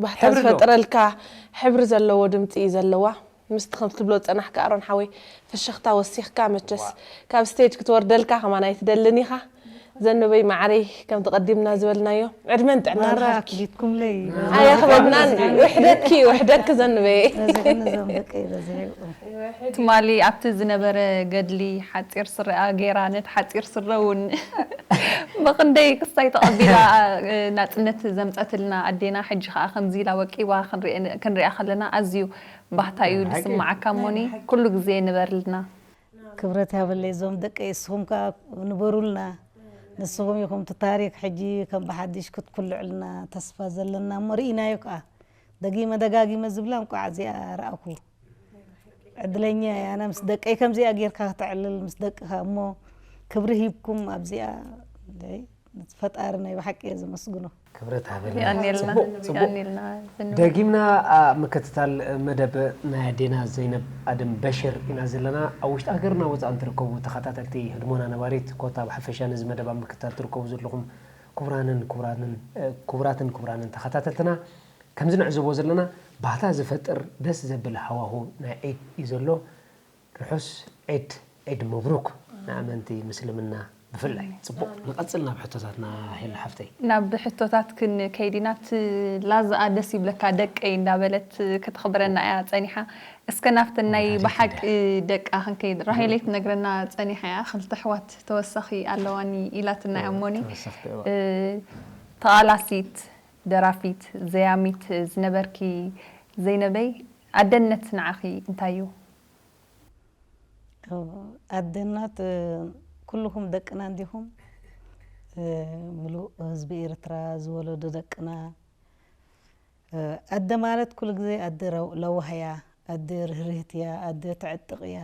ባህታ ሕብሪ ኣለዎ። ዝፈጥረልካ ሕብሪ ዘለዎ ድምጺ እዩ ዘለዋ። ምስቲ ከም ትብሎ ዝጸናሕካ ኣሮን ሓወይ፣ ፍሽኽታ ወሲኽካ፣ መቸስ ካብ ስቴጅ ክትወርደልካ ከማን ኣይትደልን ኢኻ። ዘንበይ ማዕረይ፣ ከም ተቐዲምና ዝበልናዮ፣ ዕድመን ጥዕናን ሃብኪ። ኣክሊትኩም ለይ ኣየኽበድናን። ውሕደትኪ ውሕደትኪ ዘንበይ። በዚሕኒ እዞም ደቀይ በዚሑ። ትማሊ ኣብቲ ዝነበረ ገድሊ ሓፂር ስረኣ ገይራ፣ ነቲ ሓፂር ስረ እውን ብኽንደይ ክስታይ ተቐቢላ ናፅነት ዘምፀትልና ኣዴና፣ ሕጂ ከዓ ከምዚ ኢላ ወቂባ ክንሪኣ ከለና ኣዝዩ ባህታ እዩ ዝስማዓካ። እሞኒ ኩሉ ግዜ ንበርልና። ክብረት ያበለይ እዞም ደቀይ፣ እስኹም ከዓ ንበሩልና። ንስኹም ኢኹም እቲ ታሪክ ሕጂ ከም ብሓድሽ ክትኩልዕልና ተስፋ ዘለና እሞ ርኢናዮ ከዓ። ደጊመ ደጋጊመ ዝብላ እንቋዕ እዚኣ ረኣኩ። ዕድለኛ እየ ኣነ ምስ ደቀይ ከምዚኣ ጌርካ ክተዕልል ምስ ደቅኻ እሞ ክብሪ ሂብኩም ኣብዚኣ ፈጣሪ ናይ ብሓቂ እየ ዘመስግኖ። ክብረት ሃበልና። የቀንየልና። ጽቡቅ፣ ጽቡቅ። የቀንየልና። ደጊምና ኣብ ምክትታል መደብ ናይ ኣዴና ዘይነብ ኣደም በሽር ኢና ዘለና። ኣብ ውሽጢ ሃገርና ወፃእን ትርከቡ ተኸታተልቲ ህድሞና ነባሪት ኮታ ብሓፈሻ ነዚ መደብ ኣብ ምክትታል ትርከቡ ዘለኹም ክቡራንን ክቡራንን ክቡራትን ክቡራንን ተኸታተልትና ከምዚ ንዕዘቦ ዘለና ባህታ ዝፈጥር ደስ ዘብል ሃዋሁ ናይ ዒድ እዩ ዘሎ። ርሑስ ዒድ፣ ዒድ መብሩክ ንኣመንቲ ምስልምና ብፍላይ። ጽቡቕ፣ ንቐጽል ናብ ሕቶታትና ሄሉ ሓፍተይ። ናብ ሕቶታት ክንከይድ ኢና። እቲ ላዛኣ ደስ ይብለካ ደቀይ እንዳበለት ከተኽብረና እያ ጸኒሓ። እስከ ናብተን ናይ ወላዲት ብሓቂ ደቃ ክንከይድ። ራሄለይ ትነግረና ጸኒሓ እያ፣ ክልተ ኣሕዋት ተወሳኺ ኣለዋኒ ኢላትና እያ እሞኒ። ተወሰኽቲ እዋ። እ፣ ተቓላሲት፣ ደራፊት፣ ዘያሚት ዝነበርኪ ዘይነበይ፣ ኣደነት ንዓኺ እንታይ እዩ? ኣደናት ኩልኹም ደቅና እንዲኹም፣ ምሉእ ህዝቢ ኤርትራ ዝወለዶ ደቅና። ኣደ ማለት ኩሉ ግዜ ኣደ ረው- ለዋህ እያ፣ ኣደ ርህርህት እያ፣ ኣደ ተዕጥቕ እያ።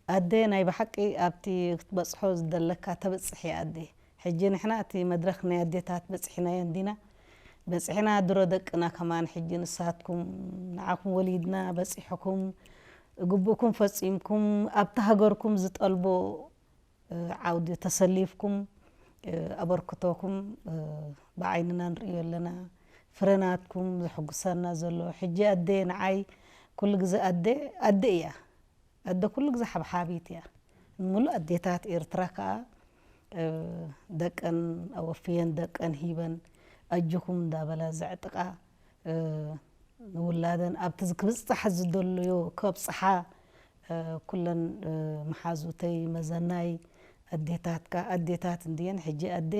ኣደ ናይ ብሓቂ ኣብቲ ክትበጽሖ ዝደለካ ተበጽሕ እያ ኣደ። ሕጂ ንሕና እቲ መድረኽ ናይ ኣዴታት በጺሕናዮ እንዲና። በጺሕና ድሮ ደቅና ከማን ሕጂ ንሳትኩም ንዓኹም ወሊድና በጺሕኩም ግቡእኩም ፈጺምኩም ኣብቲ ሃገርኩም ዝጠልቦ ዓውዲ ተሰሊፍኩም ኣበርክቶኩም ብዓይንና ንርእዮ ኣለና። ፍረናትኩም ዘሕጉሰና ዘሎ ሕጂ ኣደ ንዓይ ኩሉ ግዜ ኣደ ኣደ እያ። ኣደ ኩሉ ግዜ ሓብሓቢት እያ። ንሙሉእ ኣዴታት ኤርትራ ከኣ ደቀን ኣወፍየን ደቀን ሂበን ኣጆኹም እንዳበላ ዘዕጥቃ ንውላደን ኣብቲ ክብጽሓ ዝደለዮ ከብጽሓ ኩለን መሓዙተይ መዘናይ ኣዴታት ከኣ ኣዴታት እንድየን። ሕጂ ኣደ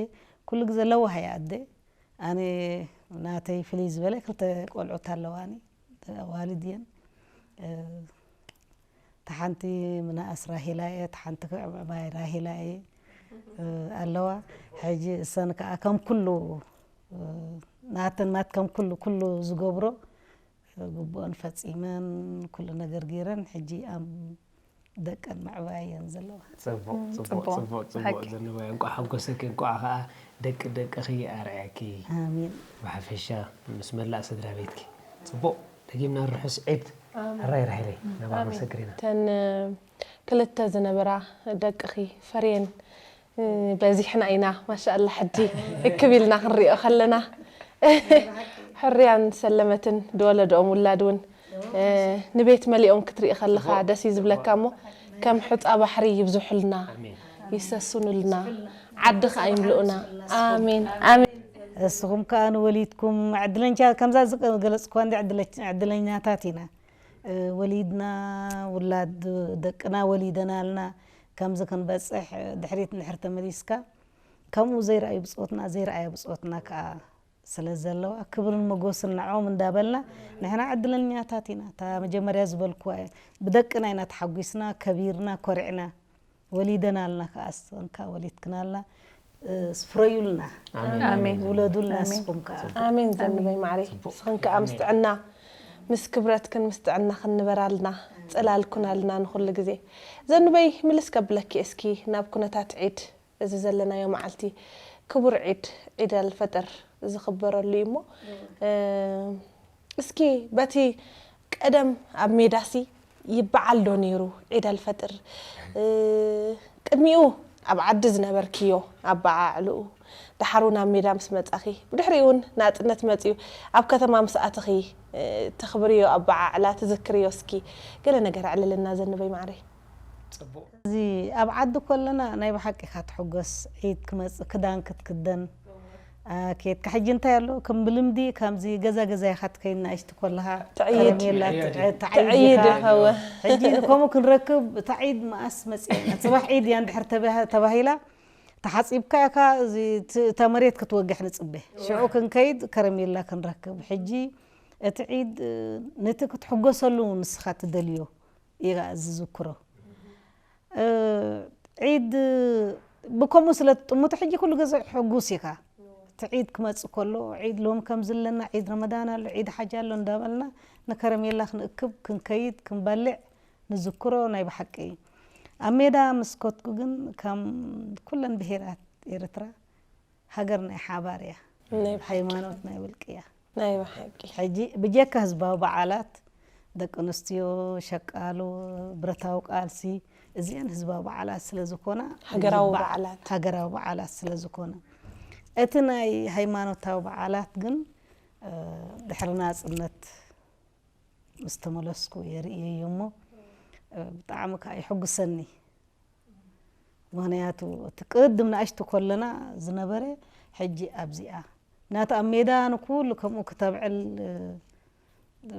ኩሉ ግዜ ለዋህ እያ ኣደ። ኣነ ናተይ ፍልይ ዝበለ ክልተ ቆልዑት ኣለዋኒ ኣዋልድ እየን። እታ ሓንቲ ምንኣስ ራሄላ እየ፣ እታ ሓንቲ ከዓ ምዕባይ ራሄላ እየ ኣለዋ። ሕጂ እሰን ከዓ ከም ኩሉ ናተን ናት ከም ኩሉ ኩሉ ዝገብሮ ግቡኦን ፈፂመን ኩሉ ነገር ገይረን ሕጂ ኣብ ደቀን ምዕባይ እየን ዘለዋ። ጽቡቕ፣ ጽቡቕ፣ ጽቡቕ፣ ጽቡቕ፣ ጽቡቕ ብሓቂ። ዘንበይ። እንቋዕ ሓጎሰኪ፣ እንቋዕ ኸኣ ደቂ ደቅኺ ኣርኣያኪ። ኣሜን። ብሓፈሻ ምስ መላእ ስድራ ቤትኪ። ጽቡቕ፣ ደጊምና ርሑስ ዒድ። ሕራይ ራሄለይ፣ ናባኹም ኣሜን። ሰግር ኢና። እተን ክልተ ዝነበራ ደቅኺ ፈርየን በዚሕና ኢና። ማሻኣላ፣ ሕጂ እክብ ኢልና ክንሪኦ ከለና ሕርያን ሰለመትን ዝወለድኦም ውላድ እውን ንቤት መሊኦም ክትርኢ ከለኻ ደስ እዩ ዝብለካ። እሞ ከም ሑፃ ባሕሪ ይብዝሑልና፣ ኣሜን። ይሰስኑልና፣ ዓዲ ከዓ ይምልኡና። ኣሜን ኣሜን። እስኹም ከዓ ንወሊድኩም ዕድለኛ ከምዛ ዝገለፅኩዋ እንዲ ዕድለ- ዕድለኛታት ኢና። ወሊድና ውላድ ደቅና ወሊደናልና ከምዚ ክንበፅሕ ድሕሪት እንድሕር ተመሊስካ ከምኡ ዘይረኣዩ ብፆትና ዘይረኣያ ብፆትና ከዓ ስለ ዘለዋ ክብርን መጎስን ንዕኦም እንዳበልና ንሕና ዕድለኛታት ኢና። እታ መጀመርያ ዝበልኩዋ እየ። ብደቅና ኢና ተሓጒስና ከቢርና ኮሪዕና። ወሊደናልና ከዓ እስንካ ወሊድክናልና ስፍረዩልና ኣሜን። ውለዱልና ኣሜን። እስኹም ከዓ። ኣሜን ዘንበይ ማዕረይ። ንስኽን ከዓ ምስ ጥዕና ምስ ክብረትክን ምስ ጥዕናኽን ንበራልና፣ ፅላል ኩናልና ንኹሉ ግዜ። ዘንበይ ምልስ ከብለኪ እስኪ ናብ ኩነታት ዒድ፣ እዚ ዘለናዮ መዓልቲ ክቡር ዒድ ዒድ ኣልፈጥር ዝኽበረሉ እዩ እሞ እስኪ በቲ ቀደም ኣብ ሜዳሲ ይበዓል ዶ ነይሩ ዒድ ኣልፈጥር? ቅድሚኡ ኣብ ዓዲ ዝነበርክዮ ኣበዓዕልኡ፣ ደሓር እውን ኣብ ሜዳ ምስ መጻኺ፣ ብድሕሪኡ እውን ናጽነት መጺኡ፣ ኣብ ከተማ ምስ ኣተኺ፣ እ፣ ተኽብርዮ ኣበዓዕላ ትዝክርዮ እስኪ ገለ ነገር ኣዕልልና ዘንበይ ማዕረይ። ጽቡቕ። እዚ ኣብ ዓዲ ከለና ናይ ብሓቂ ኢኻ ትሕጎስ፣ ዒድ ክመጽእ ክዳን ክትክደን፣ አ፣ ኬድካ ሕጂ እንታይ ኣሎ ከም ብልምዲ ከምዚ ገዛ ገዛ ኢኻ ትከይድ ንኣሽቲ ከለኻ ትዕይድ። ከረሜላ ትዕይድ። ትዕ- ትዓይድ ትዕይድ ኢኻ። ይኸውን። ሕጂ ከምኡ ክንረክብ እቲ ዒድ መኣስ መጺእና ጽባሕ ዒድ እያ እንድሕር ተባሂ- ተባሂላ ተሓጺብካ ኢኻ እዚ ት- እታ መሬት ክትወግሕ ንጽበ ሽዑ ክንከይድ ከረሜላ ክንረክብ ሕጂ እቲ ዒድ እ፣ ነቲ ክትሕጎሰሉ ንስኻ ትደልዮ ኢኻ ዝዝክሮ እ፣ ዒድ ብከምኡ ስለ ትጥምቶ ሕጂ ኩሉ ግዜ ሕጉስ ኢኻ እቲ ዒድ ክመፅእ ከሎ ዒድ ሎም ከም ዝለና ዒድ ረመዳን ኣሎ ዒድ ሓጅ ኣሎ እንዳበልና ንከረሜላ ክንእክብ ክንከይድ ክንበልዕ ንዝክሮ ናይ ብሓቂ እዩ ኣብ ሜዳ ምስ ከትኩ ግን ከም ኩለን ብሄራት ኤርትራ ሃገር ናይ ሓባር እያ ናይ ብሓቂ። ሃይማኖት ናይ ውልቂ እያ ናይ ብሓቂ። ሕጂ ብጀካ ህዝባዊ በዓላት ደቂ ኣንስትዮ ሸቃሎ ብረታዊ ቃልሲ እዚአን ህዝባዊ በዓላት ስለ ዝኾና ሃገራዊ በዓ- በዓላት። ሃገራዊ በዓላት ስለ ዝኾና እቲ ናይ ሃይማኖታዊ በዓላት ግን እ፣ ድሕሪ ናፅነት ምስ ተመለስኩ የርእየዮ እሞ እ፣ ብጣዕሚ ከዓ ይሕጉሰኒ ምክንያቱ እቲ ቅድም ንኣሽቱ ከለና ዝነበረ ሕጂ ኣብዚኣ ናቲ ኣብ ሜዳ ንኩሉ ከምኡ ክተብዕል እ፣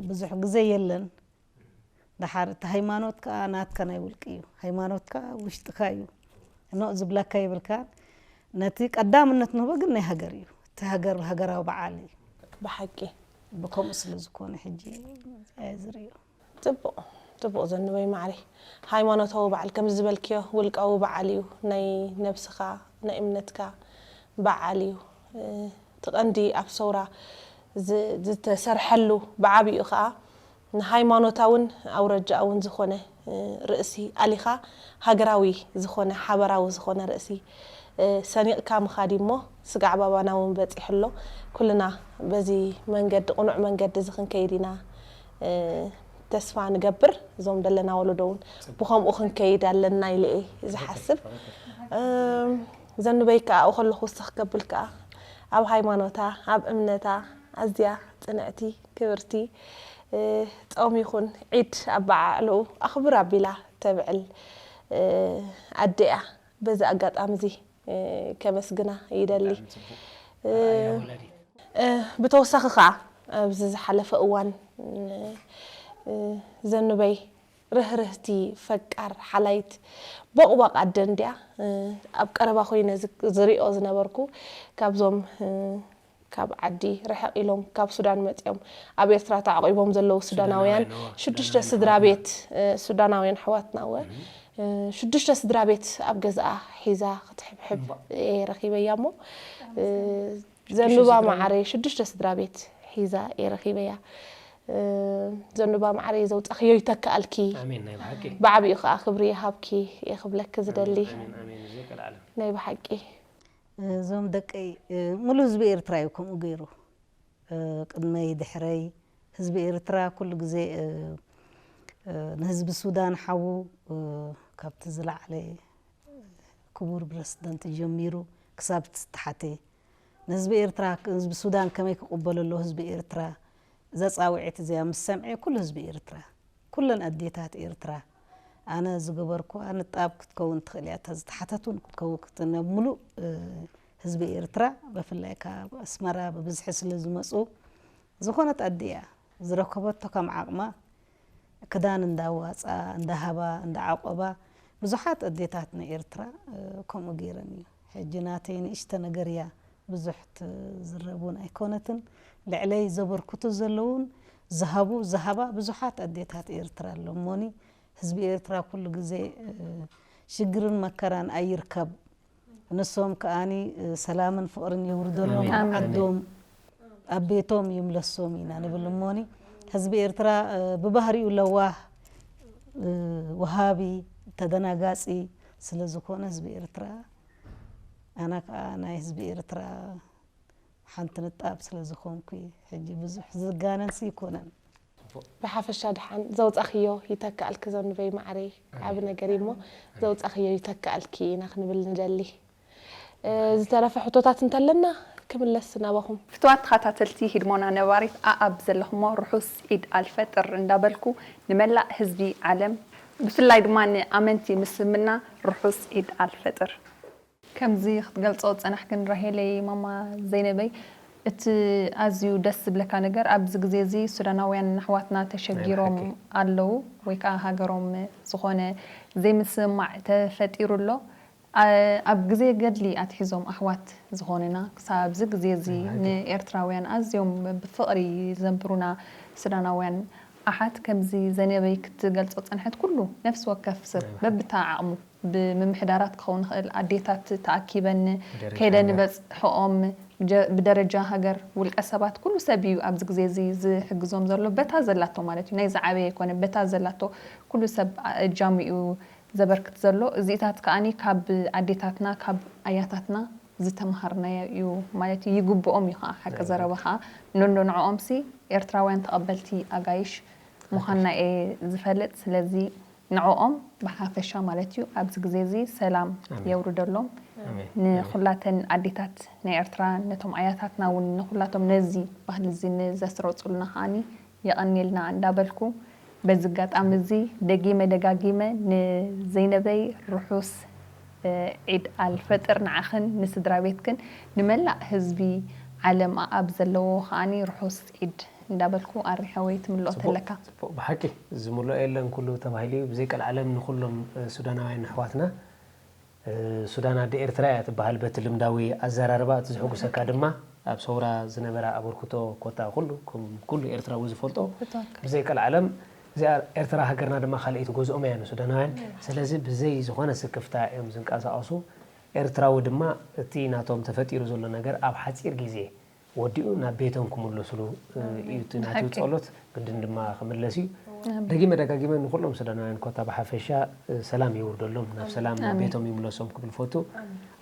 ብዙሕ ግዜ የለን ደሓር እቲ ሃይማኖት ከዓ ናትካ ናይ ውልቂ እዩ ሃይማኖትካ ውሽጥካ እዩ ኖ ዝብለካ ይብልካ ነቲ ቀዳምነት ንህቦ ግን ናይ ሃገር እዩ እቲ ሃገር ሃገራዊ በዓል እዩ ብሓቂ። ብከምኡ ስለ ዝኾነ ሕጂ እዚኣ ዝርእዮ ጽቡቕ። ጽቡቕ ዘንበይ ማዕረይ። ሃይማኖታዊ በዓል ከምዚ ዝበልክዮ ውልቃዊ በዓል እዩ፣ ናይ ነብስኻ ናይ እምነትካ በዓል እዩ። እ፣ እቲ ቀንዲ ኣብ ሰውራ ዝ- ዝተሰርሐሉ ብዓቢኡ ኸኣ ንሃይማኖታውን ኣውረጃኣውን ዝኾነ እ፣ ርእሲ ኣሊኻ ሃገራዊ ዝኾነ ሓበራዊ ዝኾነ ርእሲ እ፣ ሰኒቕካ ምኻድ እሞ ስጋዕ ባባና እውን በፂሑ ኣሎ። ኩልና በዚ መንገዲ ቅኑዕ መንገዲ እዚ ክንከይድ ኢና እ፣ ተስፋ ንገብር። እዞም ዘለና ወለዶ እውን ብኸምኡ ክንከይድ ኣለና ኢለ እየ ዝሓስብ። እም፣ ዘንበይ ከዓ ኣብኡ ከለኹ ውስኽ ከብል ከዓ ኣብ ሃይማኖታ ኣብ እምነታ ኣዝያ ፅንዕቲ ክብርቲ እ፣ ፆም ይኹን ዒድ ኣበዓዕልኡ ኣኽብር ኣቢላ ተብዕል እ፣ ኣደ እያ። በዚ ኣጋጣሚ እዚ እ፣ ከመስግና ይደሊ። ብጣዕሚ ጽቡቕ። ኣርኣያ ወላዲት። እ፣ ብተወሳኺ ከዓ ኣብዚ ዝሓለፈ እዋን እ፣ እ፣ ዘንበይ ርህርህቲ ፈቃር ሓላይት ቦቕባቕ ኣደ እንድያ እ፣ ኣብ ቀረባ ኮይነ ዝ- ዝሪኦ ዝነበርኩ ካብዞም እ፣ ካብ ዓዲ ርሕቕ ኢሎም ካብ ሱዳን መፂኦም ኣብ ኤርትራ ተዓቂቦም ዘለዉ ሱዳናውያን ሱዳናውያን፣ እዎ፣ ሽዱሽተ ሱዳናውያን ስድራ ቤት እ፣ ሱዳናውያን ኣሕዋትና እወ እ፣ ሽዱሽተ ስድራ ቤት ኣብ ገዝኣ ሒዛ ክትሕብሕብ እምባ። እየ ረኺበያ እሞ እ፣ ዘንባ ስድራ ማዕረ ሽዱሽተ ስድራ ቤት ሒዛ እየ ረኺበያ እ፣ ዘንባ ማዕረ ዘውፃኽዮ ይተክኣልኪ ኣሜን ናይ ብሓቂ ብዓቢኡ ከዓ ክብሪ ይሃብኪ እየ ክብለኪ ዝደሊ ኣሜን ኣሜን እዚ ቀልዓለም ናይ ብሓቂ እዞም ደቀይ እ፣ ሙሉ ህዝቢ ኤርትራ እዩ ከምኡ ገይሩ እ፣ ቅድመይ ድሕረይ ህዝቢ ኤርትራ ኩሉ ግዜ እ፣ እ፣ ንህዝቢ ሱዳን ሓዉ እ፣ ካብቲ ዝለዓለ ክቡር ፕረስደንት ጀሚሩ ክሳብ ዝተሓተ ንህዝቢ ኤርትራ ህዝቢ ሱዳን ከመይ ክቕበሎ ኣለዎ ህዝቢ ኤርትራ እዛ ፃውዒት እዚኣ ምስ ሰምዐ ኩሉ ህዝቢ ኤርትራ ኩለን ኣዴታት ኤርትራ ኣነ ዝገበርኩዋ ንጣብ ክትከውን ትኽእል እያ እታ ዝተሓተት እውን ክትከውን ክትነ ሙሉእ እ፣ ህዝቢ ኤርትራ ብፍላይ ካብ ኣስመራ ብብዝሒ ስለ ዝመፁ ዝኾነት ኣደ እያ ዝረከበቶ ከም ዓቕማ ክዳን እንዳዋፃ እንዳሃባ እንዳዓቆባ ብዙሓት ኣዴታት ንኤርትራ እ፣ ከምኡ ገይረን እዩ ሕጂ ናተይ ንእሽተ ነገር እያ ብዙሕ ትዝረብ እውን ኣይኮነትን ልዕለይ ዘበርክቱ ዘለውን ዝሃቡ ዝሃባ ብዙሓት ኣዴታት ኤርትራ ኣሎ እሞኒ ህዝቢ ኤርትራ ኩሉ ግዜ እ፣ ሽግርን መከራን ኣይርከብ ንሶም ከኣኒ እ፣ ሰላምን ፍቕርን የውርደሎም ኣሜን። ኣብ ኣሜን። ዓዶም ኣብ ቤቶም ይምለሶም ኢና ንብል እሞኒ ህዝቢ ኤርትራ እ፣ ብባህሪኡ ለዋህ እ፣ ወሃቢ ተደናጋፂ ስለ ዝኾነ ህዝቢ ኤርትራ ኣነ ከዓ ናይ ህዝቢ ኤርትራ ሓንቲ ንጣብ ስለ ዝኾንኩ ሕጂ ብዙሕ ዝጋነንሲ ይኮነን ብሓፈሻ ደሓን ዘውጻኽዮ ይተክኣልኪ ዘንበይ ማዕረይ። ዓቢ ነገር እዩ እሞ ዘውጻኽዮ ይተክኣልኪ ኢና ክንብል ንደሊ። ዝተረፈ ሕቶታት እንተለና ክምለስ ናባኹም። ፍትዋት ተኸታተልቲ ሂድሞና ነባሪት ኣኣብ ዘለኹሞ ርሑስ ዒድ ኣልፈጥር እንዳበልኩ ንመላእ ህዝቢ ዓለም ብፍላይ ድማ ንኣመንቲ ምስልምና ርሑስ ዒድ ኣልፈጥር። ከምዚ ክትገልጾ ዝጸናሕክን ራሄለይ ማማ ዘይነበይ እቲ ኣዝዩ ደስ ዝብለካ ነገር ኣብዚ ግዜ እዚ ሱዳናውያን ኣሕዋትና ተሸጊሮም ኣለዉ ወይ ከዓ ሃገሮም ዝኾነ ዘይምስምማዕ ተፈጢሩ ኣሎ። ኣብ ግዜ ገድሊ ኣትሒዞም ኣሕዋት ዝኾኑና ክሳብ ኣብዚ ግዜ እዚ ንኤርትራውያን ኣዝዮም ብፍቕሪ ዘንብሩና ሱዳናውያን ኣሓት ከምዚ ዘነበይ ክትገልጾ ጸንሐት ኩሉ ነፍሲ ወከፍ ሰብ በብታ ዓቕሙ ብምምሕዳራት ክኸውን ይኽእል ኣዴታት ተኣኪበን ከይደ ንበጽሕኦም ብደረጃ ሃገር ውልቀ ሰባት ኩሉ ሰብ እዩ ኣብዚ ግዜ እዚ ዝሕግዞም ዘሎ በታ ዘላቶ ማለት እዩ ናይ ዝዓበየ ኣይኮነ በታ ዘላቶ ኩሉ ሰብ እጃሙ እዩ ዘበርክት ዘሎ። እዚታት ከኣኒ ካብ ኣዴታትና ካብ ኣያታትና ዝተምሃርናዮ እዩ ማለት እዩ። ይግብኦም እዩ ከዓ ሓቂ ዘረባ ከዓ ኖንዶ ንዕኦም ሲ ኤርትራውያን ተቐበልቲ ኣጋይሽ ምዃንና እየ ዝፈልጥ። ስለዚ ንዕኦም ብሓፈሻ ማለት እዩ ኣብዚ ግዜ እዚ ሰላም የውርደሎም። ንኩላተን ኣዴታት ናይ ኤርትራ ነቶም ኣያታትና እውን ንኩላቶም ነዚ ባህሊ እዚ ንዘስረፁልና ከዓኒ የቐንየልና እንዳበልኩ በዚ ኣጋጣሚ እዚ ደጊመ ደጋጊመ ንዘይነበይ ርሑስ ዒድ ኣልፈጥር ንዓኽን ንስድራ ቤትክን ንመላእ ህዝቢ ዓለም ኣኣብ ዘለዎ ከዓኒ ርሑስ ዒድ እንዳበልኩ ኣሪሐ ወይ ትምልኦ ተለካ። ጽቡቕ፣ ብሓቂ ዝምልኦ የለን ኩሉ ተባሂሉ እዩ። ብዘይ ቀልዓለም ንኩሎም ሱዳናውያን ኣሕዋትና ሱዳን ኣደ ኤርትራ እያ ትበሃል በቲ ልምዳዊ ኣዘራርባ። እቲ ዝሕጉሰካ ድማ ኣብ ሰውራ ዝነበራ ኣበርክቶ ኮታ ኩሉ ከም ኩሉ ኤርትራዊ ዝፈልጦ ብዘይ ቀልዓለም እዚኣ ኤርትራ ሃገርና ድማ ካልኣይቲ ገዝኦም እያ ንሱዳናውያን። ስለዚ ብዘይ ዝኾነ ስክፍታ እዮም ዝንቀሳቐሱ። ኤርትራዊ ድማ እቲ ናቶም ተፈጢሩ ዘሎ ነገር ኣብ ሓጺር ግዜ ወዲኡ ናብ ቤቶም ክምለስሉ እዩ እቲ ናቱ ጸሎት። ግድን ድማ ክምለስ እዩ። ደጊመ ደጋጊመ ንኩሎም ሱዳናውያን ኮታ ብሓፈሻ ሰላም ይውርደሎም፣ ናብ ሰላም ናብ ቤቶም ይምለሶም ክብል ፈቱ።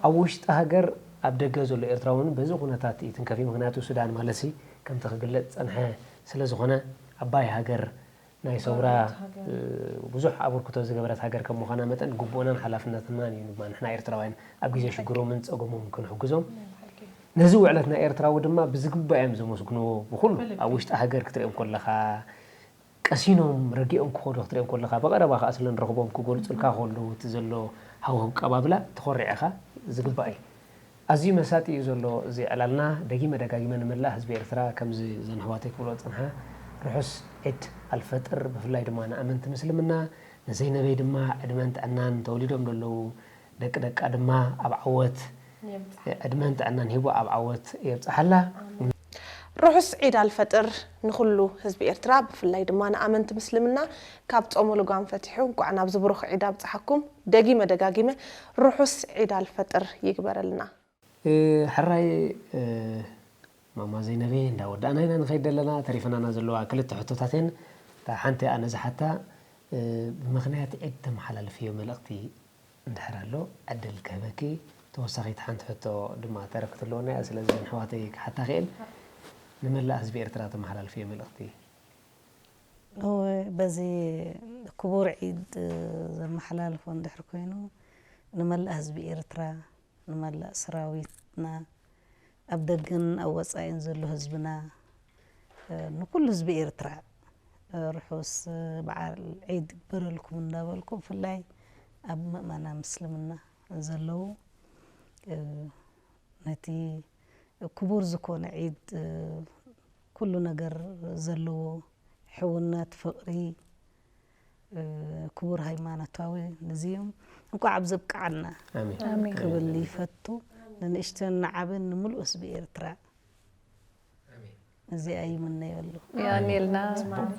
ኣብ ውሽጢ ሃገር ኣብ ደገ ዘሎ ኤርትራዊ እውን በዚ ኩነታት ይትንከፍ እዩ። ምክንያቱ ሱዳን ማለትሲ ከምቲ ክግለጽ ጸንሐ ስለ ዝኾነ ዓባይ ሃገር ናይ ሰውራ ብዙሕ ኣበርክቶ ዝገበረት ሃገር ከም ምዃና መጠን ግቡእናን ሓላፍነትናን እዩ ድማ ንሕና ኤርትራውያን ኣብ ግዜ ሽግሮምን ጸገሞምን ክንሕግዞም። ነዚ ውዕለት ናይ ኤርትራዊ ድማ ብዝግባእ እዮም ዘመስግንዎ። ብኹሉ ኣብ ውሽጢ ሃገር ክትሪኦም ከለኻ ቀሲኖም ረጊኦም ክኸዱ ክትሪኦም ከለኻ ብቐረባ ከኣ ስለ ንረኽቦም ክገልጹልካ ከለዉ እቲ ዘሎ ሃዋህው ቀባብላ ተኾሪዕኻ ዝግባእ እዩ። ኣዝዩ መሳጢ እዩ ዘሎ እዚ ዕላልና። ደጊመ ደጋጊመ ንመላእ ህዝቢ ኤርትራ ከምዚ እዘን ኣሕዋተይ ክብልኦ ዝጸንሓ ርሑስ ዒድ ኣልፈጥር ብፍላይ ድማ ንኣመንቲ ምስልምና ንዘይነበይ ድማ ዕድመን ጥዕናን ተወሊዶም ዘለዉ ደቂ ደቃ ድማ ኣብ ዓወት ዕድመን ጥዕናን ሂቡ ኣብ ዓወት የብጽሓላ። ርሑስ ዒድ ኣልፈጥር ንኹሉ ህዝቢ ኤርትራ ብፍላይ ድማ ንኣመንቲ ምስልምና ካብ ጾመ ልጓም ፈቲሑ እንኳዕ ናብዚ ብሩኽ ዒድ ኣብጽሓኩም። ደጊመ ደጋጊመ ርሑስ ዒድ ኣልፈጥር ይግበረልና። ሕራይ ማማ ዘይነቤ እንዳወዳእና ኢና ንኸይድ ዘለና ተሪፈናና ዘለዋ ክልተ ሕቶታት እየን። እታ ሓንቲ ኣነ ዝሓታ ብምኽንያት ዒድ ተመሓላልፍዮ መልእኽቲ እንድሕር ኣሎ ዕድል ክህበኪ ተወሳኺት ሓንቲ ሕቶ ድማ ተረፍ ክትለወና እያ። ስለዚ ንሕዋተይ ክሓታ ክእል ንመላእ ህዝቢ ኤርትራ ተመሓላልፍዮ መልእኽቲ። እወ በዚ ክቡር ዒድ ዘመሓላልፎ እንድሕር ኮይኑ ንመላእ ህዝቢ ኤርትራ ንመላእ ሰራዊትና ኣብ ደገን ኣብ ወጻኢን ዘሎ ህዝብና ንኩሉ ህዝቢ ኤርትራ ርሑስ በዓል ዒድ ይግበረልኩም እንዳበልኩ ብፍላይ ኣብ ምእመና ምስልምና ዘለዉ ነቲ ክቡር ዝኾነ ዒድ ኩሉ ነገር ዘለዎ ሕውነት፣ ፍቕሪ፣ ክቡር ሃይማኖታዊ ንዚኦም እንኳዕ ኣብ ዘብቅዓና ክብል ይፈቱ። ንንእሽተን ንዓብን ንምሉእ ህዝቢ ኤርትራ እዚኣ ይምነየሉ። የቐንየልና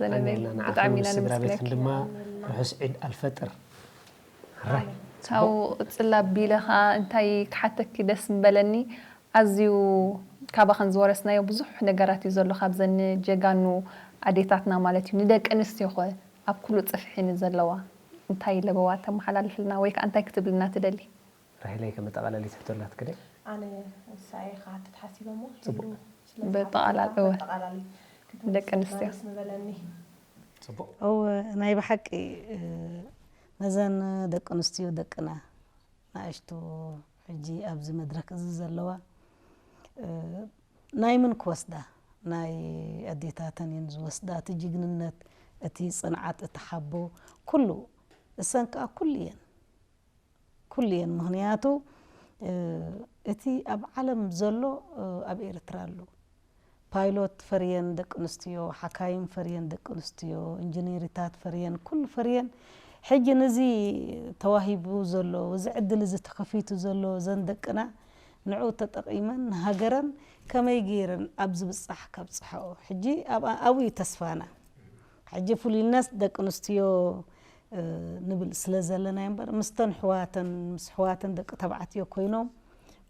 ዘነበይ ብጣዕሚ ኢና ንምስግነኪ። ድማ ርሑስ ዒድ ኣልፈጥር። ካብኡ ቅፅል ኣቢለ ከዓ እንታይ ክሓተኪ ደስ ምበለኒ ኣዝዩ ካባኽን ዝወረስናዮ ብዙሕ ነገራት እዩ ዘሎ ካብዘን ጀጋኑ ኣዴታትና ማለት እዩ። ንደቂ ኣንስትዮ ኸ ኣብ ኩሉ ፅፍሒ ንዘለዋ እንታይ ለበዋ ተመሓላልፍልና ወይ ከዓ እንታይ ክትብልና ትደሊ? ራሄለይ ከም መጠቓለሊት ሕቶ ኣላትኪ ዶ? ኣነ ንሳ እየ ክሓትት ሓሲበ እሞ ሄሉ ስለዝሓተተልና በጠቓላሊ እወ። በጠቓላሊ ክትምልሰልና ደስ ምበለኒ። ጽቡቕ። እወ፣ ናይ ብሓቂ፣ እ፣ ነዘን ደቂ ኣንስትዮ ደቅና ንኣሽቱ ሕጂ ኣብዚ መድረክ እዚ ዘለዋ፣ እ፣ ናይ ምን ክወስዳ? ናይ ኣዴታተን እየን ዝወስዳ። እቲ ጅግንነት፣ እቲ ጽንዓት፣ እቲ ሓቦ፣ ኩሉ እሰን ከኣ ኩሉ እየን። ኩሉ እየን። ምኽንያቱ፣ እ፣ እቲ ኣብ ዓለም ዘሎ፣ እ፣ ኣብ ኤርትራ ኣሎ። ፓይሎት ፈርየን ደቂ ኣንስትዮ፣ ሓካይም ፈርየን ደቂ ኣንስትዮ፣ ኢንጂነሪታት ፈርየን፣ ኩሉ ፈርየን። ሕጂ ነዚ ተዋሂቡ ዘሎ፣ እዚ ዕድል እዚ ተኸፊቱ ዘሎ፣ እዘን ደቅና ንዕኡ ተጠቒመን ንሃገረን ከመይ ገይረን ኣብ ዝብጻሕ ከብጽሕኦ። ሕጂ ኣብ-፣ ኣብኡ እዩ ተስፋና። ሕጂ ፍሉይነት ደቂ ኣንስትዮ፣ እ፣ ንብል ስለ ዘለና እምበር፣ ምስተን ኣሕዋተን፣ ምስ ኣሕዋተን ደቂ ተባዕትዮ ኮይኖም፣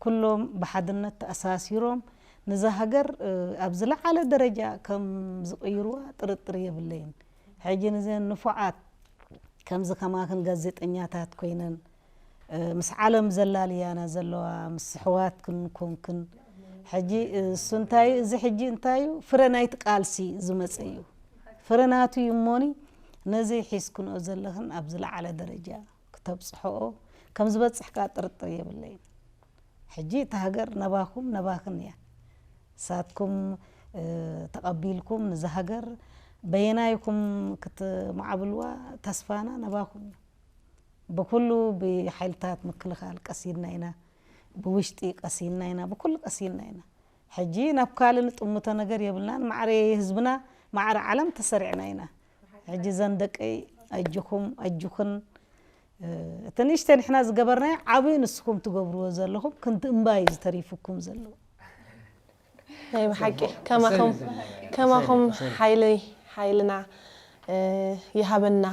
ኩሎም ብሓድነት ተኣሳሲሮም፣ ነዛ ሃገር፣ እ፣ ኣብ ዝለዓለ ደረጃ ከም ዝቕይርዋ ጥርጥር የብለይን። ሕጂ ነዘን ንፉዓት ከምዚ ከማኽን ጋዜጠኛታት ኮይነን፣ እ፣ ምስ ዓለም ዘላልያና ዘለዋ፣ ምስ ኣሕዋትክን ኮንክን፣ ሕጂ፣ እ፣ እሱ እንታይ እዩ፣ እዚ ሕጂ እንታይ እዩ፣ ፍረ ናይቲ ቃልሲ ዝመጸ እዩ። ፍረ ናቱ እዩ እሞኒ፣ ነዚ ሒዝክንኦ ዘለኽን ኣብ ዝለዓለ ደረጃ ክተብጽሕኦ ከም ዝበጽሕ ከኣ ጥርጥር የብለይን። ሕጂ እታ ሃገር ነባኹም ነባኽን እያ። ንሳትኩም፣ እ፣ ተቐቢልኩም ነዛ ሃገር በየናይኩም ክትማዕብልዋ ተስፋና ነባኹም እዩ። ብኩሉ ብሓይልታት ምክልኻል ቀሲንና ኢና፣ ብውሽጢ ቀሲንና ኢና፣ ብኩሉ ቀሲንና ኢና። ሕጂ ናብ ካልእ ንጥምቶ ነገር የብልናን። ማዕረ ህዝብና፣ ማዕረ ዓለም ተሰሪዕና ኢና። ሕጂ እዘን ደቀይ ኣጆኹም፣ ኣጆኽን፣ እ፣ እቲ ንእሽተይ ንሕና ዝገበርናዮ ዓብዩ ንስኹም ትገብርዎ ዘለኹም ክንዲ እምባ እዩ ዝተሪፉኩም ዘሎ። ናይ ብሓቂ ከማኹም ከማኹም ሓይሊ ሓይልና፣ እ፣ ይሃበና፣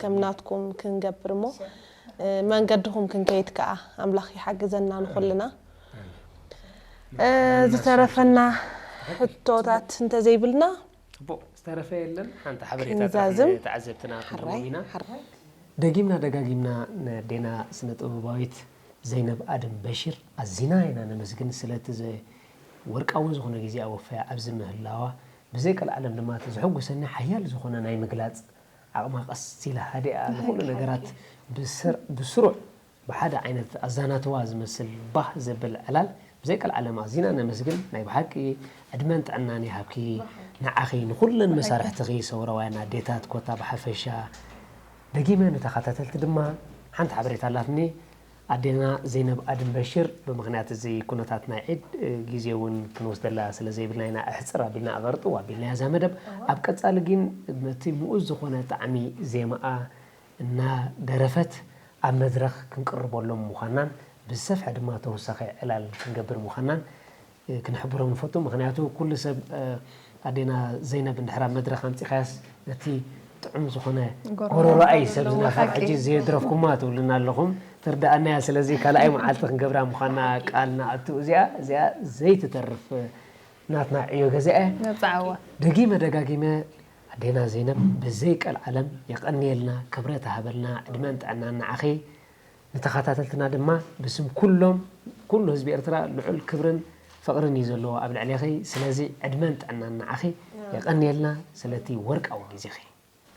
ከም ናትኩም ክንገብር እሞ፣ እ፣ መንገድኹም ክንከይድ ከኣ ኣምላኽ ይሓግዘና ንኹልና። እ፣ ዝተረፈና ሕቶታት እንተዘይብልና ጽቡቕ፣ ዝተረፈ የለን። ሓንቲ ሓበሬታ ክንዛዝም። ተዓዘብትና ክንህቦም ኢና። ሓራይ ደጊምና ደጋጊምና ነዴና ስነ ጥበባዊት ዘይነብ ኣድም በሽር ኣዚና ኢና ነመስግን፣ ስለቲ ዘ-፣ ወርቃዊ ዝኾነ ግዜ ኣወፈያ ኣብዚ ምህላዋ። ብዘይ ቀልዓለም ድማ እቲ ዘሐጉሰኒ ሓያል ዝኾነ ናይ ምግላጽ ዓቕማ፣ ቀስ ኢላ ሃዲኣ ንኹሉ ነገራት ብስር-፣ ብስሩዕ ብሓደ ዓይነት ኣዛናትዋ ዝመስል ባህ ዘብል ዕላል። ብዘይ ቀልዓለም ኣዚና ነመስግን። ናይ ብሓቂ ዕድመን ጥዕናን ይሃብኪ፣ ንዓኺ፣ ንኹለን መሳርሕትኺ፣ ሰውራውያን ኣዴታት ኮታ ብሓፈሻ። ደጊመ ንተኸታተልቲ ድማ ሓንቲ ሓበሬታ ኣላትኒ። ኣዴና ዘይነብ ኣድም በሽር፣ ብምኽንያት እዚ ኩነታት ናይ ዒድ፣ እ፣ ግዜ እውን ክንወስደላ ስለ ዘይብልና ኢና፣ ኣሕጽር ኣቢልና፣ ኣቐርጥው ኣቢልና እዛ መደብ። ኣብ ቀጻሊ ግን ነቲ ምኡዝ ዝኾነ ጣዕሚ ዜማኣ እናደረፈት ኣብ መድረኽ ክንቅርበሎም ምዃንናን ብዝሰፍሐ ድማ ተወሳኺ ዕላል ክንገብር ምዃንናን፣ እ፣ ክንሕብሮም ንፈቱ። ምኽንያቱ ኩሉ ሰብ፣ እ፣ ኣዴና ዘይነብ እንድሕር ኣብ መድረኽ ኣምጺኻያስ ነቲ ጥዑም ዝኾነ ጎሮሮኣይ ሰብ ዝናፋቕ ሕጂ ዘየድረፍኩማ ትብሉና ኣለኹም። ትርድኣና እያ። ስለዚ ካልኣይ መዓልቲ ክንገብራ ምዃንና ቃል ንኣቱ። እዚኣ፣ እዚኣ ዘይትተርፍ ናትና ዕዮ ገዛ እያ። ነብጽዓዋ። ደጊመ ደጋጊመ ኣዴና ዘይነብ ብዘይ ቀልዓለም የቐንየልና፣ ክብረት ይሃበልና፣ ዕድመን ጥዕናን ንዓኺ። ንተኸታተልትና ድማ ብስም ኩሎም፣ ኩሉ ህዝቢ ኤርትራ ልዑል ክብርን ፍቕርን እዩ ዘለዎ ኣብ ልዕሌኺ። ስለዚ ዕድመን ጥዕናን ንዓኺ። የቐንየልና ስለቲ ወርቃዊ ግዜኺ።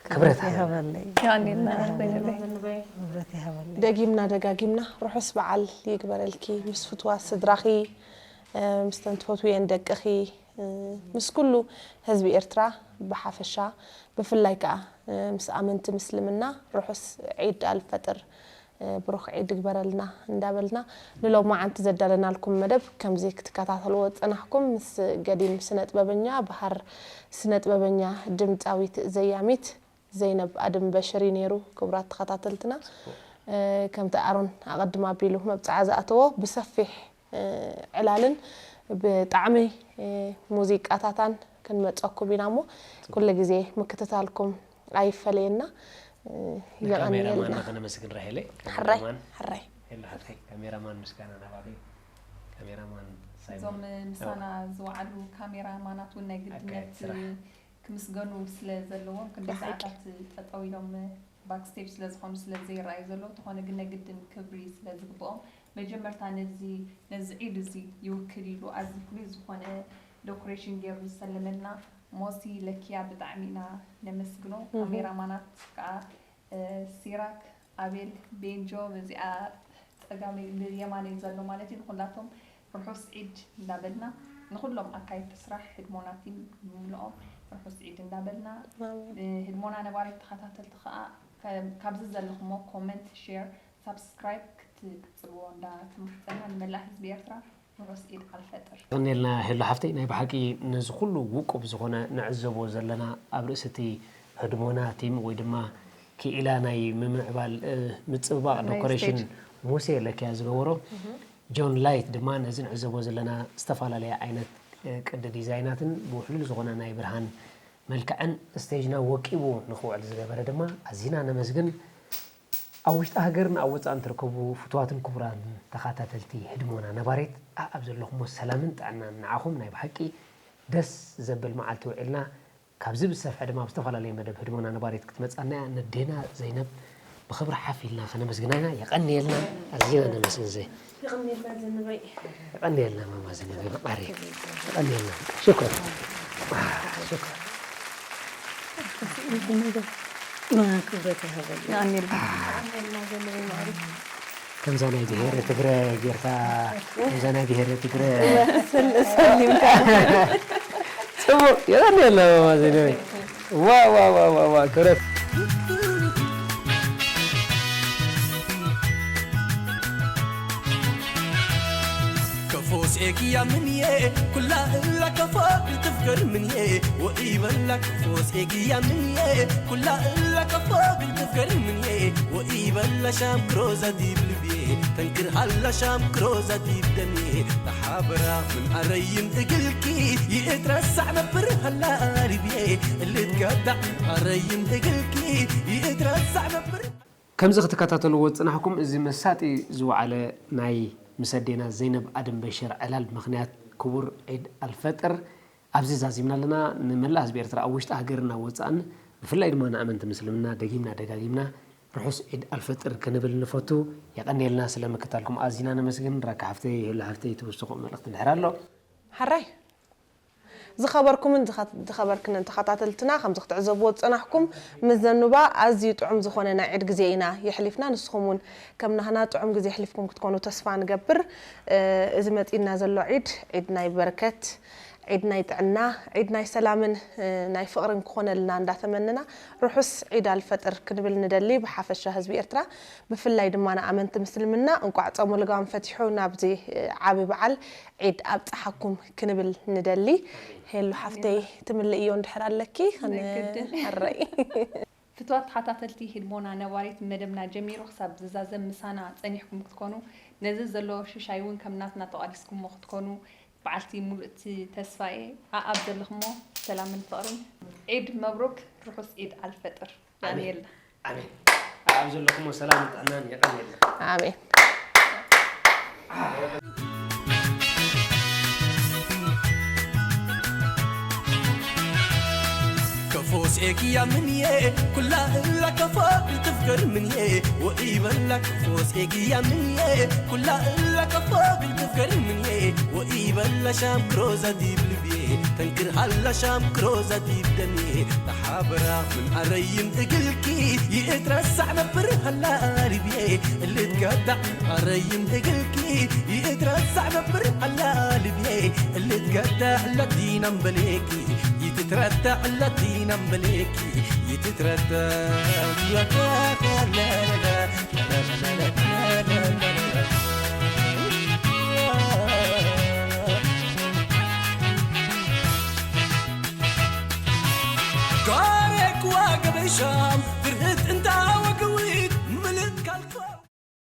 ክብረት ይሃበልና። ይሃበለይ። የቐንየልና ርሕበይ ልበይ። ክብረት ይሃበለይ። ደጊምና ደጋጊምና ርሑስ በዓል ይግበረልኪ፣ ምስ ፍትዋት ስድራኺ፣ እ፣ ምስተን ትፈትውየን ደቅኺ፣ እ፣ ምስ ኩሉ ህዝቢ ኤርትራ ብሓፈሻ፣ ብፍላይ ከኣ፣ እ፣ ምስ ኣመንቲ ምስልምና ርሑስ ዒድ ኣልፈጥር፣ እ፣ ብሩኽ ዒድ ይግበረልና እንዳበልና፣ ንሎማዓንቲ ዘዳለናልኩም መደብ ከምዚ ክትከታተልዎ ዝጸናሕኩም ምስ ገዲም ስነ ጥበበኛ፣ በሃር ስነ ጥበበኛ፣ ድምጻዊት፣ ዘያሚት ዘይነብ ኣድም በሽር እዩ ነይሩ። ክቡራት ተኸታተልትና፣ እ፣ ከምቲ ኣሮን ኣቐድም ኣቢሉ መብጽዓ ዝኣተዎ ብሰፊሕ፣ እ፣ ዕላልን ብጣዕሚ፣ እ፣ ሙዚቃታታን ክንመጸኩም ኢና እሞ፣ ኩሉ ግዜ ምክትታልኩም ኣይፈለየና። እ፣ ንካሜራማንና የቐንየልና። ከነመስግን ራሄለይ። ሕራይ፣ ካሜራማን ሕራይ። የለ ሃብተይ፣ ካሜራማን ምስጋና ናባኺ። ካሜራማን ሳይሞን። እዞም ምሳና ዝወዓሉ ካሜራማናት እውን ናይ ግድነት ኣካየድቲ ስራሕ። ክምስገኑ ስለ ዘለዎም፣ ክንደይ ብሓቂ። ሰዓታት ጠጠው ኢሎም ባክስቴጅ ስለ ዝኾኑ ስለ ዘይረኣዩ ዘለዉ፣ እንተኾነ ግን ናይ ግድን ክብሪ ስለ ዝግብኦም፣ መጀመርታ ነዚ፣ ነዚ ዒድ እዚ ይውክል ኢሉ ኣዝዩ ፍሉይ ዝኾነ ዶኮሬሽን ገይሩ ዝሰለመልና ሞሲ ለኪያ ብጣዕሚ ኢና ነመስግኖ። ካሜራማናት ከዓ፣ እ፣ ሲራክ፣ ኣቤል፣ ቤንጆ፣ በዚኣ ጸጋመይ ብየማነይ ዘሎ ማለት እዩ። ንኹላቶም ርሑስ ዒድ እንዳበልና፣ ንኹሎም ኣካየድቲ ስራሕ ህድሞና ቲም ብምልኦም ርሑስ ዒድ እንዳበልና፣ ኣሜን። እ፣ ህድሞና ነባሪት ተኸታተልቲ ከዓ ከ-፣ ካብዚ ዘለኹሞ ኮመንት፣ ሼር፣ ሳብስክራይብ ክት-፣ ክትጽልዎ እንዳተማሕጸና፣ ንመላእ ህዝቢ ኤርትራ ርሑስ ዒድ ኣልፈጥር። የቐንየልና ሄሎ ሓፍተይ፣ ናይ ብሓቂ ነዚ ኩሉ ውቁብ ዝኾነ ንዕዘቦ ዘለና ኣብ ርእሲ እቲ ህድሞና ቲም ወይ ድማ ክኢላ ናይ ምምዕባል፣ እ፣ ምጽብባቕ ናይ ዶኮሬሽን ስቴጅ። ሙሴ ለኪያ ዝገበሮ፣ ጆን ላይት ድማ ነዚ ንዕዘቦ ዘለና ዝተፈላለየ ዓይነት፣ እ፣ ቅዲ ዲዛይናትን ብውሕሉል ዝኾነ ናይ ብርሃን መልክዕን ስቴጅና ወቂቡ ንኽውዕል ዝገበረ ድማ ኣዚና ነመስግን። ኣብ ውሽጢ ሃገርን ኣብ ወጻእን ትርከቡ ፍቱዋትን ክቡራን ተኸታተልቲ ህድሞና ነባሪት፣ ኣኣብ ዘለኹሞ ሰላምን ጥዕናን ንዓኹም። ናይ ብሓቂ ደስ ዘብል መዓልቲ ውዒልና፣ ካብዚ ብዝሰፍሐ ድማ ብዝተፈላለየ መደብ ህድሞና ነባሪት ክትመጻና እያ። ነዴና ዘይነብ ብኽብሪ ሓፍ ኢልና ከነመስግና ኢና። የቐንየልና፣ ኣዚና ነመስግን። ዘይ የቐንየልና ዘነበይ። የቐንየልና ማማ ዘነበይ መዓረይ። የቐንየልና። ሽኮር። ሽኮር። ክብረት ይሃበልና። የቐንየልና። የቐንየልና ዘነበይ መዓረይ። ከምዛ ናይ ብሄረ ትግረ ጌርካ፣ ከምዛ ናይ ብሄረ ትግረ ሰል-፣ ሰሊምካ። ጽቡቕ። የቐንየልና ማማ ዘነበይ። ዋ፣ ዋ፣ ዋ፣ ዋ፣ ዋ፣ ክብረት። ከፎስ ኤግያ ምንዬ ኩላ እላ ከፎ ግልጥፍ ገርምንዬ ወኢበላ ከፎስ ኤግያ ምንዬ ኩላ እላ ከፎ ግልጥፍ ገርምንዬ ወኢበላ ሻም ክሮዛ ዲብ ልብዬ ተንክር ሃላ ሻም ክሮዛ ዲብ ደምዬ ተሓበራ ምን ኣረይም እግልኪ ይእትረሳዕ ነብር ሃላ ልብዬ እልትጋዳዕ ኣረይም እግልኪ ይእትረሳዕ ነብር። ከምዚ ክትከታተልዎ ዝጽናሕኩም፣ እዚ መሳጢ ዝወዓለ ናይ ምስ ኣዴና ዘይነብ ኣደም በሽር ዕላል ብምኽንያት ክቡር ዒድ ኣልፈጥር ኣብዚ ዛዚምና ኣለና። ንመላእ ህዝቢ ኤርትራ ኣብ ውሽጢ ሃገርን ኣብ ወጻእን፣ ብፍላይ ድማ ንኣመንቲ ምስልምና ደጊምና ደጋጊምና ርሑስ ዒድ ኣልፈጥር ክንብል ንፈቱ። የቐንየልና ስለ ምክታልኩም ኣዚና ነመስግን። ራካ ሓፍተይ፣ ሄሉ ሓፍተይ፣ ትውስኹ መልእኽቲ እንድሕር ኣሎ? ሕራይ። ዝኸበርኩምን ዝኸ-፣ ዝኸበርክንን ተኸታተልትና፣ ከምዚ ክትዕዘብዎ ዝጸናሕኩም፣ ምስ ዘኑባ ኣዝዩ ጥዑም ዝኾነ ናይ ዒድ ግዜ ኢና የሕሊፍና። ንስኹም እውን ከም ናህና ጥዑም ግዜ የሕሊፍኩም ክትኮኑ ተስፋ ንገብር። እ፣ እዚ መጺእና ዘሎ ዒድ፣ ዒድ ናይ በረከት፣ ዒድ ናይ ጥዕና፣ ዒድ ናይ ሰላምን፣ እ፣ ናይ ፍቕርን ክኾነልና እንዳተመነና፣ ርሑስ ዒድ ኣልፈጥር ክንብል ንደሊ። ብሓፈሻ ህዝቢ ኤርትራ፣ ብፍላይ ድማ ንኣመንቲ ምስልምና፣ እንቋዕ ጾመ ልጓም ፈቲሑ ናብዚ፣ እ፣ ዓቢ በዓል ዒድ ኣብጽሓኩም ክንብል ንደሊ። ሄሉ ሓፍተይ፣ ትምልእዮ እንድሕር ኣለኪ፣ ናይ ግድን። ሕራይ። ፍትዋት ተኸታተልቲ ህድሞና ነባሪት፣ መደብና ጀሚሩ ክሳብ ዝዛዘም ምሳና ጸኒሕኩም ክትኮኑ፣ ነዚ ዘሎ ሽሻይ እውን ከም ናትና ተቋዲስኩሞ ክትኮኑ በዓልቲ ሙሉእቲ ተስፋ እየ። ኣኣብ ዘለኹሞ ሰላምን ፍቕርን። ዒድ መብሩክ፣ ርሑስ ዒድ ኣልፈጥር። ኣሜን። የቐንየልና። ኣሜን። ኣብ ዘለኹሞ ሰላም ጥዕናን የቐንየልና። ኣሜን። ከፎስ ኤግያ ምንዬ ኩላ እላ ከፎ ግልጥፍ ገርምንዬ ወኢበላ ከፎስ ኤግያ ምንዬ ኩላ እላ ከፎ ግልጥፍ ገርምንዬ ወኢበላ ሻም ክሮዛ ዲብ ልብዬ ተንክር ሃላ ሻም ክሮዛ ዲብ ደምዬ ሓበራ ምን ኣረይም እግልኪ ይእትረሳዕ ነብር ሃላ ልብዬ እልትጋዳዕ ኣረይም እግልኪ ይእትረሳዕ ነብር ሃላ ልብዬ እልትጋዳዕ ለዲና እምበሌኪ ይትትረዳዕ ለዲና እምበሌኪ ይትትረዳዕ ጋሬክዋ ገበሻ